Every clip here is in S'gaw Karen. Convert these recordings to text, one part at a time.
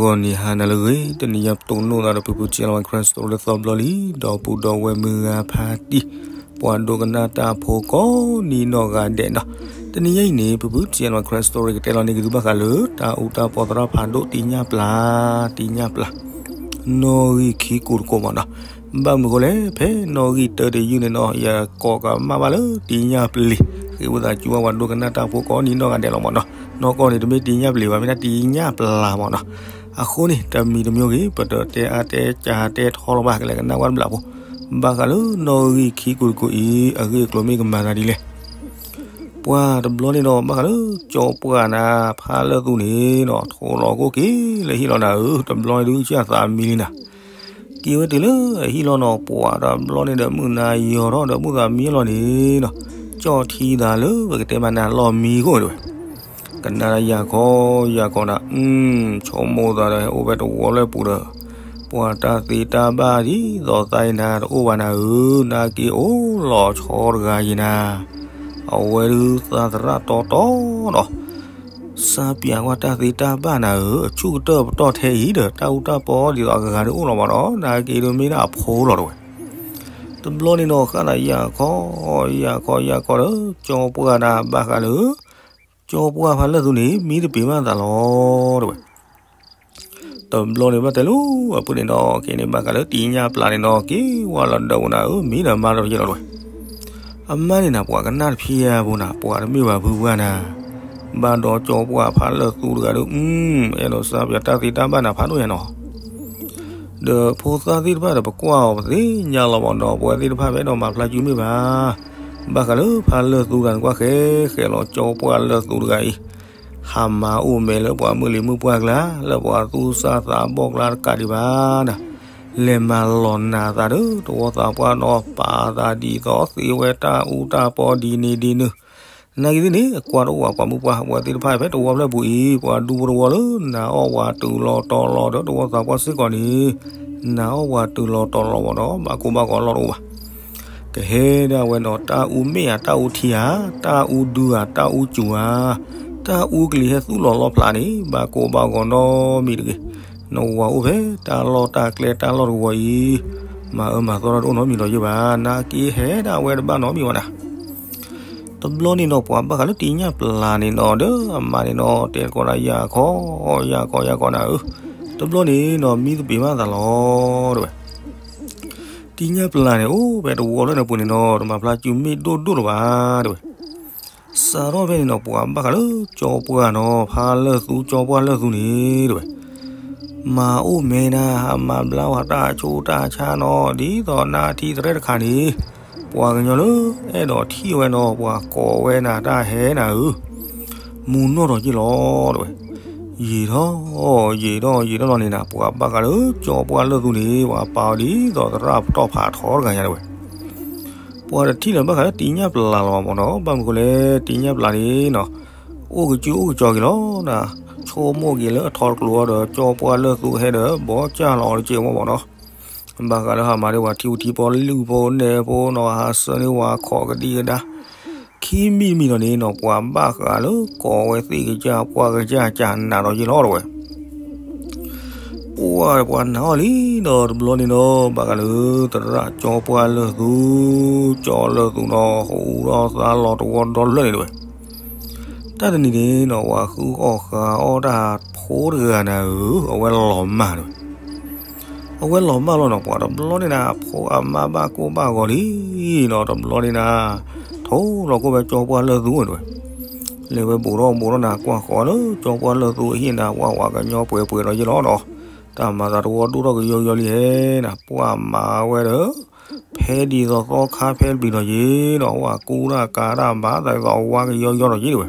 ဂီၤနံၤဟါနၤလၢအဂ့ၤ, တနံၤညါပတိၢ်နီၣ်သးဒီးဖုဖု G L Y Karen Story လၢသီဘျီလံ, ဒီပုၢ်ဒီဝဲၢ်မုၢ်ဂၤဖါတံၢ်, ပှၤဒိကနၣ်တၢ်ဖိကိးနံၤနီၢ်ဂၤဒဲးနီၤ, တနံၤညါအံၤန့ၣ် ဖုဖု G L Y Karen Story ကတဲလီၤန့ၢ်က့ၤသုဘၣ်ဃးလၢ တၢ်အူတၢ်ပီသရၣ်ဖးဒိၣ်တံၢ်ညၣ်ပျၢ်, တံၢ်ညၣ်ပျၢ်, နီၣ်ဂံၢ်ခံကိးတကိးမးနီၤ, ဘၣ်မနုၤဃိလဲၣ်, ဖဲနီၣ်ဂံၢ်တၢတယုၢ်န့ၣ်နီၤ ယကိးကမၣ်ဘၣ်လၢတံၢ်ညၣ်ပျၢ်, ဃ့ဝံသးစူၤဘၣ်ပှၤဒိကနၣ်တၢ်ဖိကိးနံၤနီၢ်ဂၤဒဲးလီၤမးနီၤ, နီၢ်ကီၢ်န့ၣ် တမ့ၢ်တံၢ်ညၣ်ပျၢ်ဘၣ် မ့ၢ်ဒၣ်တံၢ်ညၣ်ပျၢ်မးနီၤ, အဃိန့ၣ် တမံၤတမံၤဂ့ၤ ပတတဲအါတဲကၢတဲထီလီၤဘၣ် ကလဲၤကနၣ်ဝဲတဘျီဖိ, ဘၣ်ဃးလၢနီၣ်ဂံၢ်ခံကိးတကိးအံၤ အဂ့ၢ်အကျိၤမ့ၢ်ကမၤသးဒ်လဲၣ် ပှၤတဘျီန့ၣ်ဒီး ဘၣ်ဃးလၢကၠီပှၢ်နၤ ဖးလၢၢ်သူန့ၣ်နီၤ ထိၣ်လီၤကိၣ်က့ၤလၢဟံၣ်လီၤနၤဧၢ, တဘျီန့ၣ်ဒုးကၢ်သးမံလံနၤ, က့ၤဝဲတုၤလၢအဟံၣ်လီၤနီၤ ပှၤတဘျီန့ၣ်ဒီးမုၢ်နၤယီၤထီၣ်ဒီးမုၢ်သးမံလီၤန့ၣ်နီၤ, ကၠီထံသးလၢပကတဲမးနၤလီၤမံခိၣ်ဝဲ ကနၣ်ယၤခီယၤခီနၤ, ဆိကမိၣ်သးဒီးဟဲအိၣ်ဖဲတဝီဖျၢၣ်ပူၤဒီး, ပှၤတၢ်သ့တၢ်ဘၣ်ဒ်သိးသးအံၤနၤတအိၣ်ဘၣ်နၤဧၢ, နက့ၤအိၣ်လီၤဆီတဂၤအံၤနၤ, အဝဲဒုးသးသရၣ်တီတီနီၤ, စၢ်ပၠးကွၢ်တၢ်သ့တၢ်ဘၣ်နၤဧၢ, အဆူၣ်ကတၢၢ်ပတီၢ်ထဲအံၤဒီး တၢ်အူတၢ်ပီဒ်သိးအဂၤဒုးအိၣ်လီၤမးနီၤ, နက့ၤဒုးမ့ၢ်ဒၣ်အဖိလီၤတဝဲ တဘျီန့ၣ်နီၤ ဃၣ်သးယၤခီ, ယၤခီယၤခီဒီး ကၠီပှၢ်နၤဘၣ်ဃးလၢ ကၠီပှၢ်ဖးလၢၢ်သူန့ၣ် မံတပ့ၤမးသးလီၤတဝဲ, တဘျီန့ၣ်ဘၣ်တဲလၢ အပုၢ်န့ၣ်နီၤ က့ၤန့ၣ်ဘၣ်ဃးလၢတံၢ်ညၣ်ပျၢ်န့ၣ်နီၤ က့ၤဝဲလီၤဒီးနၤဧၢ မံဒီးမါဒီးယဲလီၤတဝဲ, အမါန့ၣ်နၤ ပှၤကနၣ်တဖံးယၤဖိနၤ ပှၤတမ့ၢ်ဘၣ်ဖုပှၢ်နၤ, ဘၣ်ဒီးကၠီပှၢ်ဖးလၢၢ်သူတဂၤဒီး အဲၣ်ဒိးစၢ်ပၠးတၢ်သ့တၢ်ဘၣ်နၤဖးဒိၣ်ညါနီၤ ဒီးဖိသၣ်သ့ၣ်တဖၣ်ဒီးပကွၢ်အီၤပသ့ၣ်ညါလီၤမးနီၤ ပဝဲသ့ၣ်တဖၣ်ပအဲၣ်ဒိးမၤဖျါစုမ့ၢ်ဘၣ်, ဘၣ်ဃးလၢဖးလၢၢ်သူတဂၤန့ၣ် ကွၢ်ဃဲဃဲလီၤ ကၠီပှၢ်လၢၢ်သူတဂၤအံၤ, ဟးမၤအိၣ်မဲာ်လၢပှၤမုၢ်လံၤမုၢ်ပှၢ်ကျါ လၢပှၤသူၣ်စၢ်သးဘီၣ်ကျါတကးဒံးဘၣ်နၤ, လဲၤမၤလီၤနၤသးဒီးတဝီသးပှၢ်နီၤ ပာ်သးဒ်သိးသ့ဝဲတၢ်အူတၢ်ပီဒ်န့ၣ်ဒ်နုၤ နာ်က့သ့ၣ်န့ၣ် အကွၢ်တအိၣ်ဘၣ်ပှၤမုၢ်ပှၢ် ပဝဲသ့ၣ်တဖၣ်ဖဲတဝီဖျၢၣ်ပူၤအံၤ ပှၤဒူဖိတဝီလၢ နၤအီၣ်ဝဲတုၤလီၤတီၤလီၤဒီးတဝီသးပှၢ်စ့ၢ်ကီးန့ၣ်, နၤအီၣ်ဝဲတုၤလီၤတီၤလီၤမးနီၤ ဘၣ်ကိၢ်ဘၣ်ဂီၤလီၤတအိၣ်ဘၣ်, ကဟဲဒၣ်ဝဲနီၤ တၢ်အူမ့ၣ်ဧါ တၢ်အူထံဧါ, တၢ်အူဒုဧါ တၢ်အူစူၤဧါ, တၢ်အူကလံၤဟဲသူၣ်လီၤလီဖျးန့ၣ် ဘၣ်ကိၢ်ဘၣ်ဂီၤနီတမံၤတဂ့ၤ, နဝၤအိၣ်ဖဲတၢ်လီၢ်တၢ်ကျဲတၢ်လီၢ်တဝီအံၤ, မၤအၢမၤသီတၢ်တအိၣ်နီတမံၤလီၤယဲဘၣ်, နာ်က့ဟဲဒၣ်ဝဲတဘၣ်နီတမံၤဘၣ်နၤ တဘျီန့ၣ်နီၤ ပှၤဘၣ်ဃးလၢတံၢ်ညၣ်ပျၢ်န့ၣ်နီၤ ဒီးအမါန့ၣ်နီၤ တဲသကိးဒၣ်ယၤခီ, ယၤခီယၤခီနၤဧၢ, တဘျီန့ၣ်နီၤ မံသပ့ၤမးသးလီၤတဝဲ, တံၢ်ညၣ်ပျၢ်န့ၣ် အိၣ်ဖဲတဝီဖျၢၣ်န့ၣ်ပူၤန့ၣ်နီၤ တမၤဖျါစုမ့ၢ်ဒိၣ်ဒိၣ်လၢၤဘၣ်တဝဲ, စးထီၣ်ဖဲန့ၣ်နီၤ ပှၤဘၣ်ဃးလၢကၠီပှၢ်နီၤ ဖးလၢၢ်သူ ကၠီပှၢ်လၢၢ်သူန့ၣ်တဝဲ မၤအိၣ်မဲာ်နၤ ဟးမၤဘျါဝဲတၢ်ဆိတၢ်ဆါနီၤ ဒ်သိးနါထံသရဲတခါန့ၣ်, ပှၤကညီလၢအဲၣ်ဒိးထံၣ်ဝဲနီၤ ပှၤကိးဝဲနၤတၢ်ဟဲနၤဧၢ, မူနီၢ်ထီၣ်က့ၤလီၤတဝဲ, ယံာ်ထီၣ် ယံာ်ထီၣ်ယံာ်ထီၣ်လီၤန့ၣ်နၤ ပှၤဘၣ်ဃးလၢကၠီပှၢ်လၢၢ်သူန့ၣ် ပှၤပာ်အီၤဒ်သိးသရၣ်ပတီၢ်ဖးထီတဂၤညါတဝဲ ပှၤတထံၣ်လၢၤဘၣ်ဃးလၢတံၢ်ညၣ်ပျၢ်လီၤမးနီၤ ဘၣ်မနုၤဃိလဲၣ် တံၢ်ညၣ်ပျၢ်န့ၣ်နီၤ အိၣ်ကစုအိၣ်ကစီၤက့ၤလီၤနၤ, ဆိကမိၣ်က့ၤလၢအထီတကျိၤဒီး ကၠီပှၢ်လၢၢ်သူဟဲဒီး ဘီကၢ်လီၤအီၤတက့ၢ်အဂီၢ်မးနီၤ, ဘၣ်ဃးလၢဟးမၤဒ်ဝဲထံဖိထံဖိလံၣ်ဖိနဲဖိနီၤ ဟးဆၢန့ၢ်ဝဲခိးကဒံကဒါ ခံမံၤတမံၤဒီးန့ၣ်နီၤ ပှၤဘၣ်ဃးလၢကိးဝဲသ့ၣ်ကစၢ်ပှၢ်ကစၢ်ကနးဒီးယ့ၢ်လီၤတဝဲ ပှၤပှၤနာ်အီၤလံဒီးတဘျီန့ၣ်နီၤ ဘၣ်ဃးလၢ သရၣ်ကၠီပှၢ်လၢၢ်သူ, ကၠီလၢၢ်သူနီၤ ဟူးထီၣ်သါလီၤတဝီဒီဖျၢၣ်န့ၣ်တဝဲ, တၢ်တနံၤန့ၣ်နီၤ ပှၤဃုအီၣ်ဃုအီတၢ်ဖိတဂၤနၤဧၢ, အဝဲလီၤမၢ်တဝဲ အဝဲလီၤမၢ်လီၤနီၤ ပှၤတဘျီန့ၣ်နၤ ဖိအမါဘၣ်ကိၢ်ဘၣ်ဂီၤလံနီၤ တဘျီန့ၣ်နၤ ထိၣ်လီၤကိၢ်ဝဲကၠီပှၢ်လၢၢ်သူဝဲတဝဲ, လဲၤဝဲဘူးထီၣ်ဘူးထီၣ်နၤ ကွၢ်ဃီၤလၢကၠီပှၢ်လၢၢ်သူအဟံၣ်နၤ ပှၤဝးကညီပှဲၤပှဲၤဒီးယ့ၢ်လီၤနီၤ, တၢ်မၤသးတဝီဒိၣ်ထီၣ်ကယီယီလံဟဲနၤ ပှၤမၤဝဲဒီး ဖဲဒ်သိးသီခါဖဲတဘျီဒီးယ့ၢ်နီၤ ဝဲကူတၢ်ကၤတၢ်ဘၣ်သးဒ်သိးအဝါကယီယီဒီးယ့ၢ်တဝဲ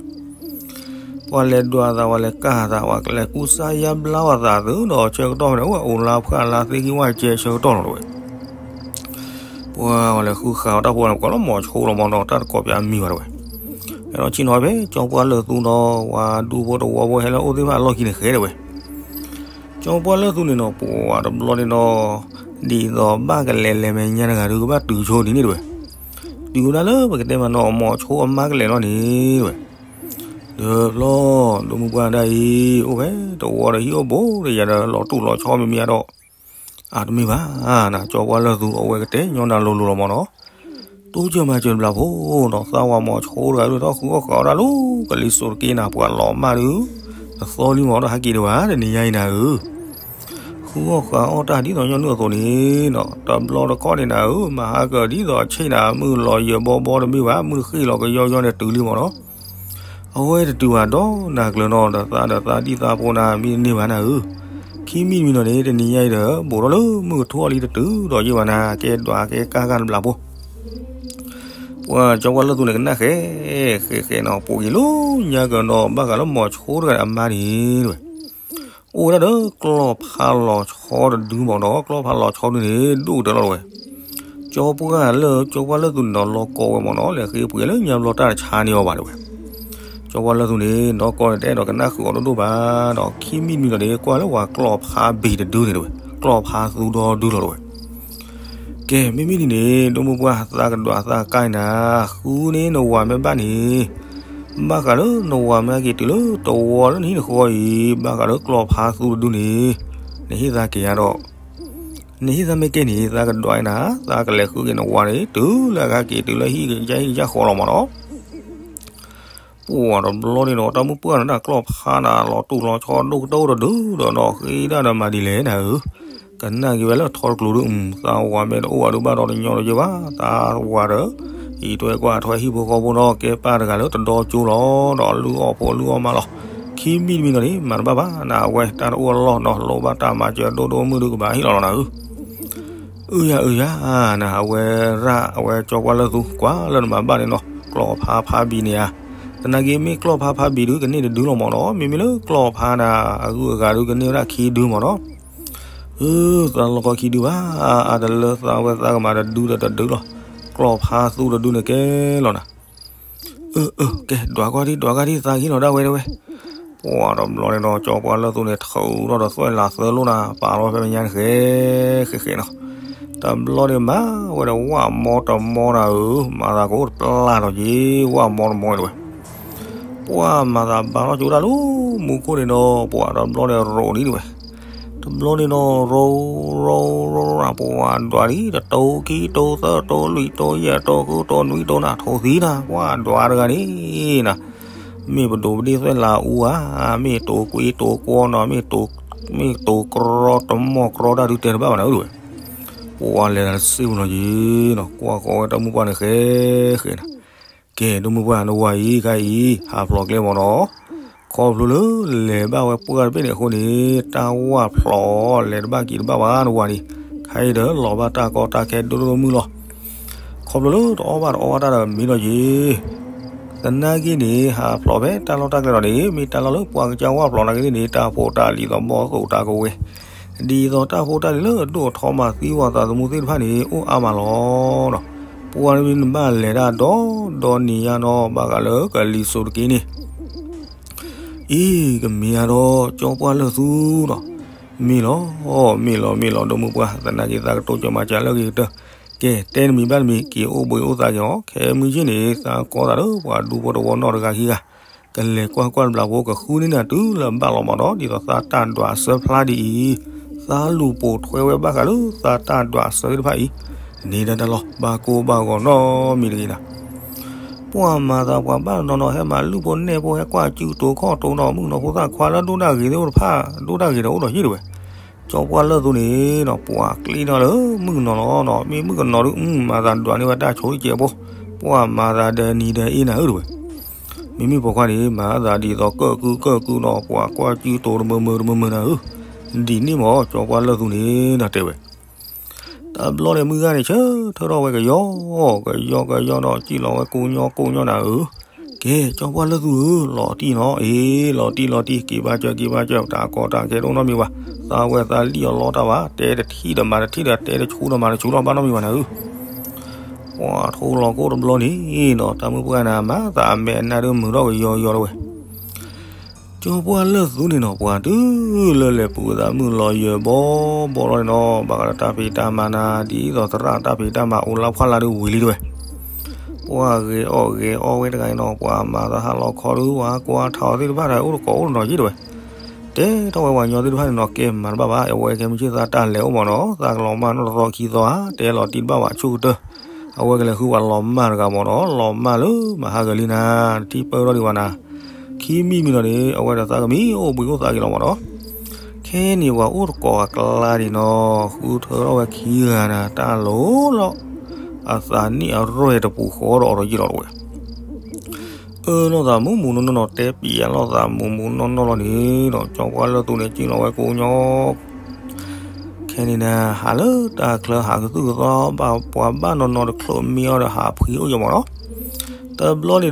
ပှၤလဲၤဒွးသး ပှၤလဲၤကၢ်သး ပှၤလဲၤကူစါယါဘျါဝဲသးသုဒီးဆၢကတီၢ်ဖဲန့ၣ် အိၣ်အူလါဖှၢ်အလါသ့ကံဝဲကဲဆၢကတီၢ်လီၤတဝဲ ပှၤလဲၤဃုဃာ်အီၤတၢ်ဖိန့ၣ် ပှၤလီၤမီၤဆိလီၤမီၤနီၤ တၢ်တကိးပၠးမံၤဘၣ်တဝဲ, ဒီးဆ့ၣ်နီၤဖဲကၠီပှၢ်လၢၢ်သူနီၤ ပှၤဒူဖိတဝီဖိဟဲလၢအအိၣ်သ့ၣ်တဖၣ်အလီၢ်ခံန့ၣ်ဃဲတဝဲ ကၠီပှၢ်လၢၢ်သူန့ၣ်နီၤ ပှၤတဘျီန့ၣ်နီၤ ဒ်သိးဘၣ်ကလဲၤလဲၤမဲာ်ညါတဂၤဒီးကဘၣ်တုၤဆိဒ်န့ၣ်တဝဲ, တုၤဝဲဒၣ်လၢပကတဲမးနီၤ မီၤဆိအမါကလဲၤလီၤန့ၣ်တဝဲ, ဒီးဘျီ ဒိၣ်မုၢ်ပှၢ်ဒၣ်အံၤ အိၣ်ဖဲတဝီဒီးဟံၣ်အိၣ်ဘူးဒီးယၤဒီး လီၤတူာ်လီၤဆီမ့မ့ၢ်ဒီး အတမ့ၢ်ဘၣ်နၤ, ကၠီပှၢ်လၢၢ်သူအဝဲကတဲညီနုၢ်လိၤလိၤလီၤမၢ်နီၤ. တိစၢၤမၤစၢၤတဘျီဖိနီၤ, သးဝၤမီၤဆိတဂၤဒုးထီၣ်ဃုအီၣ်ဃုအီတၢ်လၢကလံၤစိးတက့နၤ, ပှၤလီၤမၢ်ဒုး တသီလံမၢ်ဒီးဟဲက့ၤဒံးဘၣ် တနံၤညါအံၤနၤဧၢ. ဃုအီၣ်ဃုအီတၢ်ဒ်သိးညီနုၢ်အသိးန့ၣ်နီၤ, တဘျီတခီၣ်န့ၣ်နၤဧၢ, မၤဟါကဒ်သိးအဆ့ၣ်နၤ, မုၢ်လီၤယၢၤဘီဘီတမ့ၢ်ဘၣ်, မုၢ်ဃ့ၢ်လီၤကယီယီန့ၣ်တုၤလံမၢ်နီၤ. အဝဲတတုၤဘၣ်ဒီးနၤကျၢၤနီၤ, ဒီးသးဒီးသးဒံၣ်သးဖိနၤ မံတန့ၢ်ဘၣ်နၤဧၢ. ခံမံၤတမံၤနီၤန့ၣ် တနံၤညါအံၤဒီး ဘူးထီၣ်လၢမုၢ်ကထူၣ်အီၤလံတတုၤဒီးယ့ၢ်ဘၣ်နၤ, ကဲဒွးကဲကါကါတဘျီဖိ ပှၤကၠီပှၢ်လၢၢ်သူန့ၣ် ကနၣ်ဃဲ ဃဲဃဲနီၤ, ပှၤက့ၤလၢညါကဒီး ဘၣ်ဃးလၢမီၤဆိတဂၤအမါန့ၣ်ဝဲ, အိၣ်ဝဲဒၣ်ဒီးကျီၢ်ဖးလီၤဆီတဒုမၢ်နီၤ, ကျီၢ်ဖးလီၤဆီဒုန့ၣ် ဒိၣ်ကတၢၢ်လီၤတဝဲ. ကၠီပှၢ်လၢ ကၠီပှၢ်လၢၢ်သူန့ၣ်ဒီး လီၤကီဝဲမၢ်နီၤ, လဲၤဃ့ပှ့ၤလၢညါဘျီတၢ်တဆါန့ၢ်အီၤဘၣ်တဝဲ. ကၠီပှၢ်လၢၢ်သူန့ၣ် ဒီးကီန့ၣ် တအဲၣ်ဒိးကနၣ်ဃုာ်အီၤဒိၣ်ဒိၣ်ဘၣ်ဒီး ခံမံၤတမံၤနီၤန့ၣ် ကွၢ်လၢပှၤကျီၢ်ဖးဘ့ၣ်တဒုန့ၣ်တဝဲ, ကျီၢ်ဖးသူဒီဒုလီၤတဝဲ. ကဲ မ့မ့ၢ်ဒ်န့ၣ် ဒိၣ်မုၢ်ပှၢ်သးကဒွးသးကါနၤ, ဃုန့ၢ်နဝၤမ့ၢ်ဘၣ်န့ၣ်, ဘၣ်ဃးလၢနဝၤမ့ၢ်ဟဲက့ၤတုၤလၢတဝီလၢနဟံၣ်နဃီအံၤ, ဘၣ်ဃးလၢကျီၢ်ဖးသူတဒုန့ၣ်, နဟ့ၣ်သးက့ၤဧါဒီး, နဟ့ၣ်သးမ့ၢ်ကဲန့ၣ် သးကဒွးနၤ, သးကလဲၤဃုက့ၤနဝၤန့ၣ် တုၤလၢအကဟဲက့ၤတုၤလၢဟံၣ်ကယၢ်ဟံၣ်ကယၢ်ဃီလီၤမၢ်နီၤ. ပှၤတဘျီန့ၣ်ဒီး တၢ်မုၢ်ပှၢ်န့ၣ် တၢ်ကျီၢ်ဖးနၤ လီၤတူာ်လီၤဆီဒိၣ်ကတၢၢ်တဒုဒီးနီၤ, ဃ့ဒၣ်ဒီးမၤဒ်လဲၣ်နၤဧၢ. ကနၣ်က့ၤဝဲလၢထီတကျိၤဒုး သးဝၤမ့ၢ်တအိၣ်ဘၣ်ဒုးဘၣ်ဒီးတညီတယဲၢ်ဘၣ်, သးဝၤဒီး အံးထွဲကွၢ်ထွဲဟံၣ်ဖိဃီဖိနီၤ, ကဲပၢ်တဂၤလၢတဒီကၠိလီၤ, ဒီးလုၢ်အီၣ်ဖိလုၢ်အီၣ်မါလီၤ. ခံမံၤတမံၤနီၤန့ၣ် မၤတဘၣ်ဘၣ်နၤ, အဝဲတၢ်တအိၣ်အလီၢ်နီၤ, လိၣ်ဘၣ်တၢ်မၤစၢၤဒိၣ်ဒိၣ်မုၢ်ဒုးကဘၣ်ဟ့ၣ်လီၤလီၤနၤဧၢ. အုယၤအုယၤနၤ, အဝဲရၣ် အဝဲကၠီပှၢ်လၢၢ်သူ ကွၢ်လၢနမၤဘၣ်န့ၣ်နီၤ, ကျီၢ်ဖးဖးဘံန့ၣ်ဧါ. သနာ်က့မ့ၢ်ကျီၢ်ဖးဖးဘံဒုး ကန့ၢ်တဒုလီၤမၢ်နီၤ, မ့မ့ၢ်လၢကျီၢ်ဖးနၤ အဂုၤအဂၤဒုး ကန့ၢ်ဝဲဒၣ်ခံဒုမၢ်နီၤ. အု သးလီၤကီခံဒုဘၣ်, အါတလၢသးဝဲသးကမၤတဒုဒီးတဒုလီၤ. ကျီၢ်ဖးသူတဒုန့ၣ်ကဲလီၤနၤ. အၢ အၢ ကဲ ဒွးကွၢ်ဒံး ဒွးကွၢ်ဒံး သးကဟ့ၣ်လီၤဒၣ်ဝဲတဝဲ. ပှၤတဘျီန့ၣ်ဒီး ကၠီပှၢ်လၢၢ်သူန့ၣ် ထုးထီၣ်ဒီးသွဲၣ်လးသၢလိၣ်နၤ ပာ်လီၤဖဲမဲာ်ညါန့ၣ် ဃဲ ဃဲဃဲနီၤ. တဘျီန့ၣ်မၤဝဲဒီးဝၣ်မီတမီနၤဧၢ, မၤသးကအိၣ်တပျၢ်ထီၣ်က့ၤ ဝၣ်မီတမီန့ၣ်တဝဲ. ပှၤမၤသးဘၣ်ထီၣ်ကၠိတၢ်လၢမူခိၣ်န့ၣ်ဒီး ပှၤတဘျီန့ၣ်ရိးန့ၣ်တဝဲ. တဘျီန့ၣ်ဒီး ရိး ရိး ရိး ရိး ပှၤဒွးဒံး တတိခံတိသၢတိလွံၢ်တိယဲၢ်တိဃုတိနွံတိနၤ ထိၣ်သံနၤ ပှၤဒွးတဂၤန့ၣ်နၤ. မ့ၢ်ပဒိးပဒ့ၣ်သွဲၣ်လးအူဧါ, မ့ၢ်တိၤကွ့တိၤကွီနီၤ, မ့ၢ်တိၤ မ့ၢ်တိၤကြီတမီၢ်ကြီတၢ်ဒုးတဲတဘၣ်ဘၣ်နၤဧၢတဝဲ. ပှၤလဲၤတၢ်တစ့ၢ်ဖိနီၤက့ၤနီၤ, ကွၢ်ဃီၤဝဲတၢ်မုၢ်ပှၢ်န့ၣ်ဃဲဃဲနၤ. ကဲ ဒိၣ်မုၢ်ပှၢ်နဝၤအံၤခါအံၤ ဟးဖျိးကျဲမၢ်နီၤ. ခီဖျိလၢလဲၤဘၣ်ဝဲပှၢ်တဘ့ၣ်န့ၣ်အဃိန့ၣ် တၢ်ဝၣ်ဖျိးလဲၤတဘၣ်က့ၤတဘၣ်ဘၣ်နဝၤန့ၣ်, ခဲအံၤဒီးလီၤဘၣ်တၢ်ကီတၢ်ခဲဒိၣ်ဒိၣ်မုၢ်လီၤ. ခီဖျိလၢတအီၣ်ဘၣ်တအီဘၣ်တၢ်ဒီးမ့ၢ်နီၤက့ၤ သနာ်က့န့ၣ် ဟးဖျိးဖဲတၢ်လီၢ်တၢ်ကျဲလီၤန့ၣ် မ့ၢ်တၢ်လီၢ်လၢပှၤကစၢ်ဝၣ်ဖျိးနာ်က့သ့ၣ်န့ၣ် တၢ်ဖိတၢ်လံၤသးဘီၣ်သိၣ်တၢ်ကဝဲၤ, ဒ်သိးတၢ်ဖိတၢ်လံၤလၢအဒိၣ်အထီမၤသံဝဲသးသမူသ့ၣ်တဖၣ်န့ၣ် အိၣ်အါမးလီၤ. ပှၤတမံၤနဘၣ်လဲၤတၢ်ဒီဒီနံၤညါနီၤ ဘၣ်ဃးလၢကလံၤစိးတက့ၢ်န့ၣ် အံၤ ကမ့ၢ်ဧါဒီး ကၠီပှၢ်လၢၢ်သူနီၤ. မ့ၢ်လီၤ, မ့ၢ်လီၤ မ့ၢ်လီၤ ဒိၣ်မုၢ်ပှၢ်, သနာ်က့သးကတိၤစၢၤမၤစၢၤလၢအဂ့ၤကတၢၢ်. ကဲ တဲနမံၤဘၣ်နမံၤ က့ၤအိၣ်ဘှံးအိၣ်သါက့ၤအီၤ, ခဲမုၢ်ဆ့ၣ်န့ၣ် သးကီသးဒီးပှၤဒူဖိတဝီနီတဂၤခံဂၤ ကလဲၤကွၢ်ကွၢ်တဘျီဖိ ကဃုန့ၢ်နၤတုၤလၢဘၣ်လီၤမၢ်နီၤ, ဒ်သိးသးတၢ်ဒွးအဆၢဖျါဒ်အံၤ, သးလူၤပိာ်ထွဲဝဲဘၣ်ဃးလၢသးတၢ်ဒွးအဆၢသ့ၣ်တဖၣ်အံၤ, န့ၣ်ဒၣ်တၢ်လီၤ ဘၣ်ကိၢ်ဘၣ်ဂီၤနီတမံၤတဂ့ၤနၤ. ပှၤမၤသးပှၤဘၣ်နီၤနီၤ ဟဲမၤလုၢ်ဖိနဲၣ်ဖိ ဟဲကွၢ်စုတိၤခီၣ်တိၤနီၤ, မုၣ်ကနီၤဖိသၣ်ခွါလၢဒိၣ်ဒၣ်ဂ့ၤသ့ၣ်အိၣ်တဖၣ် ဒိၣ်ဒၣ်ဂ့ၤဒီးအိၣ်ဒီးယ့ၢ်တဝဲ. ကၠီပှၢ်လၢၢ်သူန့ၣ်နီၤ ပှၤကျ့ထီၣ်လၢမုၣ်ကနီၤလီၤနီၤ, မ့ၢ်မုၣ်ကနီၤဒုး မၤသးဒွးန့ၢ်ဝဲတၢ်ဆိကဲးဖိ, ပှၤမၤသးဒီးနံၤဒီးအ့ၣ်နၤဧၢတဝဲ. မ့မ့ၢ်ပိာ်ခွါန့ၣ် မၤသးဒ်သိးကၢၣ်ကုၢ်ကၢၣ်ကုၢ်နီၤ, ပှၤကွၢ်စုတိၤတမုာ်မုာ်တမုာ်မုာ်နၤဧၢ, ဒ်န့ၣ်မၢ် ကၠီပှၢ်လၢၢ်သူန့ၣ်နီၤတဲဝဲ. တဘျီန့ၣ်မုၢ်ဂၤန့ၣ် ဆၢထၢၣ်ထီၣ်ဝဲကယီ, ကယီကယီဒီး စံၣ်လီၤဝဲကိးညီကိးညီနၤဧၢ. ကဲ ကၠီပှၢ်လၢၢ်သူဧၢ, လီၤတံၢ်နီၤ, အ့ လီၤတံၢ်လီၤတံၢ်, က့ၤဘၣ်စၢၤက့ၤဘၣ်စၢၤ, တၢ်ကီတၢ်ခဲတအိၣ်နီတမံၤဘၣ်, သးဝဲသးလံၣ်အီၤလီတၢ်ဘၣ်, တဲတထံၣ်ဒီးမၤတထံၣ်ဒီး တဲတဆူဒီးမၤတဆူလီၤဘၣ်နီတမံၤဘၣ်နၤဧၢ. ပှၤထိလီၤကိၣ်တဘျီန့ၣ်နီၤ တၢ်မုၢ်ပှၢ်နၤ မၤသးအမဲာ်အနါဒုးမုာ်ထီၣ်ကယီယီတဝဲ. ကၠီပှၢ်လၢၢ်သူန့ၣ်နီၤ ပှၤတုၤလၢလဲၤပူၤသးမုၢ်လီၤယၢၤဘီဘီလီၤန့ၣ်နီၤ ဘၣ်ဃးဒီးတၢ်ဖံးတၢ်မၤနၤ ဒ်သိးသရၣ်တၢ်ဖံးတၢ်မၤအိၣ်လၢဖှၣ်လၢ်ဒုးဝံၤလံတဝဲ. ပှၢ်ဂဲၤအီၣ်ဂဲၤအီဝဲတဂၤန့ၣ်နီၤ, ပှၤမၤသးဟးလီၤခီဒုး ပှၤကွၢ်ထီၣ်သ့ၣ်တဖၣ်ဒီး အိၣ်တကိးအိၣ်တနီၤက့တဝဲ, တဲထီၣ်ဝဲပှၤညီသ့ၣ်တဖၣ်န့ၣ်နီၤ, ကဲမၤတဘၣ်ဘၣ်, အဝဲကဲမုၢ်ဆ့ၣ်သးတၢ်လဲၤအိၣ်မးနီၤ, သးကလီၤမၢ်နီတသီခံသီဧါ, တဲလီၤတံၢ်တဘၣ်ဘၣ်ဆူၣ်ကတၢၢ်, အဝဲကလဲၤဃုပှၤလီၤမၢ်တဂၤမးနီၤ, လီၤမၢ်လၢမဟါကလံန့ၣ်, တထံၣ်ပၢၢ်ထီၣ်ဒံးဘၣ်နၤ, ခံမံၤမံၤနီၤန့ၣ် အဝဲဒီးသးကမံအိၣ်ဘှံးအိၣ်သါက့ၤလီၤမးနီၤ, ခဲန့ၣ်ပှၤအိၣ်တကိးအကျါန့ၣ်နီၤ, ဃုထၢထီၣ်ဝဲခံဂၤနၤ တၢ်လိၤလီၤ, အသးနံၣ်အရဲၣ်တပူၤဃီဒီးအီၤဒီးယံာ်လီၤတဝဲ အၢလိာ်သးမူးမူးနီၢ်နီၢ်နီၤ, တဲပံာ်အလိာ်သးမူးမူးနီၢ်နီၢ်လီၤန့ၣ်ဒီး ကၠီပှၢ်လၢၢ်သူန့ၣ် ကံၣ်လီၤဝဲကိးညီ, ခဲန့ၣ်နၤ ဟးလၢတၢ်ချၢဟးကသုၣ်ကသီ ဘၣ်ပှၤဘၣ်နီၢ်နီၢ်တချုးမံအီၤဒီးဟးဖှံအိၣ်ယမးနီၤ, တဘျီန့ၣ်ဒီး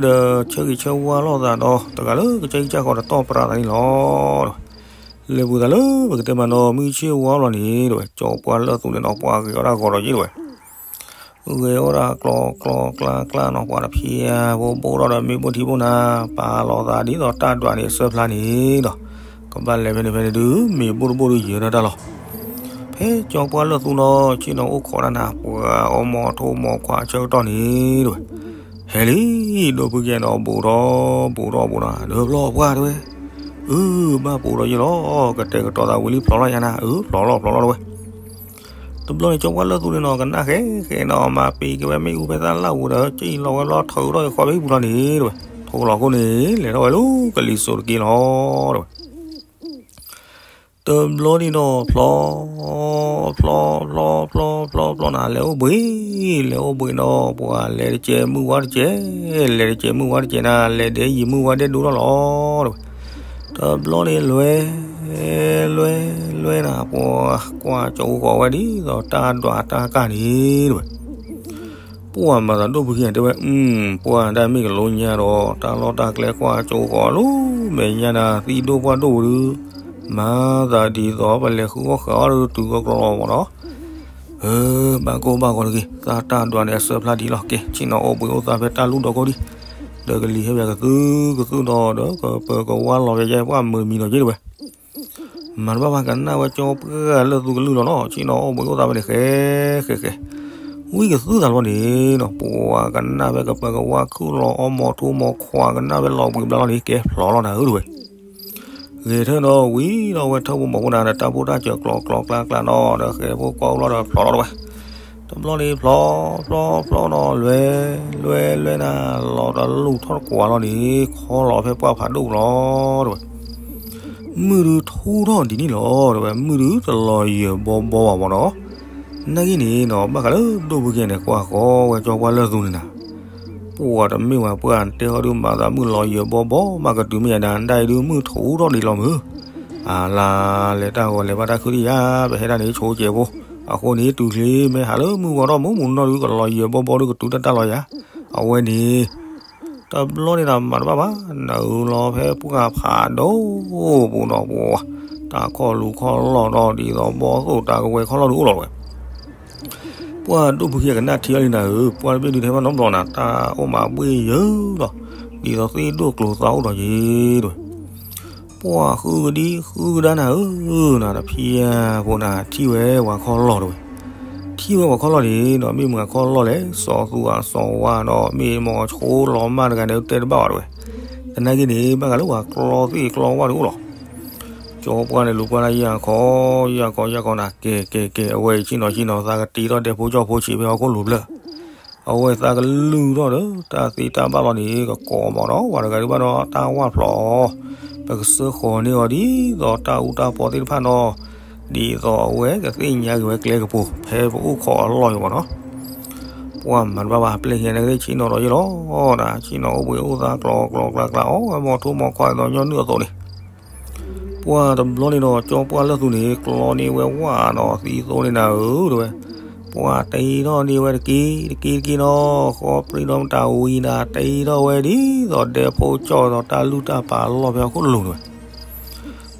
ဆၢဂ့ၤဆၢဝါလိာ်သးဒီး တဂၤလၢကစၢ်ကံၢ်ကစၢ်ဃီဒီးတီၢ်ပြးသးန့ၣ်လီၤ. လဲၤပူၤသးလၢပကတဲမးနီၤ မုၢ်ဆ့ၣ်ဝါလီၤန့ၣ်တဝဲ ကၠီပှၢ်လၢၢ်သူန့ၣ်နီၤ ပှၤဂဲၤအီၣ်တၢ်ဂီၤဒီးယ့ၢ်တဝဲ ဂဲၤအီၣ်ဒၣ်ကျီကျီကျါကျါနီၤ ပှၤတဖံးအါဖိဘိၣ်ထီၣ်ဒီးမ့ၢ်ဘိၣ်ထံဘိၣ်နၤ ပာ်လီၤသးဒ်သိးတၢ်ဒွးန့ၣ်အစၢဖျါန့ၣ်ဒီး ကဘၣ်လဲၤဖဲန့ၣ်ဖဲန့ၣ်ဒုး မ့ၢ်ဘိၣ်တဘိၣ်ဒုးယဲၤဒၣ်တၢ်လီၤ. ဖဲကၠီပှၢ်လၢၢ်သူနီၤ ဆ့ၣ်နီၤအိၣ်ခိးတၢ်နၤ ပှၤအီမိၢ်ထိမိၢ်ခွါဆၢကတီၢ်န့ၣ်တဝဲ ဟဲလံ ဒိၣ်ဖုကဲနီၤ ဘူးထီၣ်ဘူးထီၣ်ဘူးထီၣ် ဒၢဖျီပှၢ်တဝဲ အၢ ဘၣ်ပူၤဒီးယ့ၢ်လီၤ ကတဲာ်ကတီၤသးဝံၤလံ ဖျိးလီၤယါနၤ အၢ ဖျိးလီၤဖျိးလီၤတဝဲ တဘျီန့ၣ် ကၠီပှၢ်လၢၢ်သူန့ၣ်နီၤ ကနၣ်ဃဲဃဲနီၤ မၤပ့ၤက့ၤဝဲမ့ၣ်အူဖဲသၣ်လၣ်ပူၤဒီး ကၠံၣ်လီၤဝဲဘျီ ထုးထီၣ်က့ၤဃီဖဲအံၤပူၤလီၤန့ၣ်တဝဲ ထိလီၤခိၣ်န့ၣ် လဲၤထီၣ်ဝဲလၢကလံၤစိးတက့ၢ်လီၤတဝဲ တဘျီန့ၣ်ဒီး ဖျီ ဖျီ ဖျီ ဖျီ ဖျီ ဖျီနၤ လဲၤအိၣ်ဘှံး လဲၤအိၣ်ဘှံးနီၤ ပှၤလဲၤတကဲးမုၢ်ဝါတကဲး လဲၤတကဲးမုၢ်ဝါတကဲးနၤ လဲၤဒဲးယံၤမုၢ်ဝါဒဲးဒိၣ်ထီၣ်လီၤတဝဲ တဘျီန့ၣ်လွဲ လွဲ လွဲနၤ ပှၤကွၢ်ကၠီဃီၤဝဲဒ်သိးတၢ်ဒွးတၢ်ကၢ်န့ၣ်တဝဲ ပှၢ်မၤသးဒိၣ်ဖုခံဂၤတဲဝဲ အု ပှၢ်ဒၣ်မ့ၢ်ကလိညါဒီး တၢ်လီၢ်တၢ်ကျဲကွၢ်ကၠိဃီၤလီၤ မဲာ်ညါနၤ သံဒိၣ်ပှၢ်ဒိၣ်ပူၤဒုး မၤသးဒ်သိးပလဲၤဃုအီၣ်ဃုအီဒီးတုၤအီၣ်ကျီလီၤမးနီၤ အၢ ဘၣ်ကိၢ်ဘၣ်ဂီၤတဂ့ၤ သးတၢ်ဒွးန့ၣ်အစၢဖျါဒံးလီၤ ကဲ ဆ့ၣ်နီၤအိၣ်ဘှံးအိၣ်သါဖဲတၢ်လူၢ်ဒီးကိးဒံး ဒီးကလံၤဟဲပၠးကသုကသုဒီး ဒီးကပၢၤကဝါလီၤပၠးယဲပှၢ်မုာ်မံၤနီၤက့တဝဲ မၤတဘၣ်ဘၣ် ကနၣ်ဝဲကၠီပှၢ်လၢၢ်သူကလုၢ်လီၤနီၤ ဆ့ၣ်နီၤအိၣ်ဘှံးအိၣ်သါဖဲန့ၣ် ဃဲ ဃဲ ဃဲ ဝံကသုသးလီၤန့ၣ်နီၤ ပှၤကနၣ်ဖဲကပၢၤကဝါခုၣ်လီၤအီမိၢ်ထိမိၢ်ခွါ ကနၣ်ဖဲလီၤဘှံးဘျါလီၤန့ၣ် ကဲဖျိးလီၤနၤဧၢတဝဲ ဂဲၤထၢၣ်ဒီးဝံၤဒီးဝဲထၢၣ်ဖိမိၢ်ဖိနၤ ဒီးတၢ်ဖိတၢ်စၢၤကျီကျီကျါကျါနီၤ ဒီးဃဲဖိကွၢ်အိၣ်လီၤဒီးဖျိးလီၤတဝဲ တဘျီန့ၣ်ဖျိး ဖျိး ဖျိးနီၤ လွဲ လွဲ လွဲနၤ လီၤတလူၢ်ထီၣ်တကွၢ်လီၤန့ၣ် ခီလီၤဖဲပှၢ်ဖးဒိၣ်လီၤတဝဲ မုၢ်ဒုးထူထီၣ်ဒ်န့ၣ်လီၤ တဝဲ မုၢ်ဒုးတလီၤယၢၤဘီဘီဘၣ်မးနီၤ နာ်က့န့ၣ်နီၤ ဘၣ်ဃးလၢဒိၣ်ဖုကဲန့ၣ် ကွၢ်ဃီဝဲကၠီပှၢ်လၢၢ်သူန့ၣ်နၤ ပှၤတမ့ၢ်ဝဲပှၢ်တဲဟီဒုးမၤသးမုၢ်လီၤယၢၤဘီဘီ မးကတုၤမ့ၢ်ယၤဒၣ် ဒၣ်အံၤဒုးမုၢ်ထူထီၣ်ဒံးလီၤမုၢ် အလါ လဲၤတၢ်ဂီၤလဲၤဘၣ်တၢ်ခုဒံးယါ ပဟဲဒၣ်န့ၣ် ဆိကဲးဖိ အဃိန့ၣ် တုၤချ့ မ့ၢ်ဟးလၢမုၢ်ဝီထီၣ်မုၢ်မုၢ်နီၢ်ဒုး ကလီၤယၢၤဘီဘီဒုး ကတုၤတၢ်တၢ်လီၤယါ အဝဲန့ၣ် တဘျီန့ၣ်ဒီးမၤတဘၣ်ဘၣ် နအုလီၤဖဲပှၢ်ဖးဒိၣ်ပူၤနီၤပှၤ တၢ်ခီၣ်လူၤခီၣ်လီၢ်ဒီး ဒ်သိးဘီသိၣ်တၢ်ကဝဲၤခီၣ်လီၢ်ဒုးအိၣ်လီၤဝဲ ပှၢ်ဒိၣ်ဖုခံဂၤကနၣ်ထံအီၤလံနၤဧၢ, ပှၢ်တဘ့ၣ်ဒုးတဟဲဘၣ်နီတဘျီနၤ, တၢ်အိၣ်မးဘှ့ၣ်ယၢၤလီၤ, ဒ်သိးသ့ၣ်ဒိၣ်ကျိၤသးအိၣ်ဒီးယ့ၤတဝဲ. ပှၢ်ဃုကဒံဃုကဒါနၤဧၢ, နတဖံးဧါဖိနၤ ထံၣ်ဝဲပှၤခီၣ်လီၢ်တဝဲ. ထံၣ်ဝဲပှၤခီၣ်လီၢ်န့ၣ်ဒီး မ့ၢ်မနုၤခီၣ်လီၢ်လဲၣ်, စီၤသူအစီၤဝါဒီး မ့ၢ်မိၤဆိလီၤမၢ်တဂၤန့ၣ် တဲတဘၣ်ဘၣ်တဝဲ. သနာ်က့န့ၣ် ဘၣ်ဃးလၢပှၤကျီသ့ၣ်ကျီဝၣ်တအိၣ်လီၤ. ကၠီပှၢ်န့ၣ်လူၤပှၢ်တၢ်ယၢ်ခီ, ယၢ်ခီယၢ်ခီနၤ, ကဲကဲကဲ အဝဲအံၤဆ့ၣ်နီၤဆ့ၣ်နီၤ သးကတ့ထီၣ်ဒဲဖိကၠီဖိဆံးဖဲဟီၣ်ခိၣ်လိၤဖျၢၣ်. အဝဲသးကလုၢ်ထီၣ်ဒီး တၢ်သ့တၢ်ဘၣ်လီၤန့ၣ် ကကိးမးဒီး ပှၤတဂၤဒုးဘၣ်ဒီးတၢ်ဝၣ်ဖျိးအီၤ, ပကစၢဃီၤန့ၢ်အီၤဒ်သိးတၢ်အူတၢ်ပီသ့ၣ်တဖၣ်နီၤ, ဒ်သိးအဝဲကသ့ၣ်ညါက့ၤဝဲကျဲကပူၤ ဖဲပအိၣ်ခိးအလီၢ်ယိာ်မးနီၤ. ပှၢ်မၤတဘၣ်ဘၣ် ပျဲၢ်ညါန့ၣ်ကသ့ၣ်ဆ့ၣ်နီၤဒီးယ့ၢ်လီၤ, ဆ့ၣ်နီၤအိၣ်ဘှံးအိၣ်သါကျီကျီကျါကျါ အီၣ်ဝဲမိၤထူမိၤခွါဒီးညီနုၢ်အသိးန့ၣ် ပှၢ်တဘျီန့ၣ်ဒီး ကၠီပှၢ်လၢၢ်သူန့ၣ် ကျီန့ၢ်ဝဲဝၣ်ဒီးသံသိန့ၣ်နၤဧၢ တဲဝဲ. ပှၢ်တ့ထီၣ်န့ၢ်ဝဲတက့ၢ်တက့ၢ်တက့ၢ်နီၤ, ဃီပြံဒီးမတၤဝံၤနၤ တ့ထီၣ်ဝဲဒ်သိးဒဲဖိကၠီဒီးတၢ်လုၢ်တၢ်ပာ်အလီၢ်ဖဲဟီၣ်ခိၣ်လိၤတဲဝဲ.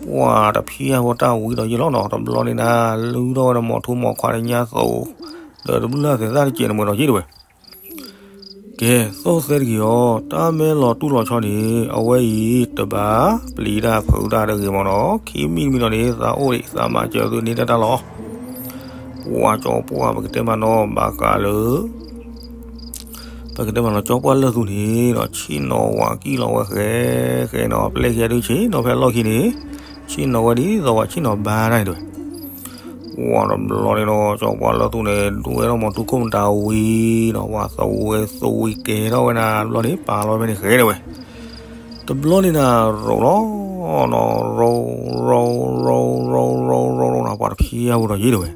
ပှၢ်တဖံးဧါဖိတၢ်ဝံၤဒီးယ့ၢ်လီၤနီၤ, တဘျီန့ၣ်နၤ လုၢ်ထီၣ်ဝဲဒီးမိၤထူမိၤခွါတညါသိး, ဒီးတဘျုးလၢ်သဲးသၣ်တကဲးန့ၣ်မ့ၢ်ဒီးယ့ၢ်တဲဝဲ. ကဲ သီၣ်သဲတဂ့ၤအီၤ, တၢ်မဲလီၤတူၢ်လီၤဆီန့ၣ် အဝဲအံၤတဘၣ်ပျံၤတၢ်ဖုးတၢ်တဂ့ၤမ့ၢ်နီၤ, ခံမံၤတမံၤဒီးန့ၣ် သးအိၣ်ဒံး သးမၤစၢၤသုန့ၢ်တၢ်တၢ်လီၤ. ပှၢ်ကၠီပှၢ်ပကတဲမးနီၤ ဘၣ်ဃးလၢ ပကတဲမးနီၤ ကၠီပှၢ်လၢၢ်သူန့ၣ်ဒီး ဆ့ၣ်နီၤဝၤကံၣ်လီၤဝဲဃဲဃဲနီၤ အပျဲၢ်ခံဂၤဒုးဆ့ၣ်နီၤဖဲအလီၢ်ခံန့ၣ်, ဆ့ၣ်နီၤဝဲဒ်သိးဝဲဆ့ၣ်နီၤဘါတၢ်န့ၣ်တဲဝဲ. ပှၤတဘျီန့ၣ်ဒီး ကၠီပှၢ်လၢၢ်သူန့ၣ် ဒိဝဲထီၣ်မၤတူၢ်ခိၣ်မတၤဝံၤနီၤ ပှၤသဝဲသဝံကဲထီၣ်ဝဲနၤတဘျီန့ၣ် ပာ်လီၤဖဲန့ၣ်ဃဲတဲဝဲ. တဘျီန့ၣ်နၤ ရိးလီၤနီၤ ရိး ရိး ရိး ရိး ရိး ရိးနီၤ ပှၤတဖျဲဖိဒီးယ့ၢ်တဲဝဲ.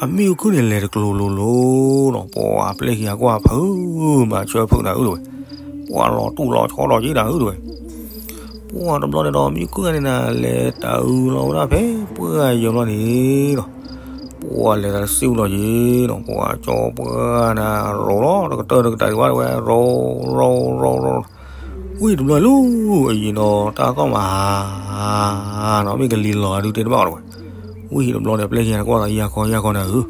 အမ့ၣ်အူခုၣ်န့ၣ်လဲၤတကျိၤလိၤလိၤနီၤ ပှၤအပျဲၢ်ခံဂၤကွၢ်ဖုး ဘၣ်ဆၢဖုးနၤအုၣ်တဲဝဲ. ပှၤလီၤတူၢ်လီၤဆီဒီးယ့ၢ်နၤအုၣ်တဲဝဲ. ပှၤတဘျီန့ၣ်ဒီး မ့ၣ်အူခုၣ်ဂၤန့ၣ်နၤ လဲၤတၢ်အုးလီၤဝဲဒၣ်ဖဲပှၢ်ဂၤယီၤဘျီန့ၣ်ဒီး ပှၤလဲၤတၢ်တစ့ၣ်ဝံၤလီၤယ့ၢ်နီၤ ပှၤကၠီပှၢ်နၤ ရိးလီၤတကတၢၢ်တကတၢၢ်ဒံးဘၣ်တဲဝဲ ရိး ရိး ရိး ရိး ဝံၤတဘျီလၢအံၤနီၤ တၢ်သီၣ်မးနီၤ မ့ၢ်ကလံၤလီၤအဒုးတဲတဘၣ်အီၤတဲဝဲ. ဝံၤတဘျီန့ၣ် ပျဲၢ်ခံဂၤကွၢ်သးယၤခီယၤခီနၤဧၢ,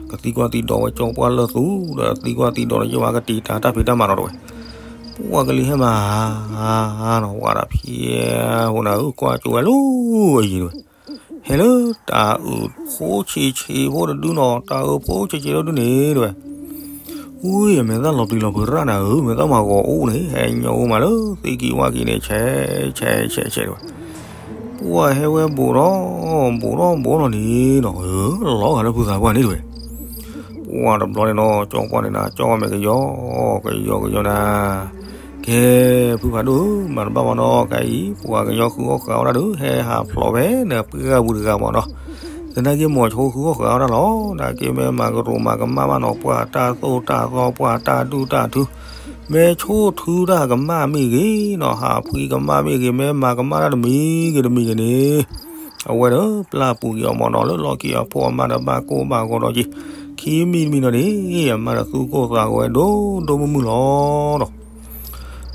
ကသံကွၢ်သံဒိးဝဲကၠီပှၢ်လၢၢ်သူ ဒီးသံကွၢ်သံဒိးဒီးယဲၢ်ဝဲကတံာ်တာ်တၢ်ဖံးတၢ်မၤဒီးတဲဝဲ. ပှၤကလံၤဟဲမးနီၤ ပှၤတဖျဲဖိနၤဧၢ ကွၢ်ကၠိဝဲလၢအံၤတဲဝဲ ဟဲလၢတၢ်အုးဖိဆံးဆံးဖိတဒုနီၤ တၢ်အုးဖိဆံးဆံးဖိတဒုန့ၣ်တဲဝဲ. ဝံၤအမဲာ်သၣ်လီၤပျံၤလီၤဖုးရၣ်နၤဧၢ မဲာ်သၣ်မၤဂီၤအိၣ်န့ၣ် ဟဲညိးအိၣ်မးလၢသ့ၣ်ကံၢ်ဝၣ်ကံၢ်န့ၣ် ဆဲး ဆဲး ဆဲး ဆဲးတဲဝဲ. ပှၤဟဲဝဲဘူးထီၣ် ဘူးထီၣ်ဘူးထီၣ်လီၤန့ၣ်နီၤ လီၤဂာ်လၢဖုသးပှၢ်န့ၣ်တဲဝဲ. ပှၤတဘျီန့ၣ်နီၤ ကၠီပှၢ်န့ၣ်နၤ ကၠီမဲာ်ကယီ ကယီကယီနၤ ကဲ ဖုဖးဒိၣ်ဧၢ မၤတဘၣ်မနီၤ ခဲအံၤ ပှၤကညီဃုအီၣ်ဃုအီတၢ်ဒီး ဟဲဟးဖျိးဖဲနပှၢ်ပူၤတဂၤမနီၤ. သနာ်က့ မိၤဆိဃုအီၣ်ဃုအီတၢ်လီၤ. နာ်က့ မ့ၢ်မၤကရူးမၤကမၣ်ဘၣ်နီၤ ပှၤတၢ်သိၣ်တၢ်သီ ပှၤတၢ်ဒူၣ်တၢ်ထူ မ့ၢ်ဆိၣ်ထုတၢ်ကမၣ်မ့ၢ်ဂ့ၤနီၤ ဟးဖှံကမၣ်မ့ၢ်ဂ့ၤ မ့ၢ်မၤကမၣ်တၢ်တမံၤဂ့ၤတမံၤဂ့ၤန့ၣ် အဝဲဒီးပျၢ်ပူၤက့ၤအီၤမနီၤ လၢလီၢ်ခံအဖီအမါဒီးဘၣ်ကိၢ်ဘၣ်ဂီၤဒီးက့ၤ ခံမံၤတမံၤနီၤန့ၣ် အမါဒီးသူၣ်ကိၢ်သးဂီၤဝဲ ဒိၣ်ဒိၣ်မုၢ်မုၢ်လီၤဒီး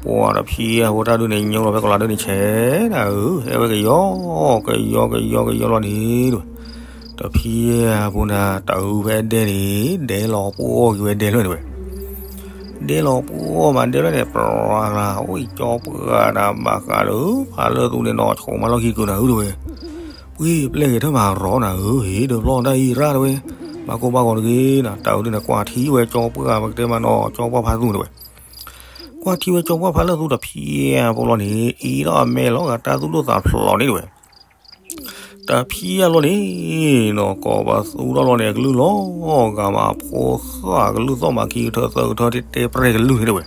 ပှၤတဖျဲဖိတၢ်ဒုးန့ၣ် ညိလီၤဖဲကီးလးဒုးန့ၣ် ဆဲးနၤဧၢ ဟဲဝဲကယီ ကယီကယီကယီလီၤန့ၣ်တဲဝဲ. တဖျဲဖိနၤ တၢ်အုးဖဲဒဲန့ၣ် ဒဲလီၤပှီၢ်က့ၤဝဲဒဲလၢန့ၣ်တဲဝဲ. ဒဲလီၤပှီၢ်မးဒဲလၢန့ၣ် ပြၤလၤ အိၣ်ကၠီပှၢ်နၤ ဘၣ်ဃးလၢ ဖးလၢၢ်သူန့ၣ်နီၤ ဆိးမးလီၢ်ခံကုာ်နၤဧုတဲဝဲ. ပှ့ၤပျဲၢ်ဂဲၤထၢၣ်မးရီနၤဧၢ ဟ့ၣ်ဒုးဖျီတၢ်အံၤရၣ်တဲဝဲ. ဘၣ်ကိၢ်ဘၣ်ဂီၤတဂ့ၤနၤ တၢ်အုးဒုးန့ၣ် ကွၢ်ထံဝဲကၠီပှၢ် ပကတဲမးနီၤ ကၠီပှၢ်ဖးသူတဲဝဲ. ကွၢ်ထံဝဲကၠီပှၢ်ဖးလၢၢ်သူတဖျဲဖိလီၤန့ၣ် အံၤဒီးအမဲာ်လီၤဂာ်တၢ်သူၣ်ဒိၣ်သးဖျိးန့ၣ်တဲဝဲ. တဖျဲလီၤန့ၣ်နီၤ ကိးပသူထီၣ်လီၤန့ၣ် အကလုၢ်လီၤဂာ်မး ဖိသၣ်ကလုၢ်သီၣ်မး ခံကထၢသၢကထၢ တဲတဲပျဲၢ်ကလုၢ်န့ၣ်တဲဝဲ.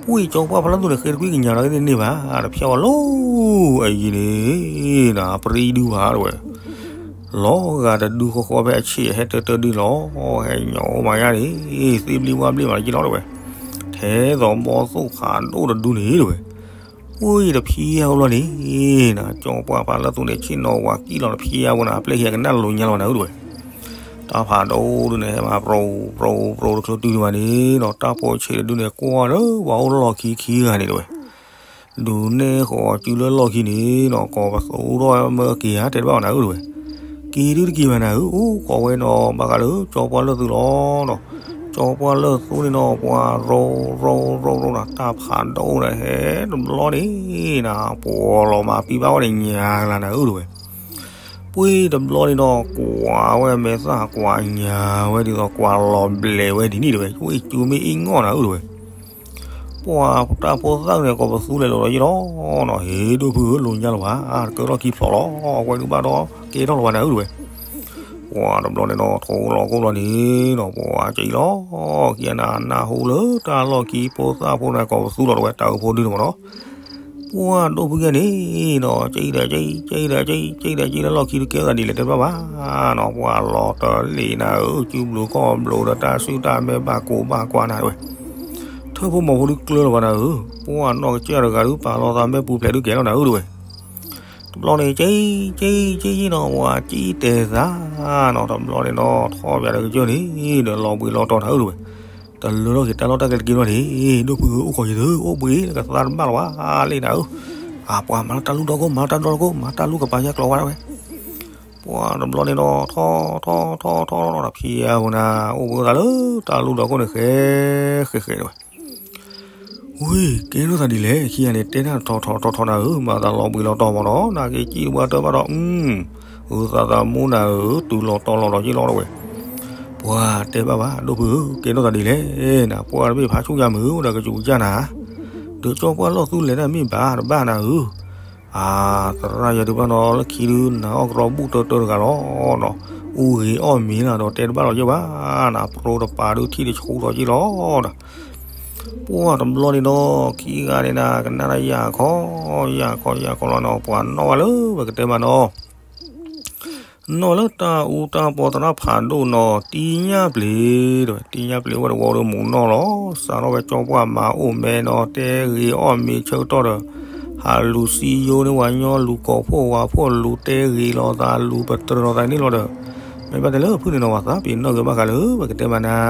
ပှ့ၤကၠီပှၢ်ဖးလၢၢ်သူန့ၣ် ဃ့တကွံကညးဒီးကသ့ၣ်န့ၢ်ဘၣ် တဖျဲအီၤလီၤ အယံၤန့ၣ် နပရံဒုဘၣ်တဲဝဲ. လီၤဂာ်တဒုဃီဃီဖဲအဆံး ဟဲတၢတၢဒုလီၤ ဟဲညိးအိၣ်မးယါန့ၣ် သ့ၣ်ဘျံဝၣ်ဘျ့မးလၢက့လီၤတဲဝဲ. ထဲသိးဘီသိၣ်ဖးဒိၣ်တဒုန့ၣ်တဲဝဲ. ပှ့ၤတဖျဲဖိလီၤန့ၣ် နကၠီပှၢ်ဖးလၢၢ်သူန့ၣ် ဆ့ၣ်နီၤဝၤကံၣ်လီၤတဖျဲဖိနၤ အပျဲၢ်ခံဂၤကနၣ်လိၤညါလီၤနၤဧုတဲဝဲ. တၢ်ဖးဒိၣ်ဒုန့ၣ် ဟဲမးပြူၤပြူၤပြူၤတချုးတုၤဒံးဘၣ်န့ၣ်နီၤ တၢ်ဖိဆံးတဒုန့ၣ် ကွၢ်လၢပှၤအိၣ်လၢလီၢ်ခံခံဂၤန့ၣ်တဲဝဲ. ဒုးနဲၣ်ဃီၤစုလၢလီၢ်ခံန့ၣ်နီၤ ကိးပသူထီၣ်မၢက့ၤဧါ တဲတဘၣ်အီၤနၤဧုတဲဝဲ. က့ၤဒုတက့ၤဘၣ်နၤဧု အိၣ်ကိးဝဲနီၤ ဘၣ်ဃးလၢကၠီပှၢ်လၢၢ်သူလီၤနီၤ. ကၠီပှၢ်လၢၢ်သူန့ၣ်နီၤ ပှၤရိးရိးရိးရိးနၤ တၢ်ဖးဒိၣ်နၤ ဟဲတဘျီန့ၣ်နၤ ပှၤလီၤမၤပံဘၣ်ဝဲန့ၣ် ညါကလၤနၤဧုတဲဝဲ. ပှ့ၤတဘျီန့ၣ်နီၤ ကွၢ်ဝဲမဲာ်သၣ် ကွၢ်ညါဝဲဒ်သိး ကွၢ်လီၤဘျဲးဝဲဒ်န့ၣ်တဲဝဲ. ဝဲအံၤစုမ့ၢ်အ့ၣ်ငီၢ်နၤဧုတဲဝဲ. ပှၤတၢ်ဖိသၣ်န့ၣ် ကိးပသူလဲၤလိာ်ဒီးယ့ၢ်လီၤနီၤ ဟ့ၣ်ဒိၣ်ဖုဧၢ လိၤညါလီၤဘၣ် တကၢထီၣ်ခံဖျိးလီၤ ဝဲဒုးဘၣ်ဒီးကဲထီၣ်လီၤဘၣ်နၤဧုတဲဝဲ. ပှၤတဘျီန့ၣ်နီၤ ထိလီၤကိၢ်လီၤန့ၣ်နီၤ ပှၤကံၣ်လီၤ ခံဂၤနၤ နၢ်ဟူလၢတၢ်လီၢ်ခံဖိသၣ်ဖိန့ၣ် ကိးပသူလီၤတဲဝဲ တၢ်အုးဖိဒုန့ၣ်မနီၤ. ပှၤဒိၣ်ဖုခံဂၤန့ၣ်နီၤ ကံၣ်ဒီးကံၣ် ကံၣ်ဒီးကံၣ် ကံၣ်ဒီးကံၣ်လၢလီၢ်ခံတကဲသးဒ်လဲၣ်တဲတဘၣ်ဘၣ် နီၤ ပှၤလီၤတလ့ၣ်နၤဧၢ စုဘျုးကီၢ်ဘျုးဒီးတၢ်စုတၢ်မဲဘၣ်ကိးဘၣ်ကွၢ်နၤတဲဝဲ. ထၢၣ်ဖိမီၤဖိဒုကျၢလီၤဘၣ်နၤဧၢ, ပှၤနီၢ်ကစၢ်တဂၤဒုး ပာ်လီၤသးမဲပူၤဖျဲးဒုးကဲလီၤနၤဧုတဲဝဲ. တဘျီန့ၣ် ကံၣ် ကံၣ် ကံၣ်နီၤ ပှၤကံၣ်တဲာ်သးနီၤ တဘျီန့ၣ်နီၤ ထီၣ်ပၠးဒီးကစၢၢ်န့ၣ် ဒီးလီၤဘှံးလီၤတီၤနၤဧုတဲဝဲ. တလၢထီၣ်က့ၤတၢ်လီၢ်တၢ်ကျဲတက့ၢ်ဘၣ်န့ၣ် ဒိၣ်ဖုဧၢ အိၣ်ခိးယသု အိၣ်ဘှံးလၢကသါတဘၣ်လီၤဘၣ်လ့ၣ်နၤဧၢ. အပှၤမၤလၢတၢ်လူၢ်ဒီကိၣ် မၤလၢတၢ်လူၢ်ဒီကိၣ် မၤတၢ်လူၢ်ကပၤယါကျိၤဝဲဒၣ်ဝဲ. ပှၤတဘျီန့ၣ်နီၤ ထီၣ်ထီၣ်ထီၣ်ထီၣ်ထီၣ်ဒီးဖံယါပူၤနၤ အိၣ်ဘှံးအိၣ်သါလၢတၢ်လူၢ်ဒီကိၣ်န့ၣ် ဃဲဃဲဃဲတဲဝဲ. ဝ့ၢ် ကဲထီၣ်သးဒ်လဲၣ် ခံဂၤန့ၣ် တဲတၢ်ထီထီထီထီထီနၤဧၢ, မၤသးလီၤဘှံးလီၤတီၤမးနီၤ, နာ်က့ကံၣ်တဘၣ်တၢ်ဘၣ်ဒီး အုၣ်သးသးမူနၤဧၢ, တုၤလီၤတီၤလီၤဒီးက့ၤလီၤတဲဝဲ. ပှၤ ပှၤတဲဘၣ်ဘၣ် ဒိၣ်ဖုဧၢ, ကဲထီၣ်သးဒ်လဲၣ်နၤ, ပှၤတဘ့ၣ်ဖးဆူၣ်ယၤမုာ်ဒီးကစူၤကစၢ်နၤ, ဒီးကၠီပှၢ်လၢၢ်သူလဲၤတၢ်မ့ၢ်ဘၣ်တဘၣ်နၤဧၢ, အသရၣ်ယၤဒုးဘၣ်နီၤ လၢခံဒုးနၤအီၣ်ကရီဘူၣ်တၢတၢတဂၤလီၤနီၤ, အူဂ့ၤအီၣ်မ့ၤနၤဒီးတဲတဘၣ်လီၤယဲၢ်ဘၣ်နၤ, ပရိတပာ်ဒုးထံၣ်တဆူၣ်ထီၣ်က့လီၤဒီး ပှၢ်တဘျီန့ၣ်ဒီး ခံဂၤန့ၣ်နၤ ကနၣ်တၢ်ယၢ်ခီ, ယၢ်ခီ ယၢ်ခီလီၤနီၤ, ပှၤနီၣ်ဝဲလၢပကတဲမးနီၤ, နီၣ်လၢတၢ်အူတၢ်ပီသရၣ်ဖးဒိၣ်နီၤ တံညၣ်ပျ့ၤ, တံညၣ်ပျ့ၤဝဲတဝီဒီးမူးနီၣ်လီၤ, စးထီၣ်ဝဲကၠီပှၢ်မၤအိၣ်မဲနီၤ တဲဂ့ၤအီၣ်မ့ၤဆၢကတီၢ်ဒီး ဟးလူၤစံယိန့ၢ်ဝဲညီ လူၤကိးဖှိၣ်ဝၤဖှိၣ် လူၤတဲဂ့ၤလိာ်သး လူၤပတြၢၤလိာ်သးန့ၣ်လီၤဒီး မ့ၢ်ဘၣ်တဲလၢဖုၣ်န့ၣ်နီၤ ပှၤသးပ့ၤနီၣ်ဂ့ၤဘၣ်ဃးလၢပကတဲမးနၤ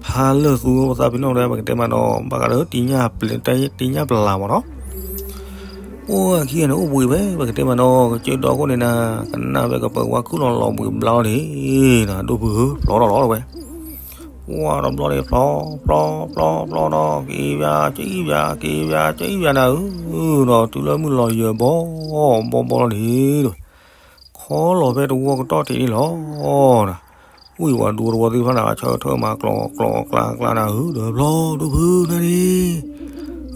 ဖးလၢၢ်သူ ပသးပ့ၤနီၣ်ဒီး ပကတဲမးနီၤ ဘၣ်ဃးလၢတံညၣ်ပျ့ၤ တံညၣ်ပျ့ၤမးနီၤ, အိၣ်ခံဂၤန့ၣ် အိၣ်ဘှံးဝဲ ပကတဲမးနီၤ ကစၢၢ်ဒီခိၣ်န့ၣ်နၤ ကနၣ်ဝဲကပၢၤဝါခုၣ်လီၤလီၤဘှံးဘျါလီၤန့ၣ်နၤ ဒိၣ်ဖုဧၢ ဖျီထီၣ်လီၤဝဲ, ပှၢ်တဘျီန့ၣ် ဖျီ ဖျီ ဖျီ ဖျီနီၤ က့ၤဘၣ် က့ၤဘၣ် က့ၤဘၣ် က့ၤဘၣ်နၤဧၢ, ဒီးတုၤလၢမုၢ်လီၤယၢၤဘီ ဘီဘီလီၤန့ၣ်ဒီး ခီလီၤဖဲတဝီကတီၢ်ထံးန့ၣ်လီၤ. ဝံၢ်ဝၤဒူတဝီသ့ၣ်တဖၣ်န့ၣ် ဆၢထၢၣ်မၤကျိးကျိးကျါကျါနၤဧၢ, ဒီးဖျီဒိၣ်ဖုနၤန့ၣ်,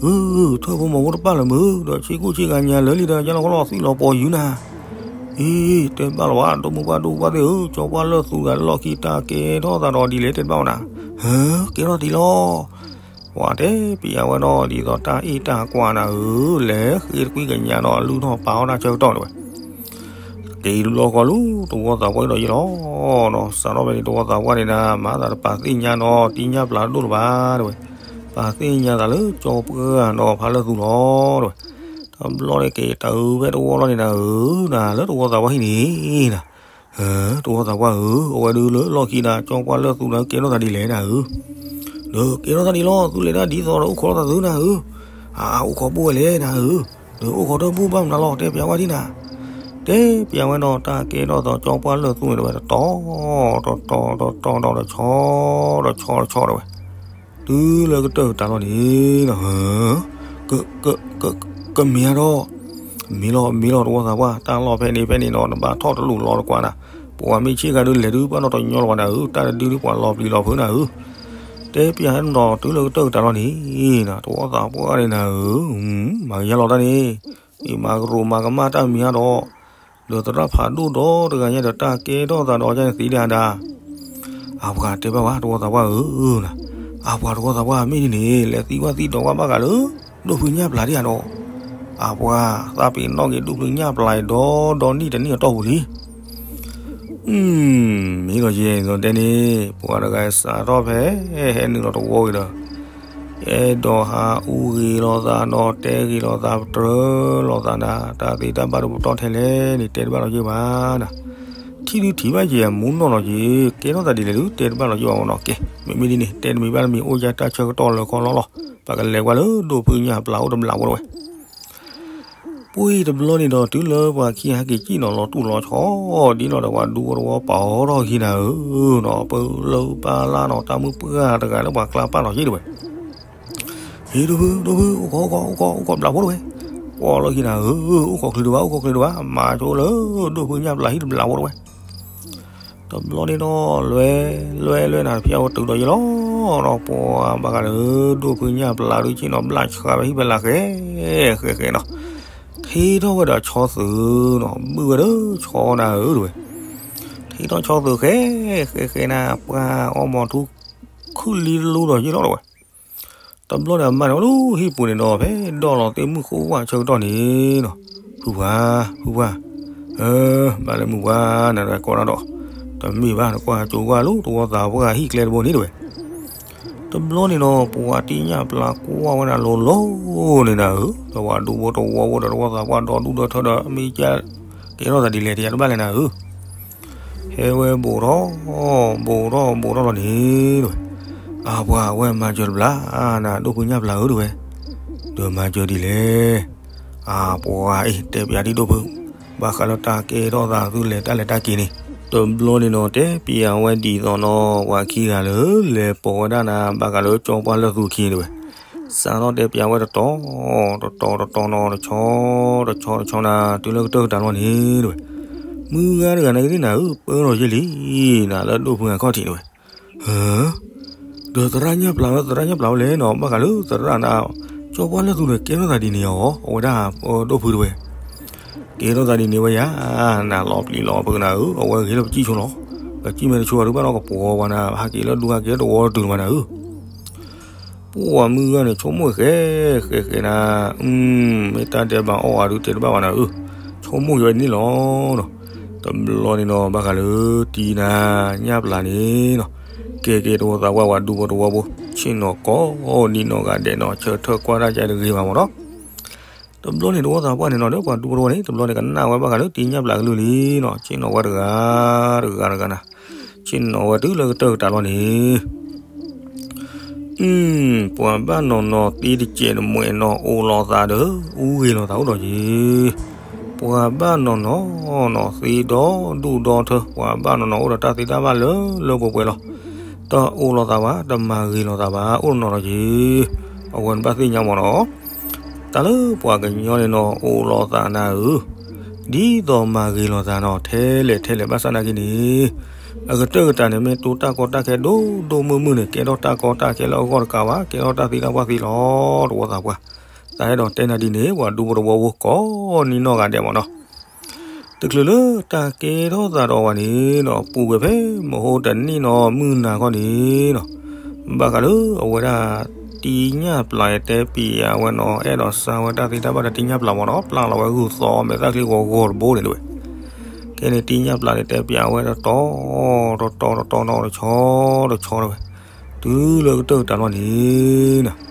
ဧၢ, ထၢၣ်ဖိမီၤဖိတပၣ်လၢၤမုၢ်, ဒီးဆ့ကူၣ်ဆ့ဂၤညါလၢလံဒီး ယလီၤကလီၤသွံၣ်လီၤပီၤယုၤနၤ, အံၤ တဲဘၣ်လီၤဘၣ် ဒိၣ်မုၢ်ပှၢ်ဒိၣ်ပှၢ်သ့ၣ်ဧၢ, ကၠီပှၢ်လၢၢ်သူဂၤ လီၢ်ခံတၢ်ကဲထီၣ်သးဒီးဒ်လဲၣ် တဲတဘၣ်ဝဲနၤ, ဟၢ, ကဲထီၣ်ဒံးလီၤ. ပှၤတဲပျးဝဲနီၤ ဒ်သိးတၢ်အ့ၣ်တၢ်ကွၢ်နၤဧၢ, လဲၤဃ့တကွံကညးနီၤ လူၤထီၣ်ပာ်အီၣ်တၢ်ဆၢကတီၢ်တဲဝဲ, က့ၤတဘျီဃီလူၤ တဝီသးပှၢ်ဒီးယံၤလီၤနီၤ, စးထီၣ်ဖဲန့ၣ် တဝီသးပှၢ်န့ၣ်နၤ မၤသးတပာ်သ့ၣ်ညါနီၤ တံညၣ်ပျ့ၤဒိၣ်လၢၤဘၣ်တဲဝဲ, ပာ်သ့ၣ်ညါသးလၢကၠီပှၢ်နီၤ ဖးလၢၢ်သူလီၤတဲဝဲ, တဘျီန့ၣ်က့ၤတၢ်အုးဖဲတဝီလီၤန့ၣ်နၤဧၢ, နၤလၢတဝီသးပှၢ်ဟံၣ်န့ၣ်နၤ တဝီသးပှၢ်ဧၢ, အဝဲဒုးလၢလီၢ်ခံနၤ ကၠီပှၢ်လၢၢ်သူနၤ ကဲထီၣ်သးဒ်လဲၣ်နၤဧၢ, ဒီးကဲထီၣ်သးဒ်လီၤ သုလဲၤတၢ်ဒ်သိးဒီးအိၣ်ခိးထီၣ်သးသုနၤဧၢ, အအိၣ်ခိးဘိဝဲလဲၣ်နၤဧၢ, ဒီးအိၣ်ခိးတၢ်ဘိဘၣ်မနုၤလီၤ တဲပျးဝဲဒ်နၤ, တဲပျးဝဲနီၤ တၢ်ကဲထီၣ်သးကၠီပှၢ်လၢၢ်သူန့ၣ်တဲဝဲ တတီၤ တတီၤ တတီၤ တတီၤ တဆီ တဆီ တဆီတဲဝဲ တုၤလၢကတၢၢ်ကတၢၢ်လီၤန့ၣ်, ကမ့ၢ်အါဒီး, မ့ၢ်လီၤ မ့ၢ်လီၤ တဝီသးပှၢ် တၢ်လီၢ်ဖဲန့ၣ်ဖဲန့ၣ်နီၤ နဘၣ်ထီၣ်တလူၢ်လီၤတကွၢ်နၤ, ပှၤမ့ၢ်ဆ့ၣ်ဂၤဒုးလဲၤဒုးဘၣ်နီတညီလီၤဘၣ်နၤဧၢ, တၢ်တဒုဒုးပှၤလီၤပျံၤလီၤဖုးနၤဧၢ, တဲပျးနီၤ တုၤလၢကတၢၢ်ကတၢၢ်လီၤန့ၣ်, တဝီသးပှၢ်န့ၣ်နၤဧၢ, မၤကယါလီၤတၢ်န့ၣ်, မ့ၢ်မၤကရိးမၤကမၣ်တၢ်မံၤအါဒီး ဒီးသရၣ်ဖးဒိၣ်ဒီးတဂၤညါဒီးတၢ်ကဲထီၣ်သးဒီးကန့ၣ်သံဒၣ်ဒၣ်, အပှၤတဲဘၣ်ဝဲ တဝီသးပှၢ်ဧၢ, အပှၤတဝီသးပှၢ်မ့ၢ်ဒ်န့ၣ် လဲၤသံကွၢ်သံဒိးကွၢ်ဘၣ်ဃးလၢ ဒိၣ်ဖုညၣ်ပျ့ၤဒံးဧါဒီး, အပှၤသးပ့ၤနီၣ်က့ၤဒိၣ်ဖုညၣ်ပျ့ၤဒီးဒီနံၣ်တနံၣ်အတီၢ်ပူၤလံ မ့ၢ်လီၤယဲၢ်ဒီးတဲန့ၣ် ပှၤတဂၤစးထီၣ်ဖဲ ဟဲနုာ်လီၤတဝီက့ၤဒီး အဲၣ်ဒိးဟးအူဂ့ၤလိာ်သးဒီးတဲဂ့ၤလိာ်သး ပတြၢၤလိာ်သးနၤ တၢ်သ့တၢ်ဘၣ်ဒုးပတီၢ်ထဲလဲၣ်န့ၣ် တဲတဘၣ်လီၤယဲၢ်ဘၣ်နၤ, ထံၣ်ဒုးထံၣ်ဘၣ်ယဲၢ်မူနီၢ်လီၤယဲၢ် ကဲထီၣ်သးဒ်လဲၣ်ဒုး တဲတဘၣ်လီၤယဲၢ်ဘၣ်နီၤ ကဲ မ့မ့ၢ်ဒ်န့ၣ် တဲတမံၤဘၣ်တမံၤ အိၣ်ယတၢ်ဆၢကတီၢ်လၢခီလီၤလီၤ ပကလဲၤကွၢ်လၢဒိၣ်ဖုညၣ်ပျ့ၤအိၣ်တဘျီဝဲတဝဲ ပှၤတဘျီန့ၣ်ဒီး တုၤလၢပှၤခံဂၤဟဲက့ၤစံၣ်နီၤလီၤတူၢ်လီၤဆီ ဒ်နီၤဒီးပှၤဒူဖိတဝီပာ်အီၤထီၣ်ခံနၤဧၢ, နီၤ ပလၢပလၢနီၤ တၢ်မုၢ်ပှၢ်တဂၤလၢပှၤကျါပာ်လီၤယဲၢ်တဝဲ, ဟ့ၣ်ဒိၣ်ဖု ဒိၣ်ဖု အိၣ်ခိး အိၣ်ခိး အိၣ်ခိး အိၣ်ခိးဘျးဖိတဝဲ, ပှၤလီၤခံနၤဧၢ, အိၣ်ခိးချုးဒံးဘၣ် အိၣ်ခိးချုးဒံးဘၣ် မၤဆိလၢ ဒိၣ်ဖုညၣ်ပျ့ၤဟံၣ်တဘျးဖိတဝဲ တဘျီန့ၣ်ဒီး လွဲလွဲလွဲနၤ ဖျါဝဲတုၤဒီးယလီၤ, ဒီးပှၤဘၣ်ဃးလၢဒိၣ်ဖုညၣ်ပျ့ၤဒုးဆ့ၣ်နီၤဘျးဆှးဝဲဟံၣ်ဖဲလၢဃဲဃဲဃဲနီၤ, ထံထီၣ်ဝဲဒီးဆီသုးနီၤ ဘုၣ်ဝဲဒီးဆီနၤဧၢတဝဲ, ထံထီၣ်ဆီသုးဃဲဃဲဃဲနၤ ပှၤအီမီၤထူ ခုၣ်လံတလူဒီးယလီၤတဝဲ တဘျီန့ၣ်အမါန့ၣ် အိၣ်လၢဟံၣ်ပူၤန့ၣ်ဒီး ဖဲဒီးလီၤသ့ၣ်မုၢ်ဃိဝၣ်ဆၢကတီၢ်န့ၣ်နီၤ, ဖုပှၢ် ဖုပှၢ်, အၢ ဘၣ်လၢမုၢ်ပှၢ်နၤဒီးကိးနၤဒီး, တမ့ၢ်ဘၣ်နကွၢ်ကၠိဝၣ်လၢတဝီသးပှၢ်ဟံၣ်ကျဲတဘိန့ၣ်တဝဲ, တဘျီန့ၣ်ဒီး ပှၤတံညၣ်ပျ့ၤကွၢ်ဝဲဒၣ်လိၤလိၤန့ၣ်နၤဧၢ, ဒီးပှၤဒူဖိတဝီဖိဒီးတဝီသးပှၢ်ဒီဒူၣ်ဒီထၢဒီး မ့ၢ်ကဲ ကဲထီၣ်သးဒ်လဲၣ်တယၤတဘၣ်လဲၣ်နၤဧၢ ဟဲဝဲဘူးထီၣ် ဘူးထီၣ်ဘူးထီၣ်လီၤန့ၣ်တဝဲ, အပှၤဝဲမၤစၢၤတဘျီနၤ ဒိၣ်ဖုညၣ်ပျ့ၤဧၢတဝဲ, ဒီးမၤစၢၤဒ်လဲၣ်, အပှၤအံၤတဲပျးဒ်ဒိၣ်ဖု, ဘၣ်ဃးလၢတၢ်ကဲထီၣ်သးသုလဲၤတၢ်လဲၤတၢ်က့ၤန့ၣ်, တဘျီန့ၣ်နီၤ တဲပျးဝဲဒ်သိးနီၤ ပှၤခံဂၤလၢ လဲၤပိာ်ဝဲဒၣ်နၤ ဘၣ်ဃးလၢကၠီပှၢ်လၢၢ်သူခံတဝဲ စးထီၣ်တဲပျးဝဲတတီၤ တတီၤတတီၤနီၤ တဆီ တဆီတဆီနၤ တုၤလၢကတၢၢ်ကတၢၢ်လီၤန့ၣ်တဝဲ, မုၢ်ဂၤတဂၤန့ၣ်ကသ့ၣ်နၤဧၢ ပၢၢ်ထီၣ်ယဲလံ, နၤလၢဒိၣ်ဖုဂၤခီၣ်ထံးန့ၣ်ဝဲ, ဟၢ, ဒီးသရၣ်ညၣ်ပျၢ်ဝဲ သရၣ်ညၣ်ပျၢ်ဝဲလဲၣ်နီၤ ဘၣ်ဃးလၢသရၣ်နၤ, ကၠီပှၢ်လၢသူဒီးကဲထီၣ်သးဒ်န့ၣ်အီၤ အဝဲဒၣ်, ဒိၣ်ဖုတဝဲ ကဲထီၣ်သးဒ်န့ၣ်ဝဲယၤ, နၤလီၤပျံၤလီၤဖုးနၤဧၢ အဝဲဂ့ၤလၢပစံၣ်ဆိလီၤ, ပစံၣ်မဲာ်တဆိအဒုးဘၣ်နီၢ်ကပီၤပှၤနၤ ဟးက့ၤလၢဒူဟးက့ၤလၢတဝီတတုၤလၢၤဘၣ်နၤဧၢ ပှၤမုၢ်ဂၤန့ၣ် ဆိကမိၣ်ဃဲ, ဃဲဃဲနၤ, မ့ၢ်တၢ်ဒဲးဘးအီၣ်ဝဲဒုးတဲတဘၣ်ဘၣ်နၤဧၢ, ဆိကမိၣ်ဃဲဝဲန့ၣ်လီၤနီၤ, တဘျီန့ၣ်နီၤ ဘၣ်ဃးလၢတံၤနၤညၣ်ပျၢ်န့ၣ်နီၤ, ကဲကဲတဝီသးပှၢ်ဝဲဒူဖိတဝီဖိ, ဆ့ၣ်နီၤကိးနံၤနီၢ်ဂၤဒဲးနီၤ ဆၢထၢၣ်ကွၢ်တၢ်ကဲတဂ့ၤဘၣ်မးနီၤ တဘျီန့ၣ်တဝီသးပှၢ်န့ၣ်နီၤ ဒီးပှၤဒူဖိတဝီန့ၣ် တဘျီန့ၣ် ကနၣ်ဝဲဘၣ်ဃးလၢတံၤညၣ်ပျၢ်ကလုၢ်လံနီၤ, ဆ့ၣ်နီၤဝဲတဂၤ, တဂၤတဂၤနၤ, ဆ့ၣ်နီၤဝဲတုၤလၢကတၢၢ်ကတၢၢ်လီၤန့ၣ် ပှၤဘၣ်နီၢ်နီၢ်သ့တကဲးတမှဲးနီၤ အိၣ်လီၤသးဒီး အူဂ့ၤလီၤသးအိၣ်ဒီးက့ၤ, ပှၤဘၣ်နီၢ်နီၢ်နီၤ သ့ဒီဒူၣ်ဒီထၢ ပှၤဘၣ်နီၢ်နီၢ်အိၣ်ဒီးတၢ်သ့တၢ်ဘၣ်လၢလၢပှဲၤပှဲၤလီၤ, တအိၣ်လီၤသးဘၣ် တမၤဂ့ၤလီၤသးဘၣ် အိၣ်နီၢ်နီၢ်ဒီးက့ၤ, အဝဲန့ၣ်ဘၣ်သ့ၣ်ညါမးနီၤ တၢ်လၢပှၤကညီန့ၣ်နီၤ အိၣ်လီၤသးနၤဧၢ, ဒ်သိးမၤဂ့ၤလီၤသးနီၤ ထဲလဲၣ်ထဲလဲၣ်ဘၣ်ဆၣ်နာ်က့န့ၣ်, အကတၢၢ်ကတၢၢ်န့ၣ် မ့ၢ်တိၢ်တၢ်ကီတၢ်ခဲဒိၣ်ဒိၣ်မုၢ်မုၢ်န့ၣ် ကဲထီၣ်တၢ်ကီတၢ်ခဲလၢအဂီၢ်တကးဘၣ် ကဲထီၣ်တၢ်သ့တၢ်ဘၣ်သ့လီၤ တဝီသးပှၢ်, တၢ်အဲၣ်ဒိးတဲနၤဒ်န့ၣ် ပှၤဒူဖိတဝီဖိကိးနံၤနီၢ်ဂၤဒဲးမးနီၤ တချုးလၢတၢ်ကဲထီၣ်သးဒီးဝဲန့ၣ်နီၤ ပူၤကွံာ်ဖဲမဟိတနံၣ်နီၤ မုၢ်နၤခီန့ၣ်နီၤ, ဘၣ်ဃးလၢအဝဲဒၣ် တံၤညၣ်ပျၢ်တဲပံၤအဝဲနီၤ အဲၣ်ဒိးစၢ်ဝဲတၢ်သ့တၢ်ဘၣ်ဒီးတံၤညၣ်ပျၢ်မးနီၤ ပျၢ်လီၤဝဲဂုၢ်သီမဲာ်သၣ်ချံဂီၤဂီၤတဘိန့ၣ်တဝဲ, ခဲန့ၣ်တံၤညၣ်ပျၢ်န့ၣ်တဲပံၤအဝဲတတီၤ, တတီၤတတီၤနီၤ တဆီတဆီတဝဲ, တုၤလၢကတၢၢ်ကတၢၢ်လီၤန့ၣ်နီၤ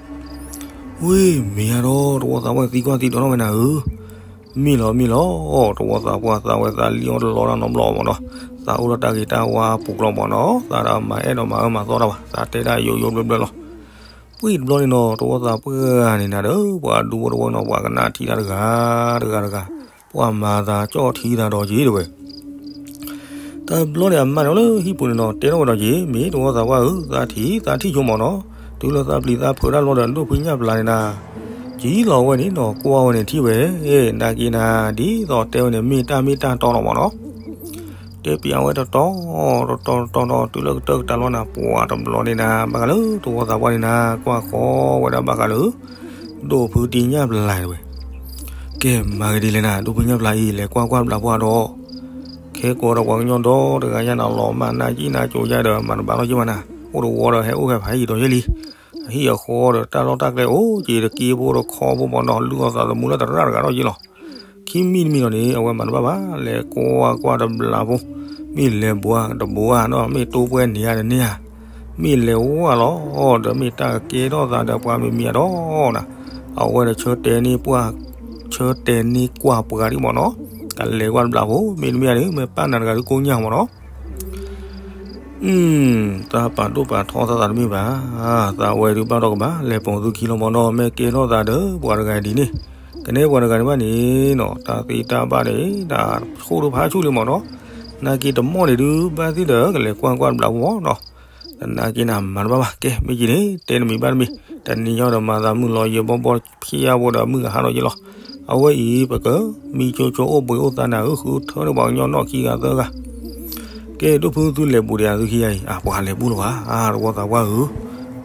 ဝ့ၢ်မ့ၢ်ဧါဒီး တဝီသးပှၢ်သံကွၢ်သံဒိးထီၣ်ဝဲနၤဧၢ, မ့ၢ်လီၤမ့ၢ်လီၤ, တဝီသးပှၢ်သးဝဲသးလံအီၣ်တလီတၢ်နီတဘျီမးနီၤ, သးအိၣ်လၢတၢ်ဂ့ၤတၢ်ဝါပူၤကျီမးနီၤ, သးဒီးမၤအဲၣ်ဒိးမၤအၢမၤသီတၢ်ဘၣ်, သးတဲဒၣ်ယိယိဘျၢဘျၢလီၤ. ပှၤတဘျီန့ၣ်နီၤ တဝီသးပှၢ်န့ၣ်နၤဒီး ပှၤဒူဖိတဝီနီၤ ပှၤကနၣ်ထံတၢ်တဂၤတဂၤတဂၤ, ပှၤမၤသးကၠီၣ်ထံသးဒီးက့ၤတဝဲ တဘျီန့ၣ် အမါန့ၣ်လၢဟံၣ်ပူၤန့ၣ်နီၤ တဲထီၣ်ဝဲဒီးက့ၤ မ့ၢ်တဝီသးပှၢ်ဧၢ, သးထံၣ်သးထံၣ်ဆိမးနီၤ, တုၤလၢသးပျံၤသးဖုးတၢ်လီၤဒီး ဒိၣ်ဖုညၣ်ပျၢ်န့ၣ်နၤ, ကံလီၤဝဲန့ၣ်နီၤ ကွၢ်ဝဲန့ၣ်ထံၣ်ဝဲ, နာ်က့နၤ ဒ်သိးတဲဝဲန့ၣ် မ့ၢ်တၢ်မ့ၢ်တၢ်တီလီၤမးနီၤ တဲပံၤအဝဲတတီၤ, တတီၤတတီၤနီၤ တုၤလၢကတၢၢ်ကတၢၢ်လီၤနၤ ပှၤတဘျီန့ၣ်နၤ ဘၣ်ဃးလၢတဝီသးပှၢ်န့ၣ်နၤ ကွၢ်ဃီဝဲဒၣ်ဘၣ်ဃးလၢ ဒိၣ်ဖုတံၤညၣ်ပျၢ်တဝဲ, ကဲမၤကဒ်လဲၣ်နၤ ဒိၣ်ဖုညၣ်ပျၢ်အံၤ လဲၤကွၢ်ကွၢ်ဘျးပှၢ်ဒီး, ခဲကိးဒီးပှၤကညီဒီတဂၤညါနၤ လီၤမၢ်နၢ်ကံၣ်နၢ်ကိၤယါဒီး မၤတဘၣ်လီၤက့ၤဘၣ်နၤ, အိၣ်တဝီဒီးဟဲအိၣ်ဖဲဖးယံာ်ဒီးယဲလံ, အဟံၣ်အဃီဒီးတၢ်လီၢ်တၢ်ကျဲအိၣ်က့ၤတက့ဖိဒီးခီဖိမးနီၤ လုၢ်အီၣ်သးသမူလၢသရၣ်တဂၤဒီးယဲလီၤ. ခံမံၤတမံၤဒီးန့ၣ် အဝဲမၤတဘၣ်ဘၣ် လဲၤကွၢ်ကွၢ်တဘျးဖိ, မ့ၢ်လဲၤဘှါတဘှါနီၤ မ့ၢ်တိပှဲန့ၢ်ဧါတန့ၢ်ဧါ, မ့ၢ်လဲၤဝါလီၤဒီး မ့ၢ်တၢ်ကကဲထီၣ်သးဒီးပှၤမံၤမံၤအဒီးနၤ, အဝဲဒီးဆၢတဲာ်န့ၢ်ပှၤ, ဆၢတဲာ်န့ၢ်ကွၢ်ပှၤဒ်မးနီၤ, ကလဲၤကွၢ်တဘျးဖိ မ့တမ့ၢ်ဧါန့ၣ် မ့ၢ်ပၢ်နၤတဂၤဒုးကိညၢ်မးနီၤ တၢ်ပာ်ဒိၣ်ပာ်ထီသးသးတမ့ၢ်ဘၣ်, သးဝဲဒုးဘၣ်ဒီးကဘၣ်လဲၤပိာ်သုခံလီၤမးနီၤ မ့ၢ်ကဲထီၣ်သးဒီးပှၤတဂၤဒ်န့ၣ်, ကနဲပှၤတဂၤန့ၣ်ဘၣ်န့ၣ်နီၤ တၢ်သ့တၢ်ဘၣ်န့ၣ် တၢ်ဆိၣ်ဒုးဖးဆူၣ်လံမးနီၤ, နာ်က့တမီၣ်န့ၣ်ဒုးဘၣ်သ့ၣ်ဒီးကလဲၤကွၢ်ကွၢ်တဘျးဖိမးနီၤ တနာ်က့နၤမၤတဘၣ်ဘၣ် ကဲမ့ၢ်က့ၤန့ၣ် တဲတမံၤဘၣ်တမံၤ, တနံၤညါဒီးမၤသးမုၢ်လီၤယံၤဘီဘီဖျါဘိဒီးမုၢ်ကဟါဒီးယဲလီၤ, အဝဲအံၤပကမံကၠိကၠိအိၣ်ဘှံးအိၣ်သါနၤဧၢ ဃုထၢန့ၢ်ပှၤကညီနီၢ်ခံဂၤသၢဂၤ ကဲဒိၣ်ဖုသုလဲၤဘူးဒံးဧါသုခံဂၤအံၤ အပှၤလဲၤဘူးလၢၤဘၣ် တဝီသးပှၢ်ဧၢ,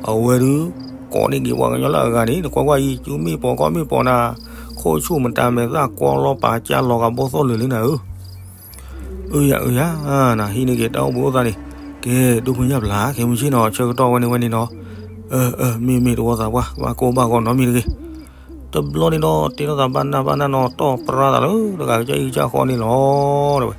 အဝဲဒုး ကိးန့ၢ်က့ၤပှၤကညီလၢအဂၤန့ၣ် နကွၢ်ကွၢ်အံၤ စုမ့ၢ်ပိာ်ကီၢ်မ့ၢ်ပိာ်နၤ, ခိၣ်ဆူၣ်မတၤမဲာ်သၣ်ကွီလီၤပာ်ကၢ်လီၤဂာ်ဘီသိၣ်လၢာ်လံနၤဧၢ အၢယၤအၢယၤ, နဟံးန့ၢ်က့ၤတၢ်အိၣ်ဘှံးအိၣ်သါန့ၣ်, ကဲဒိၣ်ဖုညၣ်ပျၢ် ခဲမုၢ်ဆ့ၣ်နီၤ ဆၢကတီၢ်ဝဲန့ၣ်ဝဲန့ၣ်နီၤ, အၢ အၢ မ့ၢ်မ့ၢ်တဝီသးပှၢ် ဘၣ်ကိၢ်ဘၣ်ဂီၤနီတမံၤတဂ့ၤ, တဘျီန့ၣ်ဒီး တဲထီၣ်သးဘၣ်နၢ်ဘၣ်နၢ်နီၤ တီၢ်ပြါသးလၢတဂၤကစၢ်အံၤကစၢ်ဃီန့ၣ်လီၤ, တဲဝဲ,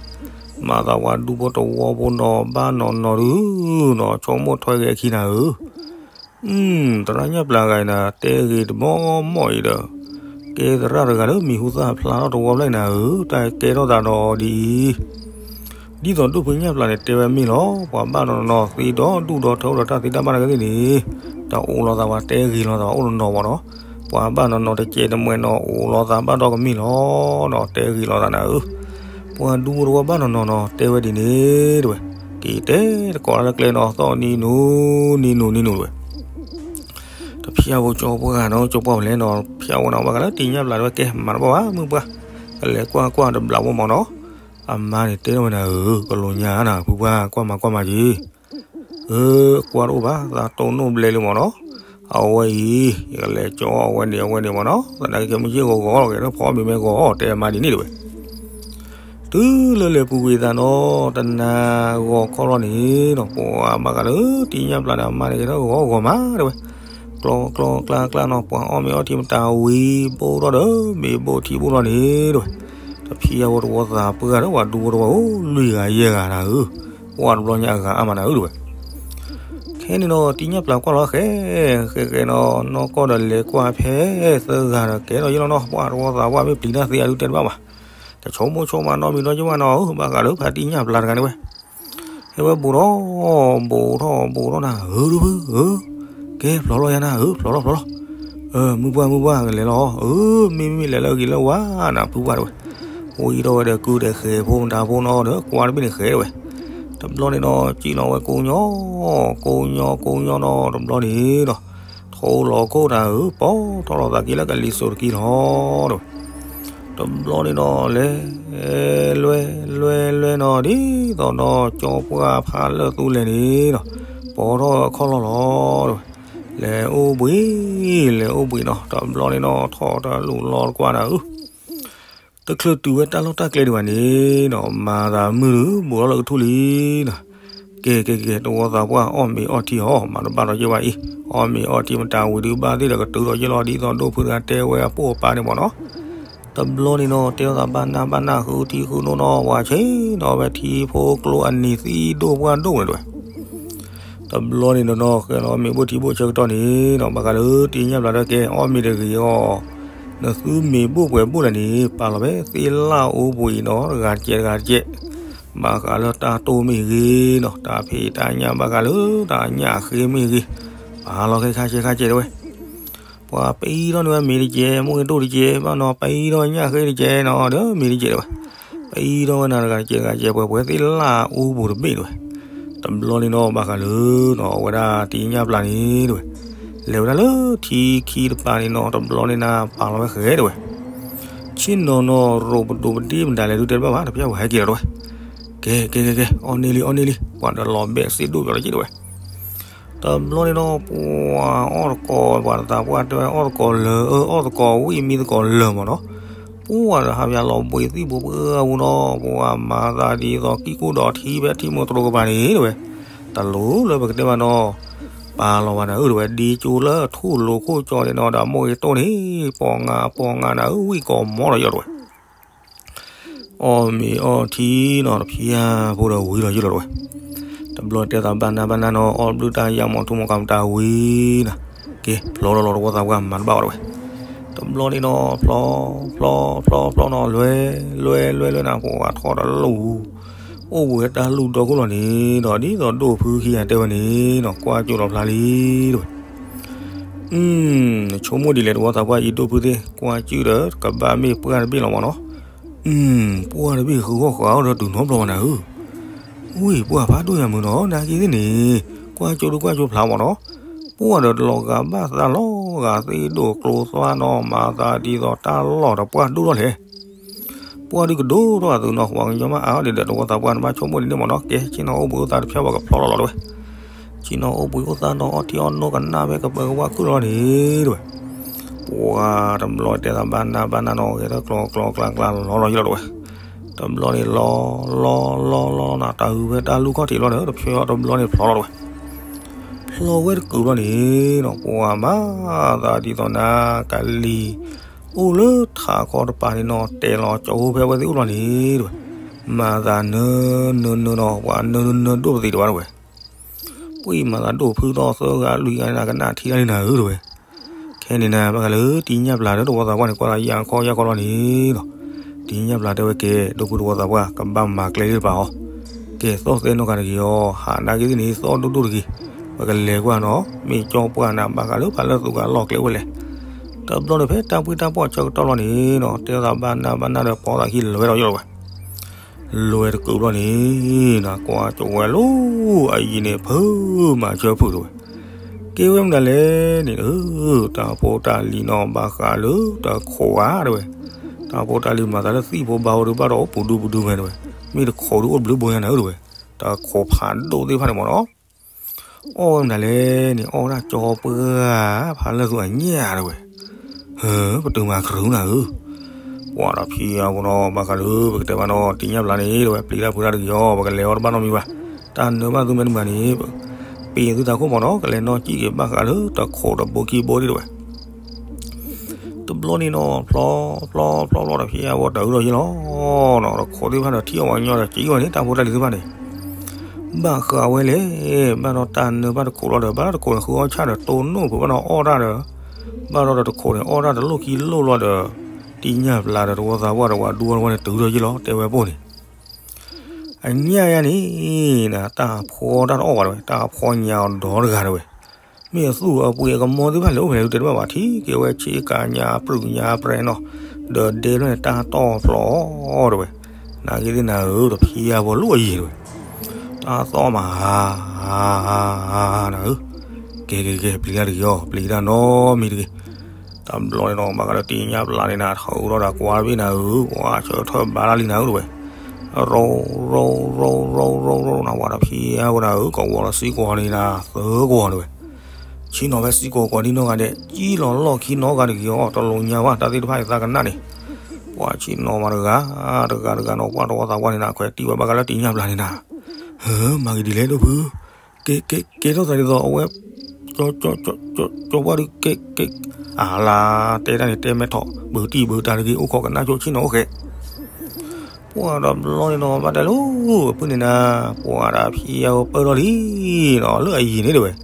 မၤသးပှၤဒူဖိတဝီဖိနီၤ ဘၣ်နီၢ်နီၢ်ဒုးနီၤ ဆိကမိၣ်ထွဲက့ၤအခံနၤဧၢ သရၣ်ညၣ်ပျၢ်ဂၤအံၤနၤ တဲဂ့ၤတဘီမီၢ်အံၤဒီး, ကဲသရၣ်တဂၤလၢမံၤဟူသၣ်ဖျါထီၣ်တဝီဖျၢၣ်အံၤနၤဧၢ, တၢ်ကဲထီၣ်သးဒီးဒ်အံၤ, ဒ်သိးဒိၣ်ဖုညၣ်ပျၢ်န့ၣ် တဲဝဲမ့ၢ်လီၤ, ပှၤဘၣ်နီၢ်နီၢ်သ့ဒီဒူၣ်ဒီထၢအိၣ်ဒီးတၢ်သ့တၢ်ဘၣ်နာ်က့သ့ၣ်န့ၣ်, တအိၣ်လီၤသးဘၣ် တဲဂ့ၤလီၤသးဘၣ်အိၣ်နီၢ်နီၢ်မးနီၤ, ပှၤဘၣ်နီၢ်နီၢ်တကဲးတမှဲးနီၤ အိၣ်လီၤသးဘၣ်ဒီးကမ့ၢ်လီၤနီၤ တဲဂ့ၤလီၤသးနၤဧၢ ပှၤဒူဖိတဝီဘၣ်နီၢ်နီၢ်နီၤ တဲဝဲဒ်န့ၣ် တဲဝဲ, က့ၤတဲတကိးလၢကျဲနီၤ သီၣ်နံၤနူၤ နံၤနူၤ နံၤနူၤတဲဝဲ, တဖျါဝဲကၠီပှၢ်နီၤ ကၠီပှၢ်ဖဲလဲၣ်နီၤ ဖျါဝဲနီၤ ဘၣ်ဃးလၢတံၤညၣ်ပျၢ်တဲဝဲ ကဲမၤတဘၣ်ဘၣ် မုၢ်ပှၢ်, ကလဲၤကွၢ်ကွၢ်တဘျးဝဲမးနီၤ အမါန့ၣ်တဲထီၣ်ဝဲဒၣ်ဧၢ, ကလိာ်ညါနၤ ဖုပှၢ် ကွၢ်မၤကွၢ်မၤက့ၤ, အၢ ကွၢ်တအိၣ်ဘၣ် သးတိၢ်နီၣ်ဘျဲလံမ့ၢ်နီၤ, အဝဲအံၤ ယကလဲၤကၠီအဝဲန့ၣ်အဝဲန့ၣ်မ့ၢ်နီၤ, သနာ်က့ခဲမုၢ်ဆ့ၣ်ဂီၤဂီၤလီၤ ကဲထီၣ်ဖီအီၣ်မ့ၤမ့ၢ်ဂီၤ တဲအမါဒ်န့ၣ်တဝဲ တုၤလၢလဲၤပူၤကွံာ်သးနီၤ တနၤဂီၤခီလီၤန့ၣ်နီၤ ပှၤဘၣ်ဃးလၢတံၢ်ညၣ်ပျၢ်ဒီးအမါန့ၣ် ကဲထီၣ်ဂီၤဂီၤမးတဝဲ, ကျီကျီကျါကျါနီၤ ပှၤအီၣ်မ့ၤအီထံမတၤဝံၤ ဘိထီၣ်ဒီးမ့ၤဘိထံဘိလီၤန့ၣ်တဝဲ, တဖံးအဝဲတဝီသးပှၢ်ဒီးပှၤဒူဖိတဝီဧိၤ လွံၢ်ဂၤယဲၢ်ဂၤနၤဧၢ, ပှၢ်တဘျီညါအဂၤအါမးနၤဧၢတဝဲ ခဲန့ၣ်နီၤ တံၢ်ညၣ်ပျၢ်ကွၢ်လီၤဃဲ ဃဲဃဲနီၤ နီၢ်ကီၢ်ဒီးလဲၤကွၢ်ဖဲသၢဂၤဒီးကဲထီၣ်ယဲလီၤနီၤ ပှၢ်တဝီသးပှၢ်မ့ၢ်ပျံၤတၢ်သ့အဒုတဲတဘၣ်ဘၣ်, တဆိကမိၣ်ဆိကမးနီတမံၤဒီးယဘၣ်နီၤဧၢ ဘၣ်ဃးလၢဖါတံၢ်ညၣ်ပျၢ်တဂၤန့ၣ်ဝဲ, ဟဲဝဲဘူးထီၣ် ဘူးထီၣ်ဘူးထီၣ်နၤ ဧၢဒုဖုဧၢ, ကဲဖျိးလီၤယၤနၤဧၢ ဖျိးလီၤဖျိးလီၤ, မုၢ်ပှၢ်မုၢ်ပှၢ်ကလဲၤလီၤ ဧၢ မ့မ့ၢ်လဲၤလၢအဂ့ၤလၢဝါနၤဖုပှၢ်တဝဲ, ဝံၤဒီးဝဲဒီးကုဒီးဃဲၤဖိမတၤဖိနီၤဒီးကွၢ်တဘ့ၣ်န့ၣ်ဃဲၤတဝဲ, တဘျီန့ၣ်နီၤ စံၣ်လီၤဝဲကိးညီ ကိးညီကိးညီနီၤ တဘျီန့ၣ်ဒီး ထိလီၤခိၣ်တၢ်ဧၢ ပီထီၣ်လီၤသးက့ၤလၢကလံၤစိးတကံလီၤတဝဲ, တဘျီန့ၣ်နီၤ လဲၤ လွဲလွဲလွဲနီၤ ဒ်သိးနီၤ ကၠီပှၢ်ဖးလၢာ်သူလဲၣ်န့ၣ်နီၤ ပီထီၣ်အခီၣ်လီၢ်လီၤတဝဲ, လဲၤအိၣ်ဘှံး လဲၤအိၣ်ဘှံးနီၤ တဘျီန့ၣ်နီၤ ထီၣ်တလူၢ်လီၤတကွၢ်နၤဧၢ တချုးတုၤဝဲတၢ်လီၢ်တၢ်ကျဲဒံးဘၣ်န့ၣ်နီၤ မၤသးမုၢ်ဒုးဘူးထီၣ်လၢကထူၣ်လံနီၤ, ကဲကဲကဲ တဝီသးပှၢ်အီၣ်မ့ၤအီထံအီၤ မၤတဘၣ်ဒီးယဲၢ်ဝဲအံၤ, အီၣ်မ့ၤအီထံမတၤဝံၤဒုးဘၣ်သ့ၣ်ဒီးကတုၤဒီးယဲၢ်လီၤ ဒ်သိးဒိၣ်ဖုတဂၤတဲဝဲအပိၢ်အပၢ်န့ၣ်မ့ၢ်နီၤ, တဘျီန့ၣ်နီၤ တဲအီၤသးဘၣ်နၢ်ဘၣ်နၢ်ဃုထံဃုနိနီၤ ပှၤဆ့ၣ်နီၤဝဲထံဖိကျိအနံၤသံဒိၣ်ပှၢ်ဒိၣ်န့ၣ်တဝဲ တဘျီန့ၣ်နီၤ ဃဲလီၤမ့ၤဘိၣ်ထံဘိၣ်ဆၢကတီၢ်န့ၣ်နီၤ ဘၣ်ဃးလၢတံၢ်ညၣ်ပျၢ်ဒီးကဲ အီၣ်မ့ၤတဂ့ၤအီၤ, နသုမ့ၤဘိၣ်ပှဲၤဘိၣ်လဲၣ်န့ၣ် ပာ်လီၤဖဲသ့ၣ်လၣ်အိၣ်ဘှံးနီၤ တဂၤတကဲးတဂၤတကဲး, ဘၣ်ဃးလၢတၢ်တိၢ်မ့ၢ်ဂ့ၤနီၤ တၢ်ဖံးတၢ်ညၣ် ဘၣ်ဃးလၢတၢ်ညၣ်ဃ့မ့ၢ်ဂ့ၤ, ပာ်လီၤခဲခါဆဲးခါဆဲးတဝဲ ပှၤပအံထီၣ်န့ၢ်ဝဲမ့ၤတကဲး မ့ၢ်ဂ့ၤဒိၣ်တကဲး ဘၣ်နီၤ ပအံထီၣ်ညၣ်ဃ့တကဲးနီၤ ဒီးမ့ၤတကဲးတဝဲ, ပအံထီၣ်ဝဲနၤတဂၤတကဲးတဂၤတကဲး ပှဲၤပှဲၤသ့ၣ်လၣ်အိၣ်ဘှံးတဘ့ၣ်တဝဲ, တဘျီန့ၣ်နီၤ ဘၣ်ဃးလၢ အဝဲဒၣ်တံၢ်ညၣ်ပျၢ်န့ၣ်တဝဲ, လဲၤဝဲဒၣ်လၢထံခံတပၤန့ၣ်နီၤ တဘျီန့ၣ်နၤ ပာ်လီၤဝဲဃဲတဝဲ, ဆ့ၣ်နီၤနီၤ ရိးပဒိးပဒ့မတၤလဲၣ် ဒုးတဲတဘၣ်ဘၣ် တဖျၢၣ်ဝဲဟဲက့ၤလီၤတဝဲ, ကဲကဲကဲကဲ အီၣ်န့ၢ်လံ အီၣ်န့ၢ်လံ ပှၤဒီးလီၤဘဲးစ့ဒိၣ်ပျီလီၤက့ၤတဝဲ တဘျီန့ၣ်ဒီး ပှၤအီၣ်တကိး ပှၤတသးပှၢ်တဲဝဲ အီၣ်တကိးလၢၤ အီၣ်တကိးဝံၣ်မံသကိးလၢၤမ့ၢ်နီၤ, ပှၤဒီးဟးပၠးလီၤဘှံးသံၣ်ဘိပှၢ်ပှၢ်ပူၤနီၤ ပှၤမၤသးဒ်သိးကံၢ်ကူၣ်ဒီးထံဖဲထံမိၢ်တရိးကပၤန့ၣ်တဝဲ, တလိၣ်လၢပကတဲဘၣ်နီၤ, ပာ်လီၤဝဲနၤဧၢတဝဲ ဒ်ကၠိလၢထူၣ်လိၤခိၣ်ကၠီန့ၣ်နီၤ ဒီးမိၢ်ဂ့ၤတိၢ်န့ၣ် ပိာ်ငါပိာ်ငါနၤဧၢ ဝံၣ်ကိးမီဒီးယီၤတဝဲ အီၣ်မ့ၤအီထံနီၤ တဖျၢၣ်ဖိဒီးဝံၤလီၤယုၢ်လီၤတဝဲ, တဘျီတဲသးဘၣ်နၢ်ဘၣ်နၢ်နီၤ အီၣ်ဘျုးတၢ်ယါမီၤထူမီၤကၤမတၤဝံၤနီၤ, ကဲ ဖျိးထီၣ်လီၤတဝီသးပှၢ်မၤတဘၣ်ဝဲတဝဲ, တဘျီန့ၣ်နီၤ ဖျိး ဖျိး ဖျိး ဖျိးနီၤ လွဲ လွဲ လွဲ လွဲနၤ ပှၤထီၣ်တလူၢ် အိၣ်ဘှံးဝဲတၢ်လူၢ်ဒီခိၣ်လီၤန့ၣ်နီၤ ဒ်သိးဒိၣ်ဖုခံဂၤတဲဝဲန့ၣ်နီၤ ကွၢ်ကၠိလီၤဖျါလံတဝဲ ဆိကမိၣ်ဒ်လဲၣ် တဝီသးပှၢ်အံၤ ဒိၣ်ဖုသ့ၣ် ကွၢ်ကၠုၣ်ဒီး ကဘၣ်မ့ၢ်ပှၢ်တဘ့ၣ်လီၤမ့ၢ်နီၤ, ပှၢ်တဘ့ၣ်ဃုဂီၢ်ဃာ်အီၤဒီးတုၤနီတဘျီဘၣ်နၤဧၢ, ဝံၢ်ပှၢ်ဖးဒိၣ်ယၤမုၢ်နီၤ နာ်က့သ့ၣ်န့ၣ် ကွၢ်ကၠိဒုးကွၢ်ကၠိဖျါမ့ၢ်နီၤ, ပှၢ်ဒီးတလီၤဂာ်ဘၣ်သးလီၤဂာ်သ့ဒိၣ်ကျိသွါနီၤ မၤသးဒ်သိးတၢ်လီၢ်ဒီးပှၢ်ဒိၣ်ထီၣ်လဲၣ် ပှၢ်ဒုးကဒိၣ်ထီၣ်အသိးနီၤ ပှၤကညီမ့ၢ်အါအီၤဒ်ဒီး တဝီသးပှၢ်န့ၣ် ဘၣ်ဆိကမိၣ်ဒ်န့ၣ်မ့ၢ်နီၤ ကဲ ဆ့ၣ်နီၤအိၣ်ဘှံးအိၣ်သါတဖျၢၣ်ဝဲကဖျိးလီၤလီၤတဝဲ ဆ့ၣ်နီၤအိၣ်ဘှံးအိၣ်သါနီၤ အီထံအီနိကနၣ်ဖဲကပၢၤကဝါခုၣ်လီၤန့ၣ်တဝဲ, ပှၤတဘျီတဲသးဘၣ်နၢ်ဘၣ်နၢ်နီၤ ဂဲၤထီၣ်ကျီကျီကျါကျါလီၤလီၤယလီၤတဝဲ, တဘျီန့ၣ်လီၤ လီၤ လီၤ လီၤနၤ တၢ်ဟူးဖဲတၢ်လူၢ်ခီၣ်ထံးဘျီန့ၣ် တဖျၢၣ်တဘျီန့ၣ်ဖျိးလီၤတဝဲ ဖျိးဝဲတကုာ်ဘျီန့ၣ်နီၤ ပှၤမၤသးဒ်သိးနၤ ကလံၤ အိၣ်လၢထးခီတပၤန့ၣ်နီၤ တဲလီၤကၠိဖဲဝဲသ့ၣ်အိၣ်လီၤန့ၣ်တဝဲ, မၤသးနၢနၢနၢနီၤ ပှၤနၢနၢနၢဒိၣ်ပသံးတဝဲတဝဲ, ပှၤမၤသးဒိၣ်ဖုထီၣ်သၢဂၤလွံၢ်ဂၤန့ၣ် ကနၣ်ထံတၢ်န့ၣ်နၤဧၢတဝဲ ခဲန့ၣ်နၤ ဘၣ်ဃးလၢတံၢ်ညၣ်ပျၢ်ဒီးတဝီသးပှၢ်န့ၣ် ကွၢ်လီၤယၤခီယၤခီလီၤန့ၣ်နီၤ, တံၢ်ညၣ်ပျၢ်တဲဝဲကဲ ဒိၣ်ဖုတဝီသးပှၢ် ကဘၣ်မၤကျဲဒ်တပၤအီၤ, ကဲသီၣ်သဲနီၢ်ကၤတဂ့ၤအီၤ ဟးနာ်က့သ့ၣ်န့ၣ် သီၣ်ဒိၣ်ဒိၣ်တဂ့ၤ, ပကလဲၤကွၢ်နီၤ မ့ၢ်ကၠီပှၢ်နၤ ဘၣ်ဃးလၢဖးလၢာ်သူကလီၢ်ကျဲဝဲလဲၣ်, တဘျီန့ၣ်ဖဲတၢ်ပှံၢ်တၢ်ပီၣ်ဆၢကတီၢ်လီၤန့ၣ်နီၤ တဲသးဘၣ်နၢ်ဘၣ်နၢ်ဒီးပိာ်သးခံလွဲဒီးယလီၤဝဲ လွဲတကုာ်ဘျီန့ၣ်နီၤ ကွၢ်ကၠိဝဲလၢ အယံၤန့ၣ်ဖုမၤဆၢဖုးတဝဲ, ကဲဝဲမနုၤလဲၣ်န့ၣ် တၢ်ဖိတၢ်လံၤနီၤ ဘၣ်ဃးလၢတခိးဧါတဝဲ, တၢ်ဖိတၢ်လံၤမၤသးလၢသံၣ်ဖိဘါဖိဒုးဘၣ်ဒီးအိၣ်ပူၤဒူပူၤဒူဖဲတဝဲ, မ့ၢ်တခိးဒုးအိၣ်တဘျုးဘိညါနၤဧၢ တဲဝဲ, တခိးဖးဒိၣ်သ့ၣ်တဖၣ်န့ၣ်မ့ၢ်နီၤ အီၣ်ဝဲမနုၤလဲၣ်န့ၣ် အီၣ်ဝဲဒၣ်ကၠီပှၢ်ဖးလၢာ်သူအညၣ် တဲဝဲ, ဟၢ ပတုာ်မၤကရုနၤဧၢ, ပှၤဒီးဖံအဖိနီၤ ဘၣ်ဃးလၢပကတဲဘၣ်နီၤ တံၢ်ညၣ်ပျၢ်န့ၣ် တဲဝဲ ပျံၤတၢ်ဖုးတၢ်တဂ့ၤအီၤ ပကလဲၤအီၤတဘၣ်နီတမံၤဘၣ်, တၢ်နၢဘၣ်သူမဲာ်တမုာ်န့ၣ် ပ့ၤသုတၢ်ခိၣ်မ့ၢ်နီၤ ကလဲၤနီၢ်ကံၣ်က့ၤဘၣ်ဃးလၢတခိးတဘိခံဘိဒံး တဲဝဲ တဘျီန့ၣ်နီၤ ဖျီဖျီဖျီဖျီဒီးဖံအဖိတအုဒီးယ့ၣ်လီၤနီၤ တခိးသ့ၣ်တဖၣ်ဒီးထံၣ်အီၤဝဲညီဒီးကံၣ်ဝဲန့ၣ် တၢ်ဖိတၢ်လံၤသ့ၣ်တဖၣ်န့ၣ် ဘၣ်ဃးဝဲလဲၣ်, ဘၣ်ဒီးတၢ်နၢဘၣ်တခိးလီၤဒီး ဘၣ်ဒီးတခိးန့ၣ်ဃုအီၣ်ဆၣ်ဒီးတိၢ်နီၣ်ဖုးဘၣ်နီၤအီၣ်တၢ်ဒီး, ဘၣ်ဒီးတခိးန့ၣ်အီၣ်တၢ်တလိၣ်ခံလိၣ်လီၤဒီး, တံၢ်ညၣ်ပျၢ်ဒီးတဝီသးပှၢ်ဒီးဝၤဒူဝီတဝီန့ၣ်တုၤဒီးယ့ၣ်လီၤ တဲဝဲပိၢ်န့ၣ် အညၣ်ယါန့ၣ်, တၢ်ဖှီတၢ်တအီၣ်ဘၣ်တဲဝဲ တၢ်ဖှီညါအီၤဒီတဂၤတဲဝဲ, မ့ၢ်အသူၣ်အပှ့ၤအကမီသ့ၣ်တဖၣ်လဲၤအိၣ်ဖဲလဲၣ်တဲတဘၣ်ဘၣ် ထံၣ်က့ၤဝဲဆ့ကၤညါပြူၤညါပြဲနီၤ, ဒီးဒဲဖျၢၣ်န့ၣ် တၢ်တီၢ်ဖျီတဲဝဲ, နာ်က့သ့ၣ်နၤဧၢ ဒီးဖံအဖိလိၣ်အယံၤတဲဝဲ, တၢ်သီၣ်မး နၤဧၢ, ကဲကဲကဲ ပျံၤတၢ်တဂ့ၤအီၤ ပျံၤတၢ်နီတမံၤတဂ့ၤ တဘျီန့ၣ်နီၤ ဘၣ်ဃးဒီးတံၢ်ညၣ်ပျၢ်န့ၣ်နၤ ထီၣ်ဒီးကွၢ်တဘ့ၣ်နၤဧၢ, ပှၤဆၢထၢၣ်ဘါတၢ်လံနၤဧၢတဲဝဲ, ရိရိရိရိရိရိနၤ ပှၤဒီးဖံအဖိနၤဧၢ ကဝီၤဒီးစံကွီၤန့ၣ်နၤ သၢကွီၤတဲဝဲ, ဆ့ၣ်နီၤဖဲစံကွီၤကွီၤဒ်နီၢ်ဂၤဒဲး ကံၣ်လီၤလီၢ်ခံနီတဂၤတဂ့ၤအီၤ တလိၣ်ညါဘၣ် တၢ်သ့ၣ်တဖၣ်အံၤသးကနၣ်န့ၣ်, ပှၤဆ့ၣ်နီၤမးတဂၤ, တဂၤတဂၤနီၤ ပှၤတဝီသးပှၢ်န့ၣ်နၤ ခွဲးတံၢ်ဝဲဘၣ်ဃးလၢတံၢ်ညၣ်ပျၢ်န့ၣ်နၤ, ဟၢ မၤဂ့ၤဒ်လဲၣ်ဒိၣ်ဖု ကဲ ကဲ ကဲထီၣ်သးဒ်သိးအဝဲ, ကၠီပှၢ်ဒုးကဲ ကဲ အလါ, တဲတၢ်န့ၣ်တဲမဲထီၣ် ဘုးတံၢ်ဘုးတၢ်တဂ့ၤ အိၣ်ခိးကနၣ်ဆိဆ့ၣ်နီၤအိၣ်ဃဲး, ပှၤဒီးဘျီန့ၣ်နီၤ ဘၣ်တဲလိၤ အပုၢ်န့ၣ်နၤ, ပှၤဒီးဖံအဖိပၢၢ်ထီၣ်လံနီၤ လၢအယံၤန့ၣ်တဲဝဲ, ဒ်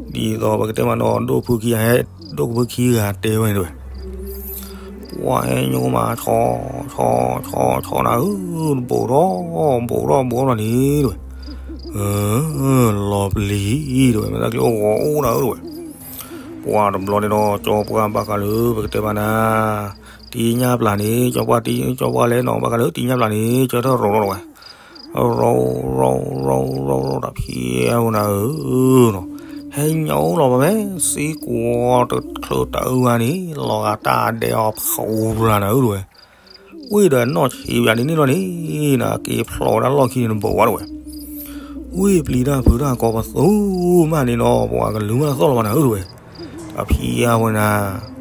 သိးပကတဲမးနီၤ ဒိၣ်ဖုခံဂၤဟဲ, ဒိၣ်ဖုခံဂၤတဲဝဲန့ၣ်တဲဝဲ ပှၤဟဲညိမး ဆီ ဆီ ဆီ ဆီနၤဧၢ, ဘူးထီၣ် ဘူးထီၣ်ဘူးထီၣ်န့ၣ်တဲဝဲ, လီၤပျံၤတဲဝဲ မ့ၢ်တၢ်ကျိဂီၤအိၣ်နၤဧၢတဲဝဲ, ပှၤတဘျီန့ၣ်ဒီး ကၠီပှၢ်ဘၣ်ဃးလၢ ပကတဲဘၣ်နၤ, တံၢ်ညၣ်ပျၢ်န့ၣ် ကၠီပှၢ်တံၢ် ကၠီပှၢ်လဲၤနီၤ ဘၣ်ဃးလၢတံၢ်ညၣ်ပျၢ်န့ၣ် ကၢထၢၣ်ရိၤလီၤတဲဝဲ ရိ ရိ ရိ ရိ ရိ ဒီးဖံအဖိနၤဧၢ, ဟဲညိလီၤဘၣ်ဖဲ စံကွီၤတချုးတအုဂၤန့ၣ် လီၤဂာ်တၢ်ဒဲးအီၤဖးအူလၢနၤဧၢတဲဝဲ, ဝံၤဒီးနီၢ်ဆံးဘၣ်ဒ်န့ၣ်လီၤန့ၣ်, နက့ၤဖျိးဝဲဒၣ်လီၢ်ခံန့ၣ်နဘူးဝဲတဲဝဲ ဝံၤပျံၤတၢ်ဖုးတၢ်ကိးပသူမးန့ၣ်နီၤ ပှၤကလုာ်မးသီၣ်လီၤဘၣ်နၤဧၢတဲဝဲ, ဒီးဖံအဖိနၤ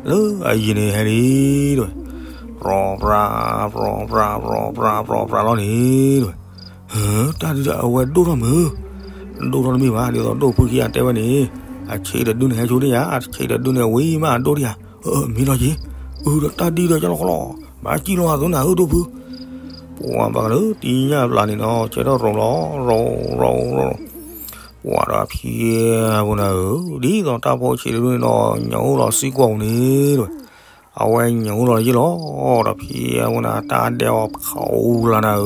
လၢအယံၤန့ၣ်ဟဲလံတဲဝဲ, ပြီပြါ ပြီပြါ ပြီပြါ ပြီပြါလီၤန့ၣ်တဲဝဲ, တၢ်ဒုးဒီးအဝဲဒိၣ်ထီၣ်မုၢ်, ဒိၣ်ထီၣ်တမ့ၢ်ဘၣ် ဒ်သိးဒိၣ်ဖုခံဂၤတဲဝဲန့ၣ်, အဆံးတဒုန့ၣ်ဟဲဆိဒံးယၤ အဆံးတဒုန့ၣ်ဝံၤမးအဒိၣ်ဒံးယၤ, မ့ၢ်လီၤက့ၤ, အုဒီးတၢ်ဒ်ဒီးကလီကလီ, ဘၣ်စံၣ်လီၤအသိးနၤဧၢဒိၣ်ဖု ပှၤဘၣ်ဃးလၢတံၢ်ညၣ်ပျၢ်န့ၣ်နီၤ ကၢထီၣ်ရိၤလီၤ ရိၤရိၤရိၤ, ပှၤဒီးဖံအဖိနၤဧၢ, ဒ်သိးတၢ်ဖိဆံးတဒုန့ၣ်နီၤ ညိလီၤစံကွီၤပူၤန့ၣ်တဲဝဲ, အဝဲညိလီၤယ့ၣ်လီၤ, ဒီးဖံအဖိနၤ တၢ်ဒဲးအီၤဖးအူလၢနၤဧၢ,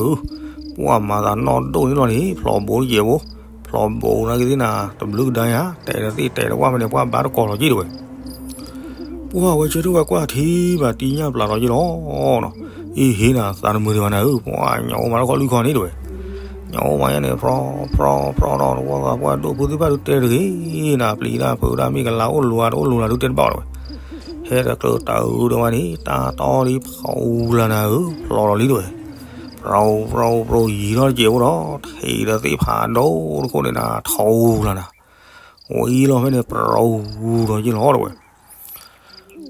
ပှၤမၤသးနီၢ်ဒိၣ်န့ၣ်လီၤန့ၣ် ဖျိးဘူးတကဲးဖိ, ဖျိးဘူးနာ်က့သ့ၣ်နၤ တဘျုးကဒါယၤ တဲတသ့ၣ်တဲတဝၣ်ဖဲန့ၣ် ပှၤဘါတကိးလီၤက့ၤတဲဝဲ ပှၤဝဲဆၢထၢၣ်ဝဲကွၢ်ထံဘၣ်တံၢ်ညၣ်ပျၢ်လီၤယ့ၣ်လီၤနီၤ, အ့ဟ့နၤ သးတမုာ်ဒံးဘၣ်နၤဧၢ, ပှၤညိမးလၢခီၣ်လွံၢ်ခီန့ၣ်တဲဝဲ, ညိမးယါန့ၣ် ဖြီဖြီဖြီဒီး တဝီသးပှၢ်ဒိၣ်ဖုသ့ၣ်တဖၣ်ဒုးတဲတဂ့ၤနၤ, ပျံၤတၢ်ဖုးတၢ်မ့ၢ်ကလၤအိၣ်လူၤဧါ တအိၣ်လူၤလၢဒုးတဲတဘၣ်တဲဝဲ, ဟဲတကျၢၤတၢ်အုးဒီးဝဲန့ၣ် တၢ်တီလံဖးအူလၢနၤဧၢ, ဖျိးလီၤလံတဲဝဲ, ပြိပြိပြိယံၤထီၣ်တကဲးဖိဒီး ထံးဒီးသ့ၣ်ဖးဒိၣ်တခိၣ်န့ၣ်နၤ ထီအူလၢနၤ ဝံၤလီၤဖဲန့ၣ် ပြိဒီးယ့ၣ်လီၤတဲဝဲ,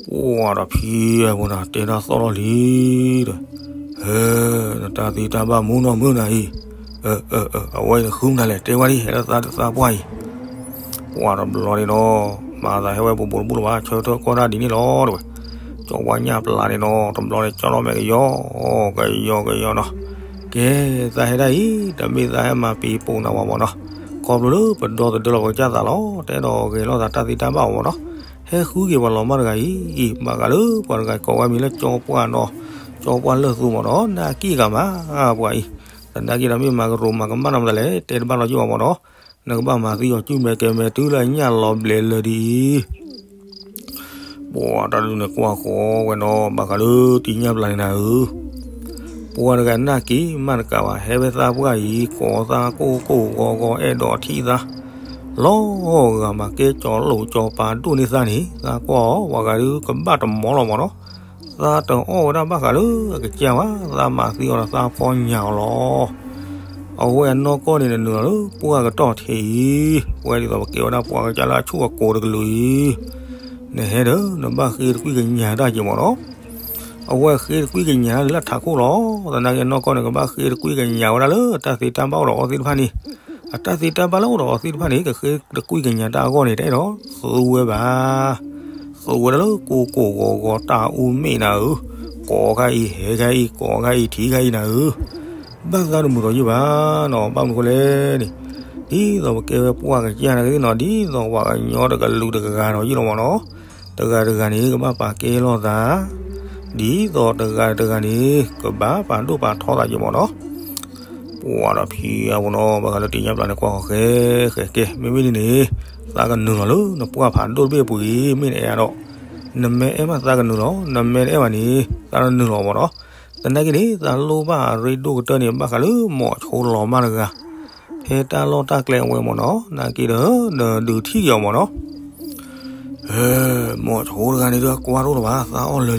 ပှၤဒီးဖံအဖိနၤ တဲတၢ်သီၣ်ထီၣ်လံဒီး, ဟဲ, နတၢ်သံတၢ်ဘၣ်မူနီၢ်မုၢ်နၤအံၤ, အဝဲအံၤနဃုမနုၤလဲၣ် တဲဝဲဒ် ဟဲလၢသးတသးပှၢ်အံၤ, ပှၤတဘျီန့ၣ်ဒီး မၤသးဟဲဝဲဘူးဘူးတဘူးလၢၤဘၣ် ဆၢထၢၣ်ကီၢ်တၢ်ဒ်န့ၣ်လီၤတဲဝဲ, ကၠီပှၢ်ညၣ်ပျၢ်န့ၣ်ဒီး တဘျီန့ၣ် ကၠီထီၣ်မဲာ်ကယီ, ကယီကယီနီၤ, ကဲ, သးဟဲဒၣ်အံၤ တမ့ၢ်သးဟဲမၤပံၤပိာ်နၤဝဲမ့ၢ်နီၤ, ခီဖျိလၢပဒီသဒၢလီၤပကစၢ်သးလီၤ, တဲဒီးဂဲၤလိာ်သးတၢ်သံတၢ်ဘၣ်အီၤမ့ၢ်နီၤ, ဟဲဃုက့ၤပှၤလီၤမၢ်တဂၤအံၤ, ဘၣ်ဃးလၢပှၤတဂၤကိးဝဲမံၤလၢကၠီပှၢ်နီၤ, ကၠီပှၢ်လၢၢ်သူမ့ၢ်နီၤ, နာ်က့ဂၤမး, ပှၤအံၤ, တနာ်က့ဒီးမ့ၢ်မၤကရိးမၤကမၣ်နၤမတၤလဲၣ် တဲတဘၣ်လီၤက့ၤဘၣ်မ့ၢ်နီၤ, နကဘၣ်မၤသံအီၤ ကုမဲာ်ကဲမဲာ်တုၤလၢအညၣ်လီၤဘျဲးလၢာ်ဒ်အံၤ ပှၤတၢ်ဒုးန့ၣ်ကွၢ်ဃီဝဲနီၤ ဘၣ်ဃးလၢတံၢ်ညၣ်ပျၢ်န့ၣ်နၤဧၢ, ပှၤတဂၤနာ်က့မးတကးဘၣ် ဟဲဝဲသးပှၢ်အံၤ ကိးသးကိၢ်ကိၢ်ဂီၤဂီၤအဲၣ်ဒိးထံၣ်သး, လီၤဂာ်မးကဲကၠီလိာ်ကၠီပၤဒိၣ်န့ၢ်သးန့ၣ် သးကွၢ်အီၤ ပှၤဂၤဒုးကဘၣ်တမီၤလီၤမ့ၢ်နီၤ, သးတအီၣ်ဝဲဒၣ်ဘၣ်ဃးလၢအကစၢ်ဘၣ် သးမၤသံအီၤဒီးသးဖီညၣ်အီၤလီၤ. အဝဲအနီၢ်ကီၢ်န့ၣ် နနုာ်လီၤလၢပှၢ်ကတီၢ်ထံးအံၤ, ပဝဲဒ်သိးပကဲဝဲဒၣ်ပှၤကစၢ်လၢအဆူၣ်အကိၤတကလုာ်အံၤ, နဟဲဒီး နဘၣ်ဃ့တကွံၢ်ကညးတၢ်က့ၤမ့ၢ်နီၤ. အဝဲဃ့တကွံၢ်ကညးတၢ်လၢထးခိၣ်လီၤ. သနာ်က့အနီၢ်ကီၢ်န့ၣ် ကဘၣ်ဃ့တကွံၢ်ကညးဝဲဒၣ်လၢတၢ်သ့တၢ်ဘၣ်အိၣ်ဒီးအီၤသ့ၣ်တဖၣ်န့ၣ်, အတၢ်သ့တၢ်ဘၣ်လၢအိၣ်ဒီးအီၤသ့ၣ်တဖၣ်န့ၣ် ကဃ့တကွံၢ်ကညးတၢ်အဂီၢ်န့ၣ် တအဲၣ်ဒိးသူဝဲဘၣ်. သူဝဲဒၣ်လၢကိကိၢ်ဂီၤဂီၤတၢ်အူမ့ၢ်နၤဧၢ, ကိးခါအံၤ ဟဲခါအံၤ ကိးခါအံၤ ထံခါအံၤနၤဧၢ, ဘၣ်သးတမုာ်ထီၣ်ယုၢ်ဘၣ်နီၤ. ဘၣ်မနုၤဃိလဲၣ်န့ၣ်, ဒ်သိးပကဲဝဲပှၢ်ကစၢ်နာ်က့သ့ၣ်နီၤ, ဒ်သိးပှၤကညီတကလုာ်တဂၤဒီးယုၢ်လီၤမ့ၢ်နီၤ. တဂၤတဂၤန့ၣ် ကဘၣ်ပာ်ကဲလိာ်သး, ဒ်သိးတဂၤတဂၤန့ၣ် ကဘၣ်ပာ်ဒိၣ်ပာ်ထီသးက့ၤမ့ၢ်နီၤ. ပှၤဒီးဖံအပူၤနီၤ, ဘၣ်ဃးလၢတံညၣ်ပျးန့ၣ် ကွၢ်ဃီၤဃဲဃဲကဲ, မ့မ့ၢ်ဒ်န့ၣ် သးကနုာ်လီၤလၢနပှၢ်ဖးဒိၣ်တဘ့ၣ်အပူၤအံၤ မ့ၢ်နအဲၣ်အါဒီး, နမ့ၢ်အဲၣ်မးသးကနုာ်လီၤ, နမ့ၢ်တအဲၣ်ဘၣ်န့ၣ် သးတနုာ်လီၤမ့ၢ်နီၤ. သနာ်က့န့ၣ် သးလိၣ်ဘၣ်အရ့ဒိၣ်ကတၢၢ်န့ၣ် ဘၣ်ဃးလၢမိၤဆိလီၤမးတဂၤ, ဖဲတၢ်လီၢ်တၢ်ကျဲအဝဲမ့ၢ်နီၤ, နာ်က့ဒီး နဒုးထံၣ်က့ၤအီၤမ့ၢ်နီၤ. မိၤဆိတဂၤန့ၣ်ဒီးကွၢ်တအိၣ်လၢၤဘၣ်, သးအီၣ်လၢာ်လံ.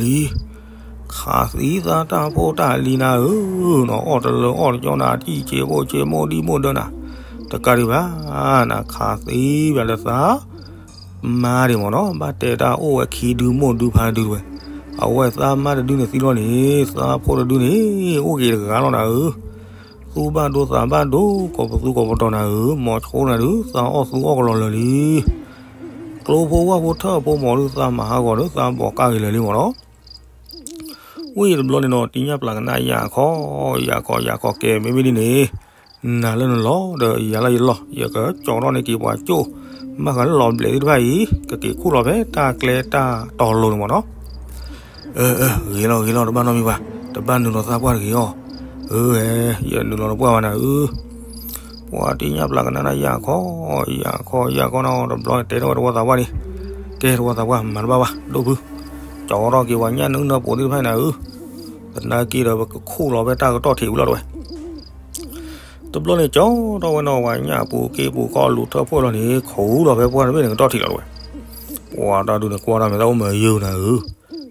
ခးသံသးတၢ်ဖိတၢ်လံၤနၤဧၢ, နအီၣ်တလၢာ်အီၣ်တကၠီနၤ, တံၢ်က့ၤဘိၣ်က့ၤမိၢ်ဒံမိၢ်ဒၢနၤ, တကးဒံးဘၣ်, နခးသံဘၣ်လၢသး မါဒံးမ့ၢ်နီၤ, ဘၣ်တဲတၢ်အိၣ်ဝဲခံဒုမိၢ်ဒုဖါဒုဝဲ, အဝဲသးမါတဒုန့ၣ်သံလီၤန့ၣ် သးဖိတဒုန့ၣ် အိၣ်က့ၤတဂၤလီၤနၤဧၢ. သူၣ်ဘၣ်ဒိသးဘၣ်ဒိ ကိးပသူကိးပတီၤနၤဧၢ, မိၤဆိနၤဒုး သးအီၣ်သူအီၣ်ကလီၤလၢာ်လံ. ကျိဖိဝၣ်ဖိထၢၣ်ဖိမ့ၢ်ဒုး သးမၤဟးဂီၤဒီး သးဘီးကၢ်က့ၤလၢာ်လံမ့ၢ်နီၤ. ဝံၤတဘျီန့ၣ်နီၤ တံညၣ်ပျးကနၣ်ယၤခီ, ယၤခီ ယၤခီ ကဲ မ့မ့ၢ်ဒ်န့ၣ်, နၤလၢနလီၢ်ဒီးယၤလၢယလီၢ်, ယကကၠီထီၣ်န့ၢ်က့ၤပှၤကၠိၣ်, မ့ၢ်ဃးလၢလီၤဘျဲးသ့ၣ်တဖၣ်အံၤ ကက့ၤခူၣ်လီၤဖဲတၢ်ကျဲတၢ်တီၤလိၤန့ၣ်မ့ၢ်နီၤ. အၢ အၢ ဂ့ၤလီၤ ဂ့ၤလီၤ တဘၣ်နီတမံၤဘၣ်, တဘၣ်နုာ်လီၤသးပှၢ်တဂ့ၤအီၤ. အၢ ယနုာ်လီၤနပှၢ်ဘၣ်နၤဧၢ. ပှၤတံညၣ်ပျးကနၣ်နၤယၤခီ, ယၤခီ ယၤခီနီၤ, တဘျီန့ၣ်တဲထီၣ်ဝဲတဝီသးပှၢ်န့ၣ်, ကဲ တဝီသးပှၢ် မၤတဘၣ်ဘၣ် ဒိၣ်ဖု, ကၠီထီၣ်က့ၤပှၤညၣ်နုနၢပူၤသ့ၣ်တဖၣ်န့ၣ်နၤဧၢ, သနာ်က့ဒီးပကခူၣ်လီၤဖဲတၢ်ကတီၢ်ထံးဝံၤလီၤတဝဲ. တဘျီန့ၣ် ကၠီထီၣ်ဝဲနီၤ ပှၤညၣ်ပူၤက့ပူၤကီၢ်လူၤထၢဖှိၣ်လီၤန့ၣ် ခူၣ်လီၤဖဲပှၢ်တဘ့ၣ်န့ၣ်ကတီၢ်ထံးလီၤတဝဲ. ပှၤတၢ်ဒုးန့ၣ်ကွၢ်တၢ်မဲာ်တၢ်အိၣ်မၤယုာ်နၤဧၢ,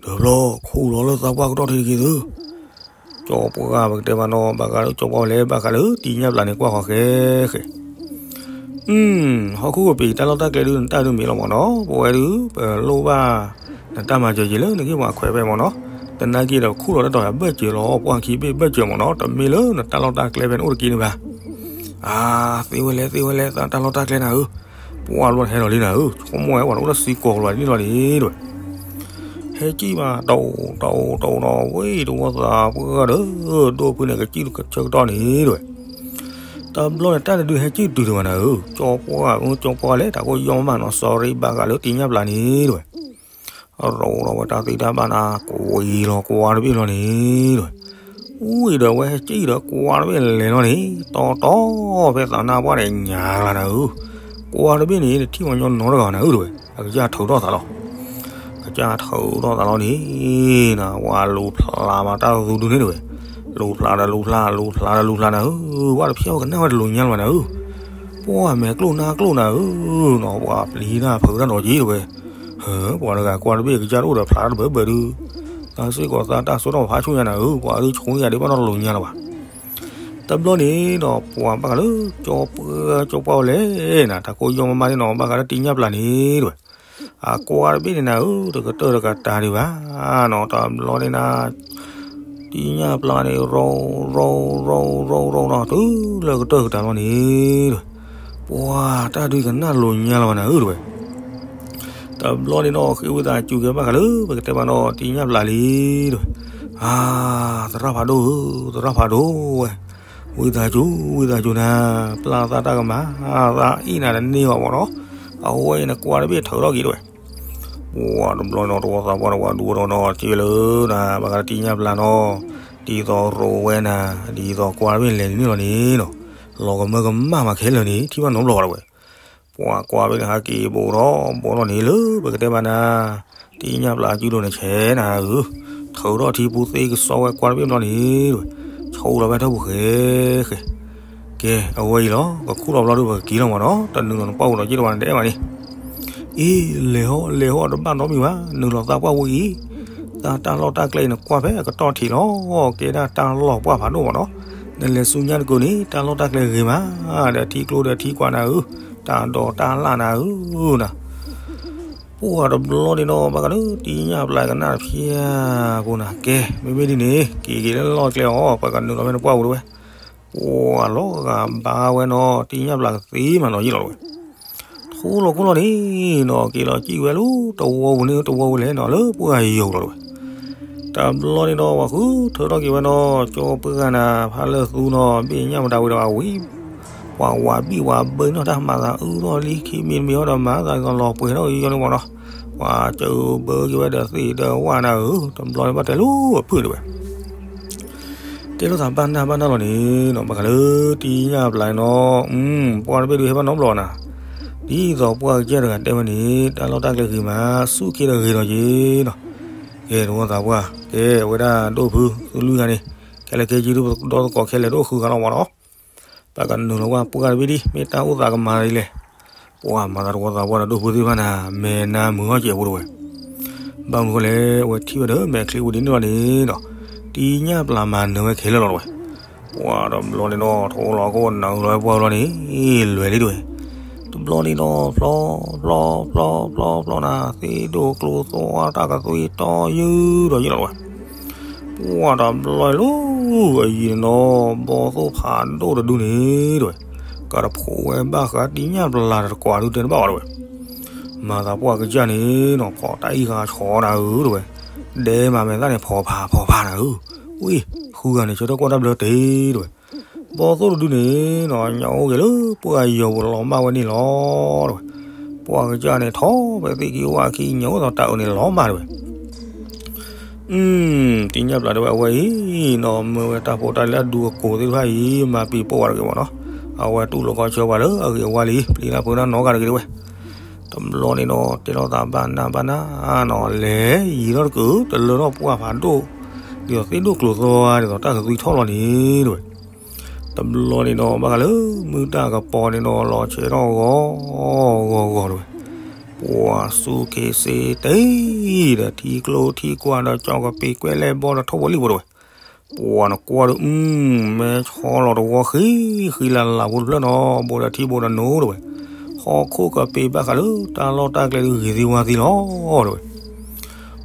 တဘျီခူၣ်လီၤလၢသးပှၢ်ကတီၢ်ထံးတက့ၤသု. ကၠီပှၢ်ပကတဲမးနီၤ ဘၣ်ဃးလၢကၠီပှၢ်လဲၣ် ဘၣ်ဃးလၢတံညၣ်ပျးန့ၣ်ကွၢ်ဃီၤဃဲဃဲ ဟီၣ်ခိၣ်ကပ့ၤတၢ်လီၢ်တၢ်ကျဲဒုး နတၢ်ဒုးမ့ၢ်လီၤမ့ၢ်နီၤ, ပဝဲဒုး ပလိၣ်ဘၣ် နတၢ်မၤစၢၤက့ၤလၢနဂ့ၢ်ပှၤခွဲးဖဲမ့ၢ်နီၤ, သနာ်က့ဒီးခူၣ်လီၤတၢ်တီၤယၤဘၢၣ်စၢၤလီၤ ပှၢ်ခံဘ့ၣ်ဘၢၣ်စၢၤမ့ၢ်နီၤ, တမ့ၢ်လၢနတၢ်လီၢ်တၢ်ကျဲဖဲန့ၣ်အိၣ်တက့ၢ်န့ၣ်ဘၣ်. အါ, သ့ဝဲလဲၣ် သ့ဝဲလဲၣ် သးတၢ်လီၢ်တၢ်ကျဲနၤဧၢ, ပှၢ်တဘျီန့ၣ်ဟဲလီၤလံနၤဧၢ, ဆိကမိၣ်ဝဲပှၤတအိၣ်လၢသံကွီၤကလီၤဒ်န့ၣ်လီၤန့ၣ်တဝဲ ဟဲကံၣ်မး တအိၣ် တအိၣ် တအိၣ်နီၤ, ဝ့ၢ်တဝီသးပှၢ်ဒီး ဒိၣ်ဖုန့ၣ် ကစံၣ်ဆၢကတီၢ်န့ၣ်တဝဲ. တဘျီန့ၣ် တၢ်တဒုဟဲကံၣ်တုၤတဝဲနၤဧၢ, ကၠီပှၢ် ကၠီပှၢ်လဲၣ် တၢ်ကိၢ်ယီၢ်မးနီၤ sorry ဘၣ်ဃးလၢတံညၣ်ပျးန့ၣ်တဝဲ. ရိးထီၣ်ဝဲတၢ်သ့တၢ်ဘၣ်နၤ ကွံာ်လီၤကွၢ်တဘ့ၣ်လီၤန့ၣ်တဝဲ. ဝံၤဒီးဝဲဟဲကံၣ်ဒီးကွၢ်တဘ့ၣ်လဲၤလီၤန့ၣ် တီတီဖဲသးနါပှၢ်န့ၣ်ညါလီၤနၤဧၢ, ကွၢ်တဘ့ၣ်န့ၣ် တထံၣ်မညီနီတဂၤနၤဧၢတဝဲ, အကစၢ်ထုးထီၣ်သးလီၤ. ကစၢ်ထုးထီၣ်သးလီၤန့ၣ် နဝဲလူၤဖျးမးတၢ်သူဒုန့ၣ်တဝဲ, လူၤဖျးဒီးလူၤဖျး လူၤဖျးဒီးလူၤဖျးနၤဧၢ, ဝဲတဖျဲၣ်ဝဲကနၣ်ဝဲတလိၤညါလၢၤဘၣ်နၤဧၢ, ပှၢ်မဲာ်ကျိၣ်နါကျိၣ်နၤဧၢ, နီၤပှၤပျံၤတၢ်ဖုးတၢ်ဒီးက့တဝဲ. ဟၢ ပှၤတဂၤကွၢ်တဘ့ၣ်ကစၢ်တအိၣ်ဒီးဖျးတၢ်တဘၢဘၢဒုး, သးစ့ၢ်ကီးသးတၢ်စိတၢ်ကမီၤဖးဆူညါနၤဧၢ, ပှၤအဒုးဆိယၤဒုးဘၣ်နီတလိၤညါလၢၤဘၣ်. တဘျီန့ၣ်ဒီး ပှၤဘၣ်ဃးလၢကၠီပှၢ် ကၠီပှၢ်ဝဲလဲၣ်နၤ တၢ်ကိၢ်ယီၢ်မးမးန့ၣ်နီၤ ဘၣ်ဃးလၢတံညၣ်ပျးန့ၣ်တဝဲ, အကွၢ်တဘ့ၣ်န့ၣ်နၤဧၢ တကတၢၢ်တကတၢၢ်ဒံးဘၣ်နီၤ, တဘျီန့ၣ်နၤ တံညၣ်ပျးန့ၣ် ရိး ရိး ရိး ရိး ရိးနီၤ တုၤလၢကတၢၢ်ကတၢၢ်လီၤန့ၣ်တဝဲ, ပှၤတၢ်ဒုးကနၣ်လိၤညါလၢၤဘၣ်နၤဧၢတဝဲ. တဘျီန့ၣ်နီၤ ဃ့ဝံသးစူၤက့ၤဘၣ်ဃးလၢ ပကတဲဘၣ်နီၤတံညၣ်ပျးလံတဝဲ. အါ သရၣ်ဖးဒိၣ်ဧၢ သရၣ်ဖးဒိၣ်ဝဲ, ဝံသးစူၤ ဝံသးစူၤနၤ, ပျၢ်သးတၢ်ကမၣ် သးအ့ၣ်နၤတန့ၢ်ဘၣ်မ့ၢ်နီၤ, အဝဲအံၤနကွၢ်တဘ့ၣ်ထုးထီၣ်က့ၤတဝဲ. ပှၤတဘျီနီၤ တဝီသးပှၢ်တဝီဒူတဝီနီၤ က့လၢနၤ ဘၣ်ဃးတံညၣ်ပျးနီၤ, ဒ်သိးရိးဝဲနၤ ဒ်သိးကွၢ်တဘ့ၣ်လဲၤန့ၣ်လီၤန့ၣ်နီၤ, လီၤကမၢကမၣ်မးခဲလၢာ်န့ၣ် ထံၣ်ဘၣ်နီတဘျီဘၣ်တဝဲ. ပှၤကွၢ်ဘ့ၣ်န့ၣ် ဟးက့ၤဘိးထီၣ်ဘိးထီၣ်န့ၣ်လၢ ပကတဲဘၣ်နၤ, တံညၣ်ပျးစုဒိၣ်န့ၣ်ဆဲးနၤဧၢ, ထုးထီၣ်ထံပူၤသ့ကစီဝဲကွၢ်တဘ့ၣ်ဘျီန့ၣ်တဝဲ, ဆိလီၤဝဲထၢၣ်ပူၤဃဲဃဲ. ကဲ အဝဲအံၤလီၤ ကခူၣ်လီၤဘျီဒုး ပကက့ၤလီၤမ့ၢ်နီၤ, တနုာ်လီၤနပှၢ်ပူၤဒီးက့ၢ်တဝဲန့ၣ်တအဲၣ်ဘၣ်န့ၣ်. အ့ လဲၤဟီၣ် လဲၤဟီၣ်တဘၣ်နီတမံၤဘၣ်, နုာ်လီၤသးပှၢ်ပူၤအံၤ, သးတၢ်လီၢ်တၢ်ကျဲအံၤနကွၢ်ဖဲအကတီၢ်ထံးလီၤ, ကဲဒၣ်တၢ်လီၢ်ပှၢ်ဖးဒိၣ်မ့ၢ်နီၤ, နလဲၤဆူညါတကိးန့ၣ် တၢ်လီၢ်တၢ်ကျဲဂ့ၤမး, ဒီးထံကျိဒီးထံကွၢ်နၤဧၢ, တၢ်ဒိးတၢ်လၣ်နၤဧၢနီၤ. ပှၢ်တဘျီန့ၣ်ဒီး ဘၣ်ကဒီးတံၢ်ညၣ်ပျၢ်ကနၣ်တဖျၢၣ်ဖိနၤ, ကဲ မ့မ့ၢ်ဒ်န့ၣ် က့ၤက့ၤလၢလီၢ်ကျဲအီၤ ပှၤကနုာ်လီၤဖဲန့ၣ်ပှၢ်ပူၤတဝဲ, ပှၢ်လီၤဂာ်ဘါဝဲနီၤ တံၢ်ညၣ်ပျၢ်ကသ့မးနီၤယ့ၣ်လီၤတဝဲ. ထူလီၤခိၣ်လီၤန့ၣ်နီၤ က့ၤလီၤစံၣ်ဝဲလၢတဝီပူၤန့ၣ် တဝီပူၤလဲၣ်နီၤ လၢပှၢ်ယိာ်လီၤတဝဲ. တဘျီန့ၣ်ဒီး ပှၤဃုထၢထီၣ်က့ၤဝဲနီၤ ကၠီပှၢ်နၤ ဖးလၢၢ်သူနီၤ ဘ့ၣ်ညၣ်မတၤဝံၤဒီး အဝံၤ ပှၤဝးဘံၣ်ဝးဘၢနီၤ တၢ်မၤသးအုၣ်ထီၣ်လံ ခံမံၤတမံၤဟီဒီး မၤသးဒ်သိးလီၤပှဲၤထီၣ်က့ၤယီၤန့ၣ်မးနီၤ. ပှၤကၢဘၢက့ၤဝဲဒီးသ့ၣ်ဒီးဝၣ်နၤဧၢ, တဘျီန့ၣ်ဘၣ်တဲလၢအဖုၣ်တဝဲ တဲလိာ်သးဘၣ်နၢ်ဘၣ်နၢ်လီၤန့ၣ်နီၤ ဘၣ်ဃးလၢတံၢ်ညၣ်ပျၢ်နီၤ, ပှၢ်တဘ့ၣ်ဒုးဟဲဘၣ်နီတဘျီနၤ, ဒ်သိးပှၢ်ကစၢ်တဂၤတဲဝဲန့ၣ် တၢ်လီၢ်တၢ်ကျဲဂ့ၤမး ဆူၣ်ခ့ဒီးဂ့ၤလီၤက့ၤနီၤ. ကဲတဝီသးပှၢ်, ကဲအဝဲဒၣ်ဒိၣ်ဖုသုလွံၢ်ဂၤန့ၣ် ခဲလၢာ်ခဲဆ့ဒုးပဒီသကိးခဲလၢာ်ဒိၣ်ဃုဂၤလီၤမးနီၤ. ပကနုာ်လီၤဝဲပှၢ်တဘ့ၣ်ဒ် မ့ၢ်တၢ်အိၣ်သးကမၤဒ်လဲၣ်. ပှၢ်မၤသးတဝီသးပှၢ်ဒီးဒိၣ်ဖုသ့ၣ်တဖၣ်နၤ မဲာ်နါမုာ်ထီၣ်စဲးဖိတဝဲ. ဘၣ်မနုၤဃိလဲၣ် အဝဲထံၣ်ဝဲဒီးမဲာ်ချံပူၤဒ်န့ၣ်လီၤန့ၣ်ဒီး တံၢ်ညၣ်ပျၢ်မၤနၢၤဝဲခဲလၢာ်လီၤတဝဲ. ပှၢ်တဘျီန့ၣ်ဒီး ထီလီၤခိၣ်နၢ်လီၤဝဲပှၢ်လီၤန့ၣ် လွဲၤလံတဝဲ. တဘျီန့ၣ်ဒီး ဖျီ ဖျီ ဖျီ ဖျီ ဖျီနၤ သ့ၣ်ဒိၣ်ကျိသီတၢ်ကသွံတီယုၢ်ဒီးယုၢ်လီၤတဝဲ. ပှၢ်တဘျီလၢ အယံၤန့ၣ်နီၤ ဘီသိၣ်ဖးဒိၣ်တဒုန့ၣ်တဝဲ ကတဖိးဝဲဘၣ်ဃးတံၢ်ညၣ်ပျၢ်တကွၢ်ဒုတဲတဘၣ်ဘၣ်တဝဲ. မၤသးပှၢ်ကစၢ်န့ၣ်နီၤ ဖီၣ်တၢ်အံၣ်ဃာ်ဆီနၤဧၢတဝဲ, ဒဲမၤမဲာ်သၣ်န့ၣ် ဖီဖးဖီဖးနၤဧၢ, ဝံၤ ဃုဂၤန့ၣ် ဆၢထၢၣ်ကွၢ်တၢ်ဘျၢတ့တဝဲ. ဘီသိၣ်တဒုန့ၣ်နီၤ ညၣ်အိၣ်က့ၤလၢပှၢ်ယီၤပူၤလီၤမၢ်ဝဲန့ၣ်လီၤတဝဲ. ပှၢ်ကစၢ်န့ၣ် ထီၣ်ဖဲသ့ၣ်ခံဝၣ်ခံ ညၣ်အိၣ်သီးတၢ်အုးန့ၣ်လီၤမၢ်တဝဲ. တံၢ်ညၣ်ပျၢ်တဲဝဲအဝဲအံၤနီၤ မၢဝဲတၢ်ဖိတၢ်လံၤအဒူအကိးသ့ၣ်တဖၣ်အံၤ မၤပံၤပိာ်ဝဲတဂ့ၤမးနီၤ, အဝဲတူၢ်လိာ်ခီဆၢပှၤလၢအဂ့ၤအဝါလံ ပျံၤတၢ်ဖုးတၢ်နီတဂၤတဂ့ၤတဝဲ. တဘျီန့ၣ်ဒီး တဲလိာ်သးဘၣ်နၢ်ဘၣ်နၢ်နီၤ လဲၤယံၤထီၣ်တကုာ် တလၢထီၣ်ပှၢ်ဖးဒိၣ် ဒ်သိးသ့ၣ်ဒိၣ်ကျိၤသီ ဒ်သိးတၢ်ကသွံထီၣ်လီၤန့ၣ်တဝဲ. တဘျီန့ၣ်ဒီး ဘၣ်ဃးလၢမုၢ်တၢ်ကပီၤန့ၣ်ဒီး လီၤဆဲးထီၣ်ဂီၤဂီၤဂီၤတဝဲ. ပှၢ်ဆူၣ်ခ့စ့တ့ဒီး ထံကျိထံကွၢ်ဒီး ကၠီကပ့ၤကွဲးလဲၢ်ဘီဒီး ထိၣ်ဖိလံၣ်ဖိတဝဲ. ပှၢ်နကွၢ်ဒီး မဲဆီလီၤတဝီဃံဃံလၤလၤဖိတဖျၢၣ်နီၤ ဘိးဒီးထံဘိးဒီးနိတဝဲ. ဟီၣ်ခိၣ်ကပ့ၤဘၣ်ဃးလၢတၢ်လီၢ်တၢ်ကျဲဒုးဂ့ၤသ့ဝါသ့လီၤတဝဲ.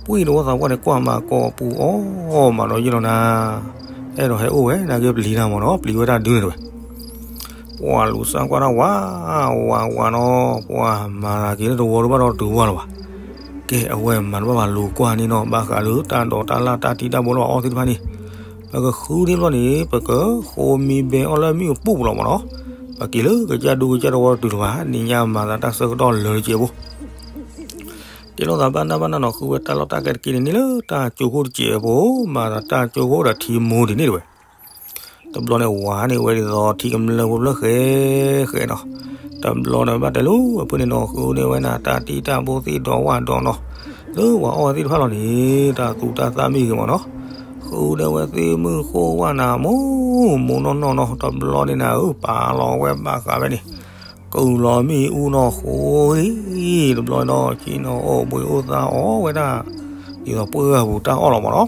ပှၢ်တဝီသးပှၢ်န့ၣ် ကွၢ်မၤကိာ်ပူၤအီၣ်မးဒီးယ့ၢ်လီၤနၤ, အဲၣ်ဒိးဟဲအိၣ်ဝဲ နာ်က့ပျံၤတၢ်မးနီၤ ပျံၤဝဲတၢ်ဒုန့ၣ်တဝဲ. ပှၢ်လူၤစၢ်ကွၢ်တၢ်ဝး ဝးဝးနီၤ ပှၢ်မၤသးက့ၤလၢတဝီတဘၣ်ဒီးတဝီလီၤဘၣ်. ကဲ အဝဲမၤတဘၣ်ဘၣ်လူၤကွၢ်န့ၣ်နီၤ ဘၣ်ဃးလၢတၢ်ဒိးတၢ်လၣ်တၢ်တံၢ်တၢ်ဘိလၢအီၣ်သ့ၣ်တဖၣ်န့ၣ် ပကဃုန့ၢ်ဘျီန့ၣ် ပကဃိမံဘဲအီၣ်လၢမ့ၣ်အူပူၤပူၤလီၤမးနီၤ. ပက့ၤလၢကစၢ်ဒူကစၢ်တဝီတတုၤလၢၤဘၣ် နံၤညါမၤသးတၢ်ဆၢကတီၢ်လၢာ်တကဲးဖိ တဲလိာ်သးဘၣ်နၢ်ဘၣ်နၢ်နီၤ ဃုဝဲတၢ်လီၢ်တၢ်ကျဲတက့ၢ်န့ၣ်န့ၣ်လၢတၢ်ကၠိခိၣ်တကဲးဖိ မၤသးတၢ်ကၠိခိၣ်ဒီးထံမိၢ်ဒ်န့ၣ်တဝဲ. တဘျီန့ၣ်ဝၤန့ၣ်ဝဲဒ်သိးထံကမျၢၢ်ဖိဖျၢၣ်ဃဲဃဲနီၤ. တဘျီန့ၣ်ဘၣ်တဲလၢအဖုၣ်န့ၣ်နီၤ ဃုန့ၢ်ဝဲနၤတၢ်တံၢ်တၢ်ဘိသ့ၣ်ဒီးဝၣ်ဒီးနီၤ လၢပှၤအီၣ်ဝဲသ့ၣ်တဖၣ်လီၤန့ၣ် တၢ်သူတၢ်သၣ်မ့ၢ်ဂ့ၤမးနီၤ ဃုန့ၢ်ဝဲသ့ၣ်မုၢ်ဃိၣ်ဝၣ်နၤ မိၢ်မိၢ်နီၢ်နီၢ်နီၤ တဘျီန့ၣ်နၤဧၢ ပာ်လီၤဝဲဘၣ်ဃးဝဲန့ၣ် ကုၢ်လီၤမ့ၣ်အူနီၢ်ဃိ တဘျီနီၤ က့ၤနီၤအိၣ်ဘှံးအိၣ်သါအီၣ်ဝဲဒၣ် ဒ်သိးပှၢ်ပူၤတၢ်အီၣ်လီၤမးနီၤ.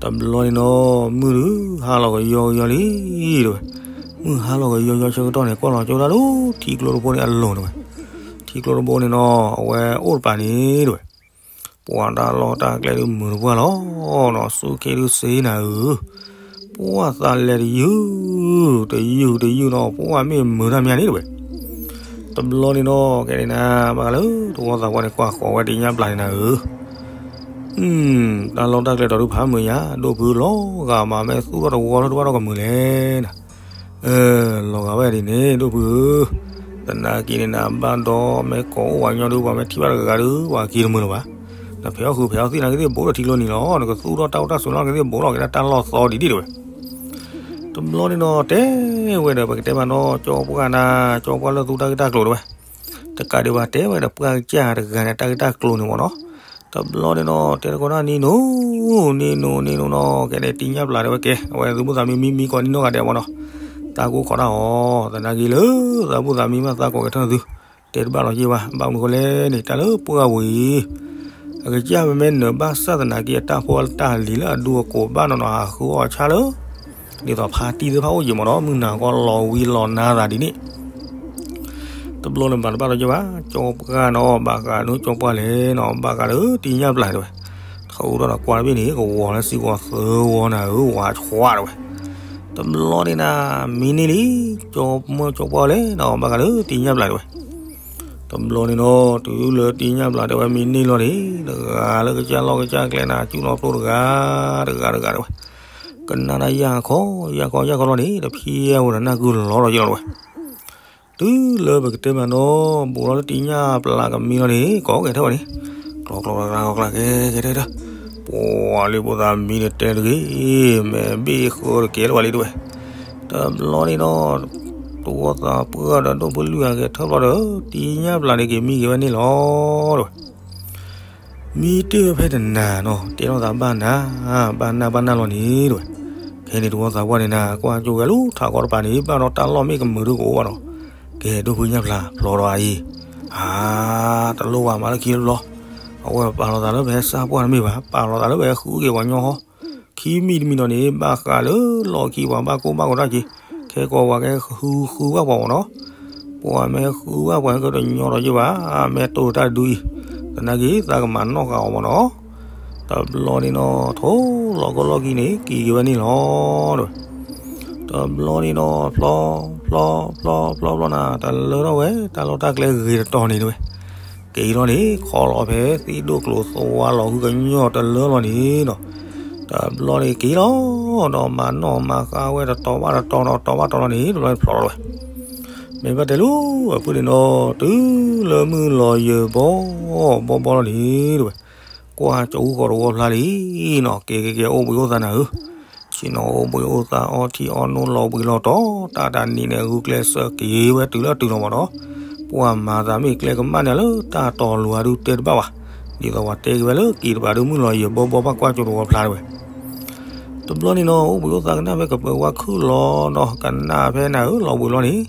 တဘျီန့ၣ်နီၤ မုၢ်ဒုးဟါလီၤကယီကယီလံ တဝဲ. မုၢ်ဟါလီၤကယီကယီဆၢကတီၢ်န့ၣ် ကွၢ်လီၤကၠိဒၣ်လၢထံကျိတဘိန့ၣ်အလိၤတဝဲ. ထံကျိတဘိန့ၣ်နီၤ အဝဲအိၣ်တပၤန့ၣ်တဝဲ. ပှၤတၢ်လီၢ်တၢ်ကျဲဒုးမုာ်တပှၢ်လီၤနီၤ ဆူၣ်ခ့ဒုးစ့နၤဧၢ ပှၢ်သးလဲၤတယုၢ် တယုၢ်တယုၢ်နီၤ ပှၢ်မ့ၢ်မုာ်တၢ်မးန့ၣ်တဝဲ. တဘျီန့ၣ်နီၤ ကဲန့ၣ်နၤ ဘၣ်ဃးလၢတဝီသးပှၢ်န့ၣ် ကွၢ်ဃီၤဝဲတံၢ်ညၣ်ပျၢ်န့ၣ်နၤဧၢ တၢ်လီၢ်တၢ်ကျဲဒီးဒုးဖးမုာ်ယါ ဒိၣ်ဖုလီၤဂာ်မး မ့ၢ်သူၣ်ထီၣ်တဝီလၢတဘၣ်ထီၣ်ကမုာ်လဲၣ်နၤ. လီၤဂာ်ဝဲဒ်န့ၣ် ဒိၣ်ဖုဧၢ သနာ်က့န့ၣ်နၤ ဘၣ်ဒီးမ့ၢ်ကိးအိၣ်ပှၤကညီဒုး ပှၤမ့ၢ်ထံၣ်ဘၣ်တဂၤဂၤဒုး ပှၤက့ၤတမုာ်လၢၤဘၣ်. နဖဲးအီၣ်ဃုာ်ဖဲးအီၣ်သံၣ်နာ်က့သ့ၣ်ဘိးဒီးထံကျိနံၤလီၤ နကသူၣ်ထီၣ်တၢ်အိၣ်တၢ်ဆိးနာ်က့သ့ၣ်ဘိးလီၤ ကဲဒၣ်တၢ်လီၢ်သီဒ်ဒ်တဝဲ. တဘျီန့ၣ်နီၤ တဲဝဲဒီး ပကတဲဘၣ်နီၤ ကၠီပှၢ်နၤ ကၠီပှၢ်လၢသူတၢ်ဂ့ၢ်တၢ်ကျိၤတဝဲ. တကးဒံးဘၣ်တဲဝဲဒီးပှၢ်ကစၢ်တဂၤန့ၣ် တၢ်ဂ့ၢ်တၢ်ကျိၤန့ၣ်မ့ၢ်နီၤ. တဘျီန့ၣ်နီၤ တဲတကိးဒၣ်နံၤနိ နံၤနိ နံၤနိနီၤ ကဲန့ၣ် တံၢ်ညၣ်ပျၢ်တဲဝဲကဲ အဝဲသုးဘူးသးမံမံမံကိးနံၤနီၢ်ဂၤဒဲးမ့ၢ်နီၤ. တၢ်ကိးခိးတၢ်အီၤ သနာ်က့လၢ သးဘူးသးမံမးသးကိးကဲထီၣ်သု တဲတဘၣ်လီၤယ့ၢ်ဘၣ် ဘၣ်မနုၤဃိလဲၣ်န့ၣ် တၢ်လၢပှၢ်ဝံၤ အကစၢ်မ့မ့ၢ်နၢၤဘၣ်ဆၣ်သနာ်က့ အတၢ်ဖိတၢ်လံၤလၢအဒူအကိးဘၣ်နီၤနီၤ ဟးဃုအီၣ်ဆၣ်လၢ ဒ်သိးဖါတံၢ်သ့ၣ်တဖၣ်အိၣ်က့ၤမ့ၢ်နီၤ မုၢ်နၤကီလီၤဝံၤလီၤနါသးဒ်န့ၣ် တဘျီန့ၣ်ဘၣ်တဘၣ်ဒီးက့ၤဘၣ် ကၠီပှၢ်နီၤ ဘၣ်ဃးဒ်ကၠီပှၢ်လဲၣ်နီၤ ဘၣ်ဃးလၢတံၢ်ညၣ်ပျၢ်တဲဝဲ, ထူဒီးကွၢ်တဘ့ၣ်န့ၣ် ကဝီၤလၢစ့ၢ်ကီးသၢဝီနၤဧၢ ဝၤဆှးတဲဝဲ, တဘျီန့ၣ်နၤ မံန့ၢ်လံ ကၠီမုၢ်ကၠီပှၢ်လဲၣ်နီၤ ဘၣ်ဃးလၢတံၢ်ညၣ်ပျၢ်တဲဝဲ, တဘျီန့ၣ်နီၤ တုၤလၢတံၢ်ညၣ်ပျၢ်တဲဝဲမံန့ၢ်လီၤန့ၣ် တဂၤလၢကစၢ်လီၢ်ကစၢ်ကျဲနၤ ကၠူၣ်လီၤဖျိတဂၤ တဂၤတဂၤတဲဝဲ, ကနၣ်တၢ်ယၢ်ခီ ယၢ်ခီ ယၢ်ခီလီၤန့ၣ် တဖံဝဲဒီးနၢ်ကုလီၤဒီးယ့ၢ်လီၤတဲဝဲ တုၤလၢပကတဲမးနီၤ ဘူးလီၤလၢတံၢ်ညၣ်ပျၢ်ကမံလီၤန့ၣ် ကိးကဲထီၣ်ဝဲန့ၣ် ကျီကျီကျီကျီကျီ ကဲကဲထီၣ်ထီၣ် ပှၤလၢဖိသၣ်မံန့ၣ်တဲတဂ့ၤ မဲာ်ဘ့ၣ်ဃၢတကဲလၢၤဘၣ်လံတဲဝဲ, တဘျီန့ၣ်နီၤ တဝီသးပှၢ်ဒီးဒိၣ်ဖုလၢၢ်အဂဲၤထၢၣ်ဘျီဒီး တံၢ်ညၣ်ပျၢ်န့ၣ်က့ၤမံက့ၤဝဲန့ၣ်လီၤတဲဝဲ မံတ့ၢ်ဝဲဖဲတနၤနီၤ တဲထီၣ်သးဘၣ်နၤ ဘၣ်နၢ်ဘၣ်နၢ်လီၤန့ၣ်တဲဝဲ, ခဲန့ၣ်တဝီသးပှၢ်န့ၣ်နၤ ကွၢ်ကၠိဝဲလၢထးကီတပၤန့ၣ် ဘၣ်ဒီးတၢ်လီၢ်မ့ၢ်ကမုာ်ဒိၣ်ကအိၣ်ဘၣ်နီၤ, ကဲဒိၣ်ဖုညၣ်ပျၢ်ဖျီဒီးအအံၤ, အါ တလိၣ်ဘၣ်မၤလၢခံတဘျီ, အဝဲပာ်လီၤသးလၢပဟဲစၢ်ပှၢ်တမ့ၢ်ဘၣ် ပာ်လီၤသးလၢပဟဲဃုက့ၤပှၤကညီဟီ, ခံမံၤတမံၤဒီးန့ၣ် ဘၣ်ဃးလၢလီၢ်ခံပှၤဘၣ်ကိၢ်ဘၣ်ဂီၤတၢ်က့ၤ, ခဲကိးပှၤကဟဲဃုဃုဘၣ်ပှၤမ့ၢ်နီၤ ပှၤမ့ၢ်ဃုဘၣ်ပှၤကတညီဒီးယ့ၢ်ဘၣ်, မ့ၢ်တိၢ်တၢ်တဒုအံၤ, သနာ်က့သးကမၤနီၣ်ဃာ်အီၤမ့ၢ်နီၤ, တဘျီန့ၣ်နီၤ ထိၣ်လီၤကီၢ်လီၢ်ခံန့ၣ် က့ၤက့ၤဝဲန့ၣ်လီၤတဲဝဲ, တဘျီန့ၣ်နီၤ ဖျီ ဖျီ ဖျီ ဖျီ ဖျီနၤ တလၢထီၣ်ဝဲ တၢ်လီၢ်တၢ်ကျဲဂ့ၤတတီၤန့ၣ်တဲဝဲ, က့ၤလီၤန့ၣ် ခီလီၤဖဲသ့ၣ်ဒိၣ်ကျိၤသဝါလီၤဟုကညီၢ်တလၢလီၤန့ၣ်နီၤ, တဘျီန့ၣ်က့ၤလီၤ, ဒီးမၤနီၣ်မၤဃါဝဲတတီၤဘၣ်တတီၤနီၤ တီၤဘၣ်တီၤလီၤန့ၣ် တဘျီန့ၣ်ဖျီလီၤဝဲ မ့ၢ်ဘၣ်တဲလိၤအဖုန့ၣ်နီၤ တုၤလၢမုၢ်လီၤယၢၤဘီဘီဘီလီၤန့ၣ်တဲဝဲ, ကွၢ်ကၠီဃီတဝီဖျါလံနီၤ ကဲကဲကဲအိၣ်ဘှံးအိၣ်သါနၤဧၢ, ဆ့ၣ်နီၤအိၣ်ဘှံးအိၣ်သါအီထံအီနိလီၤဘှံးလီၤတီၤ တၢ်တၢ်နံၤန့ၣ် ဂုာ်ကျဲးစၢးက့ၤဝဲတုၤလၢအတုၤလီၤမ့ၢ်နီၤ, ပှၤမၤသးမ့ၢ်ကျဲကမၣ်န့ၣ်လၢတၢ်တီၤလိၤအဒုတဲတဘၣ်ဘၣ်, ဒ်သိးပှၤတဲက့ၤဝဲလၢက့ၤတဘၣ်ဒုမုၢ်လီၤယၢၤဘီဘီဘၣ်ကွၢ်ကၠီတဝီဖျါတဲဝဲ တဘျီန့ၣ်နီၤ အိၣ်ဘှံးအိၣ်သါကနၣ်ဖဲကပၢၤဝါခုၣ်လီၤနီၤ ကနၣ်ဖဲနၤဧၢ လီၤဘှံးလီၤန့ၣ်,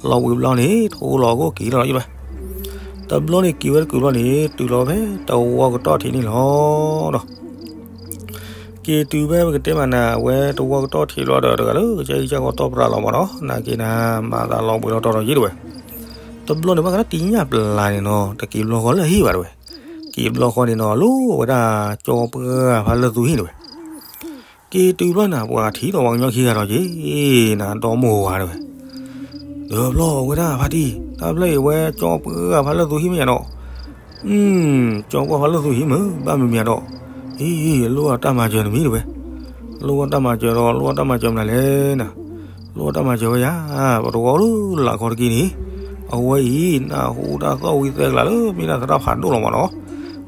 လီၤဘှံးဘျီန့ၣ် ထိၣ်လီၤအခိၣ်က့ၤလီၤလီၤယံၤဘၣ်, တဘျီန့ၣ်က့ၤဝဲတကုာ်ဘျီန့ၣ် တုၤလီၤဖဲတဝီကတီၢ်ထံးန့ၣ်လီၤနီၤ, က့ၤတုၤဖဲပကတဲမးနၤ အဝဲတဝီကတီၢ်ထံးဘျီဒီး တဂၤလၢကစၢ်ဂံၢ်စၢ်ဂီၤတီၢ်ပြးလီၤမ့ၢ်နီၤ နာ်က့နၤ မၤသးလီၤဘှံးလီၤတီၤဒီးယံၤတဲဝဲ, တဘျီန့ၣ်ဘၣ်ဃးလၢတံၢ်ညၣ်ပျၢ်န့ၣ်နီၤ တက့ၤဘျီဃီလၢဟံၣ်ဘၣ်တဲဝဲ, က့ၤဘျီဃီန့ၣ်နီၤ လိၣ်ဝဲဒၣ်ကၠီပှၢ်ဖးလၢသူဟံၣ်တဲဝဲ က့ၤတုၤဘျီနၤ ပှၤထံၣ်ဒီးပှၤကညီခံဂၤဒီးက့ၤ, နၤဒီမိၢ်ဝၤတဲဝဲ, ဒီးဘျီဝဲဒၣ်ဖါတံၢ် တၢ်ဖျၢၣ်အံၤဝဲကၠီပှၢ်ဖးလၢသူဟံၣ်မ့ၢ်ယါဒီး, ကၠီပှၢ်ဖးလၢသူဟံၣ်မ့ၢ် ဘၣ်မနုၤမ့ၢ်ယါဒီး, အံၤ လိၣ်အတၢ်မၤစၢၤတမံၤတဲဝဲ, လိၣ်အတၢ်မၤစၢၤဒီး လိၣ်အတၢ်မၤစၢၤမနုၤလဲၣ်နၤ, လိၣ်အတၢ်မၤစၢၤဝဲယါ, ပတဝီလၢလာ်ခီတက့ၢ်န့ၣ်, အဝဲအံၤ နၢ်ဟူတၢ်သီၣ်ဝံသဲကျါလၢမ့ၢ်ဒၣ်သရၣ်ဖးဒိၣ်လီၤမ့ၢ်နီၤ,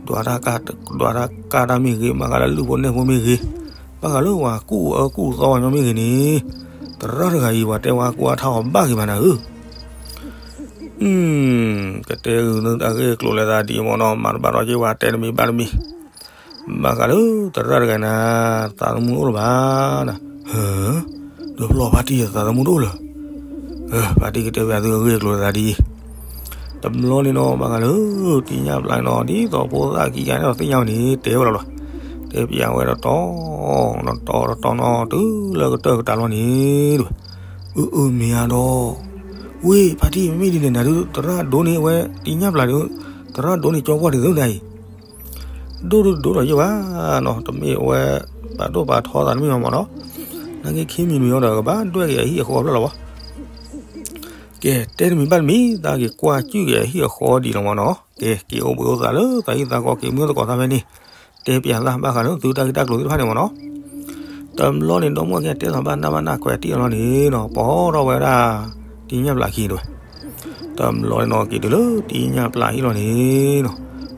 ဒွးတၢ်ကၢ်တၢ်မ့ၢ်ဂ့ၤ ဘၣ်ဃးလၢလုၢ်ဖိနဲၣ်ဖိမ့ၢ်ဂ့ၤ, ဘၣ်ဃးလၢပှၤကူၣ်အၢကူၣ်သီပှၤညီမ့ၢ်ဂ့ၤန့ၣ်, သရၣ်တဂၤအံၤ ပှၤတဲဝဲကူၣ်အါထါအီၤဘၣ်ဂ့ၤမးနၤဧၢ ကတဲဂုာ်အဂ့ၢ်အကျိၤလၢသးဒ်အံၤမ့ၢ်နီၤ မၤတဘၣ်ဒီးက့ၤဝဲတဲတမံၤဘၣ်တမံၤ, ဘၣ်ဃးလၢသရၣ်တဂၤနၤ, သးသမူတအိၣ်လၢၤဘၣ်နၤ, ဟၢ, ဒီးဖျီဖါတံၢ်သးသမူတအိၣ်လၢၤ, ဖါတံၢ်ကတဲဘၣ်သုအဂ့ၢ်အကျိၤလၢသးဒ်အံၤ, တဘျီန့ၣ်နီၤ ဘၣ်ဃးလၢတံၢ်ညၣ်ပျၢ်နီၤ ဒ်သိးဖိသၣ်ခံဂၤန့ၣ်ဒီးသ့ၣ်ညါဝဲန့ၣ် တဲဝဲလီၤလီၤ, တဲပျးဝဲတတီၤ, တတီၤတတီၤနီၤ တုၤလၢကတၢၢ်ကတၢၢ်လီၤန့ၣ်တဲဝဲ, အၢ အၢ မ့ၢ်ဧါဒီး, ဝ့ၢ်ဖါတံၢ် မ့မ့ၢ်ဒ်န့ၣ် နၤဒုး သရၣ်ဒိးန့ၢ်အဝဲ တံၢ်ညၣ်ပျၢ်ဒီး, သရၣ်ဒိးန့ၢ်ကၠီပှၢ်ဒ်သိးနၤအံၤ, ဒိၣ်ဒိၣ်ဒိၣ်ဒီးယဲၢ်ဘၣ်နီၤ တမ့ၢ်အဝဲ ပာ်ဒိၣ်ပာ်ထီသးတမ့ၢ်ဘၣ်မ့ၢ်နီၤ, နာ်က့ခံမံၤတမံၤဒီး ကဘၣ်ဒွဲၣ်က့ၤအဟံၣ်အဃီဖျၢၣ်လီၤဘၣ် ကဲ တဲတမံၤဘၣ်တမံၤ သးက့ၤကွၢ်ကၠူၣ်က့ၤအဟံၣ်အဃီဒံးလီၤမ့ၢ်နီၤ, ကဲ က့ၤအိၣ်ဘှံးအိၣ်သါလၢသးဟံၣ်သးဃီက့ၤမုၢ်သကိးသးဖဲန့ၣ်, တဲပျးသးဘၣ်ဃးလၢသုတၢ်ဂ့ၢ်တၢ်ကျိၤသ့ၣ်တဖၣ်န့ၣ်မ့ၢ်နီၤ, တဘျီန့ၣ် ဒီမါဝၤခံဂၤတဲသးဘၣ်နၢ်ဘၣ်နၢ်ခွဲးတံၢ်အလီၢ်န့ၣ်နီၤ ပိာ်ထီၣ်ဝဲဒၣ် တံၢ်ညၣ်ပျၢ်ခံတဲဝဲ, တဘျီန့ၣ်နီၤ က့ၤတုၤလၢတံၢ်ညၣ်ပျၢ်ဟံၣ်လီၤန့ၣ်နီၤ,